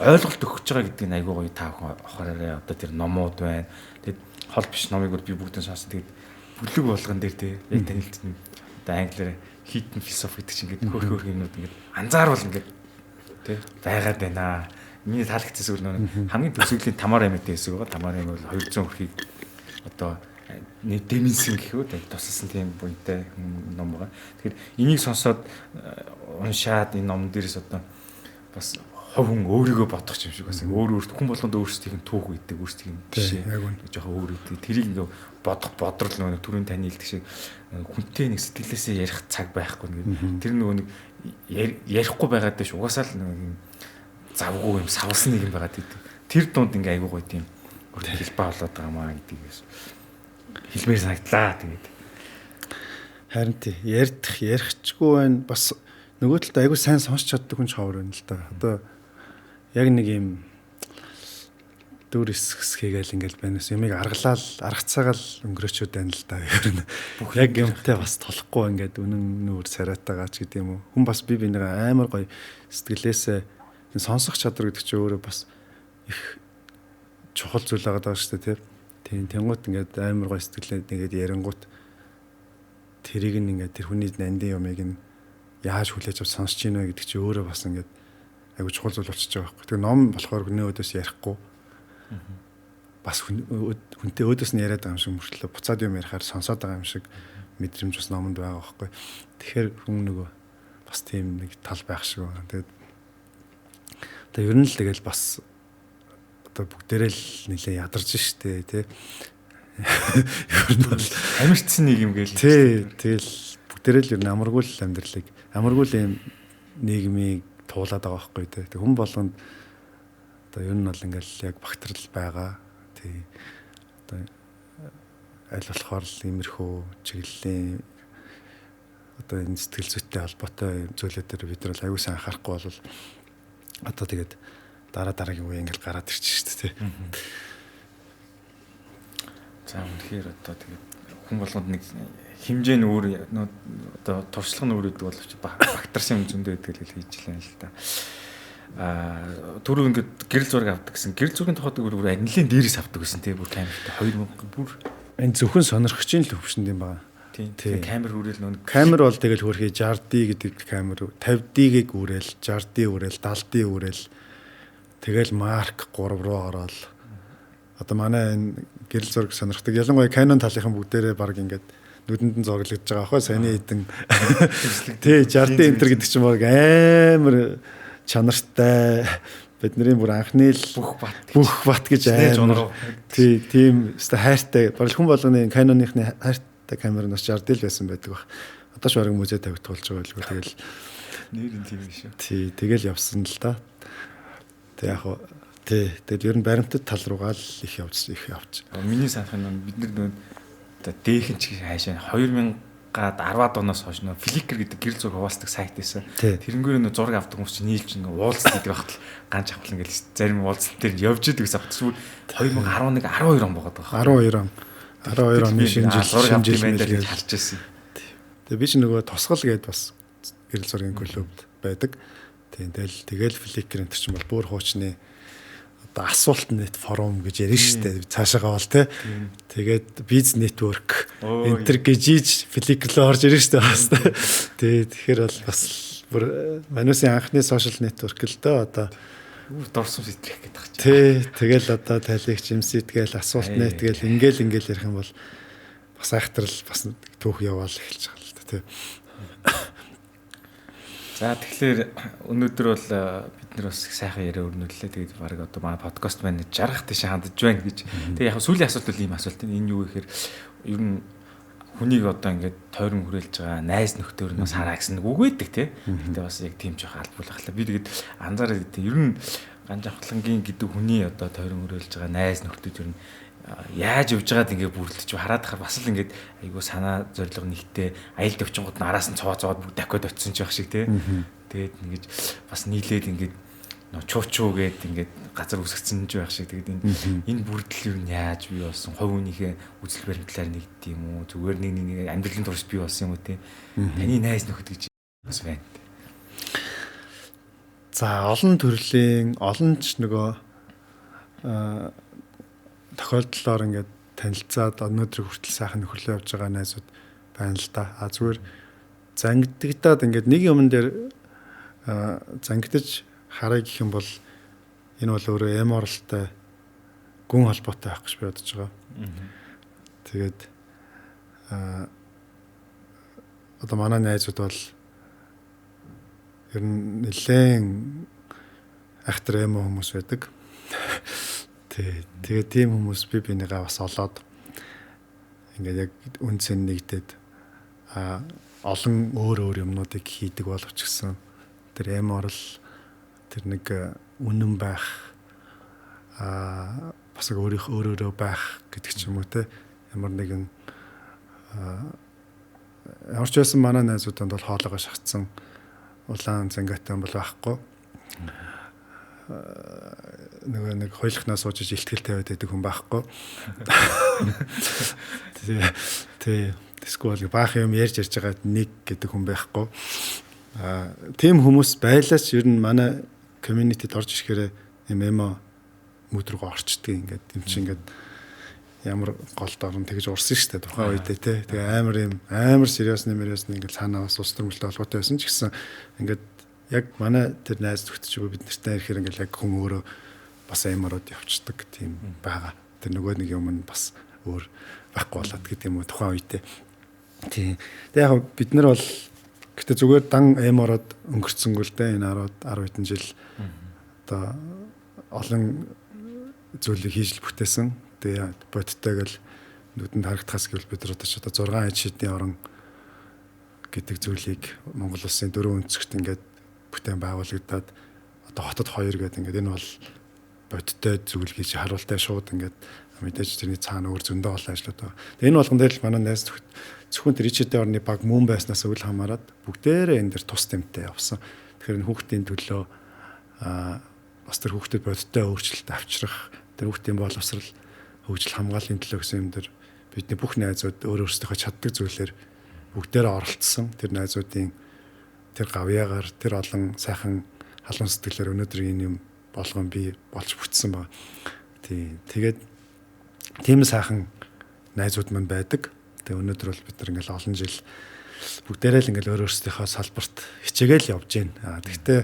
Ойлголт өгч байгаа гэдэг нь айгүй гоё та бүхэн ухаараарай. Одоо тэр номууд байна. Тэгэд хол биш номыг бол би бүгдэн сонсон. Тэгээд бүлэг болгон дээр те яг танилтсан. Одоо англиар хитэн философи гэдэг чинь ингээд хөөх юмнууд ингээд анзаарвал ингээд тий байгаад байна. Миний таалагдсан зүйл нөө хамгийн төгсгөлийн Тамара эмээтэй хэсэг байгаа. Тамара эмээ бол 200 өрхийг одоо дэмэнсэн гэх үү тусалсан тийм буянтай ном байгаа. Тэгэхээр энийг сонсоод уншаад энэ ном дээрээс одоо бас хувь хүн өөрийгөө бодох юм шиг бас өөр өөрт хүн болгонд өөрсдийнх нь түүх үйдэг, өөрсдийнх нь жишээ жоохон өөр үйдэг. Тэрийг ингээ бодох бодрол нөгөө түрүүн таны хэлдэг шиг хүнтэй нэг сэтгэлээсээ ярих цаг байхгүй нэг. Тэр нөгөө нэг ярихгүй байгаад биш угаасаа л нөгөө юм завгүй юм савлсан нэг юм байгаад идэв. Тэр дунд ингээ айгуу гоё тийм өөр хэлбэ болоод байгаа маа гэдгийг хэлмээр санагдлаа тэгээд. Харин тий ярьдах ярихчгүй байна бас нөгөө талд айгуу сайн сонсч чаддаг хүн ч ховор байна л да. Одоо яг нэг юм дүр хэсгээгээл ингээл байна ус юмыг аргалаал аргацаагаал өнгөрөөчөөд байна л да. Ер нь яг юмтай бас толохгүй ингээд үнэн нүүр царайтайгаа ч гэдэг юм уу. Хүн бас би бинийгаа амар гоё сэтгэлээсээ сонсох чадвар гэдэг чинь өөрөө бас их чухал зүйл байгаа даа шүү дээ, тийм. Тэнгуут ингээд амар гоё сэтгэлээ нэгээд ярингуут тэрийг нь ингээд тэр хүний нандин юмыг нь яаж хүлээж авч сонсч ийн вэ гэдэг чинь өөрөө бас ингээд айгу чухал зүйл болчихж байгаа байхгүй. Тэгээ ном болохоор хүний өөдөөс ярихгүй. Бас хүнтэй өөдөөс нь яриад байгаа юм шиг мөртлөө буцаад юм ярихаар сонсоод байгаа юм шиг мэдрэмж бас номонд байгаа байхгүй. Тэгэхээр хүн нөгөө бас тийм нэг тал байх шиг байна. Тэгээд одоо ер нь л тэгэл бас одоо бүгдээрээ л нэлээ ядарч штэ тий. Ер нь бол амирчсан нэг юм гээл. Тий, тэгэл бүгдээрээ л ер нь амаргүй л амьдралыг амаргүй л юм нийгмийг туулаад байгаа байхгүй тий. Тэг хүн болгонд одоо ер нь бол ингээл яг багтрал байгаа. Тий. Одоо аль болохоор л иймэрхүү чиглэлийн одоо энэ сэтгэл зүйтэй холбоотой зүйлүүдээр бид нар бол аюул сан анхаарахгүй бол одоо тэгээд дараа дараагийн үе ингээл гараад ирчих шүү дээ тий. За үнэхээр одоо тэгээд хүн болгонд нэг хэмжээ нь өөр одоо туршлага нь өөр гэдэг боловч багтарсан юм зөндөө байдаг л хийж лээ л да. Аа түрүү ингээд гэрэл зураг авдаг гэсэн. Гэрэл зургийн тухайд бүр анилын дээрээс авдаг гэсэн тий бүр камертай 2000 бүр энэ зөвхөн сонирхчийн л хөвшөнд юм байна. Тийм. Камер хүрэл нөө камер бол тэгэл хөөрхий 60D гэдэг камер 50D-гийг үрээл 60D үрээл 70D үрээл тэгэл Mark 3 руу ороод одоо манай энэ гэрэл зураг сонирхдаг. Ялангуяа Canon талынхан бүгдээрээ баг ингээд нүдэнд нь зураглагдж байгаа аахгүй саяны хэдэн тий 60D энтер гэдэг чинь баг амар чанартай бидний бүр анхны л бүх бат гэж амар тий тийм өстой хайртай баг хүн болгоны Canon-ийнхны хайртай камер нь бас 60D л байсан байдаг баг. Одоо ч бараг музей тавигдах болж байгаа байлгүй тэгэл нэр нь тийм шүү. Тий тэгэл явсан л да. Тэг яг хуу тий тэгэл ер нь баримтат тал руугаа л их явж их явж. Миний санах нь бид нар нөө одоо дээхэн ч хайшаа 2010-ад оноос хойш нөө Flickr гэдэг гэрэл зураг хуваалцдаг сайт байсан. Тэрнгээр нөө зураг авдаг хүмүүс чинь нийлж ингээ уулздаг гэдэг багт л ганц авах ингээл зарим уулзалт дээр явж идэг гэсэн багт. 2011 12 он богоод байгаа. 12 он. 12 оны шинэ жил мэлгээл харж байсан. Тэгээ би ч нөгөө тусгал гээд бас гэрэл зургийн клубд байдаг. Тийм тэгэл Flickr энэ чинь бол бүр хуучны одоо асуулт нет форум гэж ярина шүү дээ. Цаашаагаа бол тий. Тэгээд biz network энтер гэж ийж Flickr руу орж ирнэ шүү дээ бас. Тий. Тэгэхээр бол бас бүр манусын анхны social network л дөө одоо дурсам сэтрэх гэдэг чинь. Тий. Тэгэл одоо талигч MC тэгэл асуулт нет тэгэл ингээл ярих юм бол бас айхтрал бас түүх яваал эхэлж байгаа л да тий. За тэгэхээр өнөөдөр бол бид нар бас их сайхан яриа өрнүүллээ. Тэгээд баг одоо манай подкаст маань жаргах тийш хандж байна гэж. Тэгээд яг сүүлийн асуулт бол ийм асуулт. Энэ юу гэхээр ер нь хүнийг одоо ингээд тойрон хүрээлж байгаа найз нөхдөр нь бас хараа гэсэн нэг үг байдаг тий. Гэтэ бас яг тийм жоох албуулах лаа. Би тэгээд анзаараад идэв. Ер нь Ганжавхлангийн гэдэг хүний одоо тойрон хүрээлж байгаа найз нөхдөд ер нь яаж явж байгаад ингээ бүрлдэж хараад хахаар бас л ингээд айгуу санаа зориг нэгтээ аялд явчихгууд нь араас нь цоо цоод бүгд дахиад очисон ч байх шиг тий. Тэгээд ингэж бас нийлээд ингээд чуу гээд ингээд газар үсгцэн ч байх шиг. Тэгээд энэ бүрдэл юу яаж бий болсон, хувь хүнийхээ үзэл баримтлаар нэгддэг юм уу, зүгээр нэг нэг амьдралын турш бий болсон юм уу тий. Таны найз нөхөд гэж бас байна. За олон төрлийн олон ч нөгөө тохиолдлоор ингээд танилцаад өнөөдөр хүртэл сайхан нөхөрлөө явж байгаа найзууд байна л да. А зүгээр зангидагдаад ингээд нэг юмн дээр зангидаж харъя гэх юм бол энэ бол өөрөө эм оролтой гүн холбоотой байх гэж би бодож байгаа. Тэгээд одоо манай найзууд бол ер нь нэлээд айхтар эмо хүмүүс байдаг. Тий. Тэгээд тийм хүмүүс би бинийгаа бас олоод ингээд яг үнцэн нэгдээд олон өөр өөр юмнуудыг хийдэг боловч гэсэн тэр эмо орол тэр нэг үнэн байх бас өөрөөрөө байх гэдэг ч юм уу те ямар нэгэн ямар ч байсан манай найзуудад бол хоолойгоо шахацсан улаан зангаатай бол байхгүй. Нөгөө нэг хойлохнаа сууж илтгэл тавиад байдаг хүн байхгүй. Тий. Эсвэл баах юм ярьж байгаа нэг гэдэг хүн байхгүй. Тийм хүмүүс байлаач ер нь манай community-д орж ирэхээр юм эмо мөд рүү орчдөг ингээд юм чи ингээд ямар голд орно тэгж урсан шүү дээ тухайн үедээ те. Тэгээ амар юм амар serious нэмэрээс ингээд цаанаа бас улс төрмөлтэй холбоотой байсан ч гэсэн ингээд яг манай тэр найз нөхдөд ч бид нартай ирэхээр ингээд яг хүн өөрөө бас эмороод явцдаг тийм байгаа. Тэр нөгөө нэг юм нь бас өөр байхгүй болоод гэдэг юм уу тухайн үедээ. Тийм. Тэгээ яг бид нар бол гэтээ зүгээр дан эмороод өнгөрцөнгөө л дээ энэ 10 хэдэн жил одоо олон зүйлийг хийж л бүтээсэн. Тэгээ бодтой гэл нүдэнд харагдахаас гэвэл бид нар одоо ч одоо 6 аж шидний орон гэдэг зүйлийг Монгол улсын дөрвөн өнцөгт ингээд бүтээн байгуулагдаад одоо хотод 2 гэдэг ингээд энэ бол бодтой зүйл гэж харуултай шууд ингээд мэдээж тэрний цаана өөр зөндөө олон ажлууд байгаа. Тэгээ энэ болгон дээр л манай найз зөвхөн тэр ичэдэ орны баг мөн байснаас үл хамааран бүгдээрээ энэ дэр тус тэмтэй явсан. Тэгэхээр энэ хүүхдийн төлөө бас тэр хүүхдэд бодтой өөрчлөлт авчрах, тэр хүүхдийн боловсрал, хөгжил хамгааллын төлөө гэсэн юм дээр бидний бүх найзууд өөр өөрсдийнхөө чаддаг зүйлээр бүгдээрээ оролцсон. Тэр найзуудын тэр гавьяагаар тэр олон сайхан халуун сэтгэлээр өнөөдөр энэ юм болгон би болж бүтсэн ба. Тий. Тэгээд тийм сайхан найзууд мань байдаг. Тэгээ өнөөдөр бол бид нар ингээл олон жил бүгдээрээ л ингээл өөр өөрсдийнхөө салбарт хичээгээл явж гин. Тэгтээ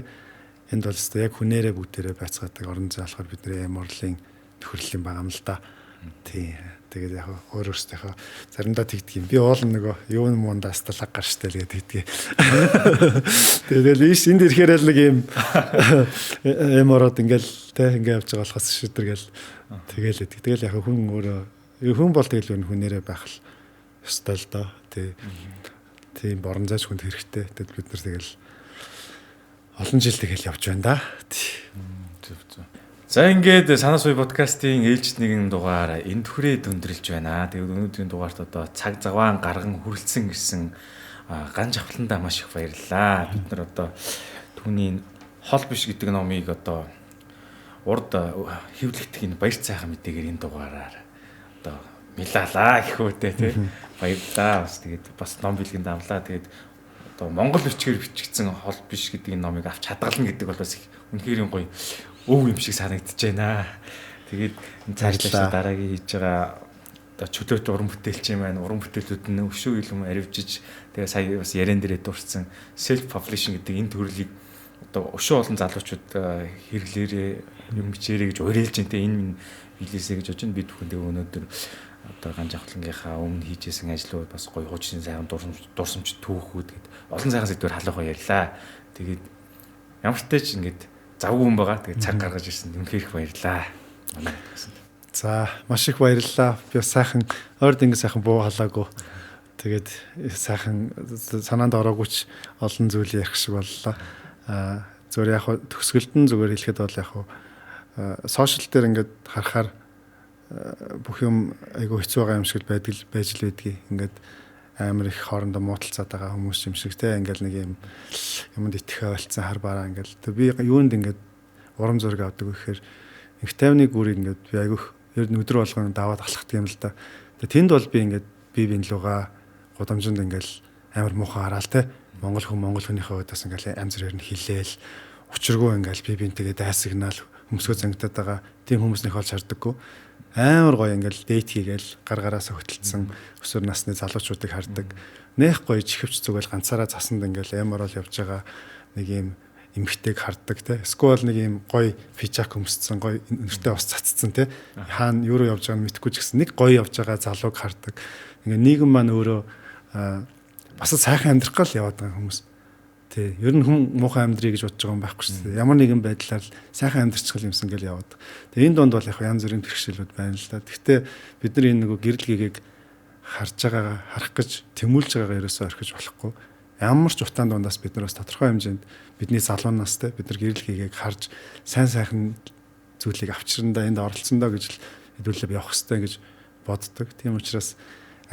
энд бол өстой яг хүнээрээ бүгдээрээ байцгаадаг орон зай болохоор бид нэр эм орлын төхөрлөлийн байгаа юм л да. Тий. Тэгээд яг өөр өөрсдийнхөө заримдаа тэгдэг юм. Би уул нөгөө юу мундаас талаг гарчтай л гэдэг тэгдэг. Тэгээд ийш энд ирэхээр л нэг юм эм ороод ингээл тэ ингээ явж байгаа болохоос шүдэргээл тэгэл гэдэг. Тэгэл яг хүн өөрөө хүн бол тэгэл хүнээрээ байх л ёстой л доо. Тий. Тийм борон зайч хүнд хэрэгтэй. Тэгэл бид нар тэгэл олон жил тэгэл явж байна да. Зөв зөв. За ингээд Санаа суй подкастын ээлжид нэгэн дугаар энэ түхрээ дүндрэлж байна. Тэгээд өнөөдрийн дугаарт одоо цаг заваан гарган хүрэлцэн ирсэн ган жавхландаа маш их баярлалаа. Бид нар одоо түүний хол биш гэдэг номыг одоо урд хэвлэгдэх энэ баяр цайхан мэдээгээр энэ дугаараар одоо милалаа гэх үедээ тий баярлалаа. Бас тэгээд бас ном бэлгэнд авлаа. Тэгээд одоо монгол бичгээр бичигдсэн хол биш гэдэг энэ номыг авч хадгална гэдэг бол бас үнэхээр гоё өв юм шиг санагдаж байна. Тэгээд цаашлаа дараагийн хийж байгаа одоо чөлөөт уран бүтээлч юм байна. Уран бүтээлүүд нь өшөө илүү аривжиж тэгээ сая бас яриан дээрээ дурдсан self publishing гэдэг энэ төрлийг одоо өшөө олон залуучууд хэрэглээрээ юм бичээрэй гэж уриалж байна те энэ минь билээсэй гэж бодож байна. Би түүхэн тэгээ өнөөдөр одоо ган жавхлангийнхаа өмнө хийжсэн ажлууд бас гоё хуучин сайхан дурсамж түүхүүд гэд олон сайхан сэдвээр халуухаа ярьлаа. Тэгээд ямар ч тач ингээд завгүй хүн байгаа. Тэгээд цаг гаргаж ирсэн. Үнэхээр их баярлалаа. Манай гэсэн. За маш их баярлалаа. Би сайхан ойрд ингэ сайхан буу халаагүй. Тэгээд сайхан санаанд ороогүй ч олон зүйл ярих шиг боллоо. Зүгээр яг төгсгөлд нь зүгээр хэлэхэд бол яг сошиал дээр ингээд харахаар бүх юм айгүй хэцүү байгаа юм шиг байдаг байж л байдгийг. Ингээд амар их хоорондоо мууталцаад байгаа хүмүүс юм шиг те ингээл нэг юм юмд итгэхэ болцсон хар бараа ингээл тэг би юунд ингээд урам зориг авдаг вэ гэхээр инх тайвны гүрийг ингээд би айгүйх ер нь өдөр болгон даваад алхахдаг юм л да. Тэг тэнд бол би ингээд би бин лугаа гудамжинд ингээл амар муухай хараал те Монгол хүн Монгол хүнийхээ хувьд бас ингээл янз бүрээр нь хилээл учиргүй ингээл би бинтэйгээ дайсагнаал хөмсгөө зангидаад байгаа тийм хүмүүснийх олж хардаггүй амар гоё ингээл дейт хийгээл гар гараасаа хөтөлцсөн өсвөр насны залуучуудыг хардаг. Нэх гоё чихвч зүгэл ганцаараа засанд ингээл амар бол явж байгаа нэг юм эмэгтэйг хардаг те. Эсвэл нэг юм гоё пижак өмссөн, гоё нэртэй ус цацсан те. Хаана юу руу явж байгааг нь мэдэхгүй ч гэсэн нэг гоё явж байгаа залууг хардаг. Ингээ нийгэм маань өөрөө бас сайхан амьдрах гал яваад байгаа хүмүүс. Тий. Ер нь хүн муухай амьдрий гэж бодож байгаа юм байхгүй шүү дээ. Ямар нэгэн байдлаар сайхан амьдрчихал юмсан гэл яваад. Тэгээ энэ дунд бол яг янз бүрийн бэрхшээлүүд байна л да. Гэхдээ бид нар энэ нөгөө гэрэл гэгээг харж байгаагаа харах гэж тэмүүлж байгаагаа ерөөсөө орхиж болохгүй. Ямар ч утаан дундаас бид нар бас тодорхой хэмжээнд бидний залуу настай бид нар гэрэл гэгээг харж сайн сайхан зүйлийг авчирандаа энд оролцсондоо гэж л хэдүүлээ явах хэрэгтэй гэж боддог. Тийм учраас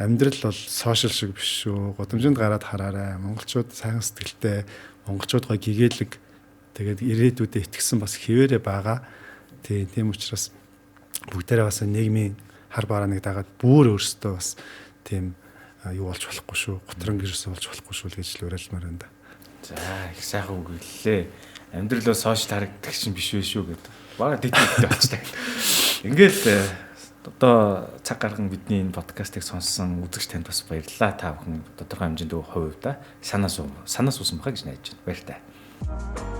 амьдрал бол сошиал шиг биш шүү. Гудамжинд гараад хараарай. Монголчууд сайхан сэтгэлтэй, монголчууд гоё гэгээлэг тэгээд ирээдүйдээ итгэсэн бас хэвээрээ байгаа. Тийм учраас бүгдээрээ бас нийгмийн хар барааныг дагаад бүр өөрсдөө бас тийм юу болж болохгүй шүү. Гутран гэрс болж болохгүй шүү л гэж л уриалмаар байна да. За их сайхан үг хэллээ. Амьдрал бол сошиал харагдах чинь биш вэ шүү гэдэг. Бага дэвтэлтэй болчихлаа. Ингээл одоо цаг гарган бидний энэ подкастыг сонссон үзэгч танд бас баярлалаа. Та бүхэн тодорхой хэмжээнд хувьдаа санаа суусан байхаа гэж найдаж байна. Баяртай.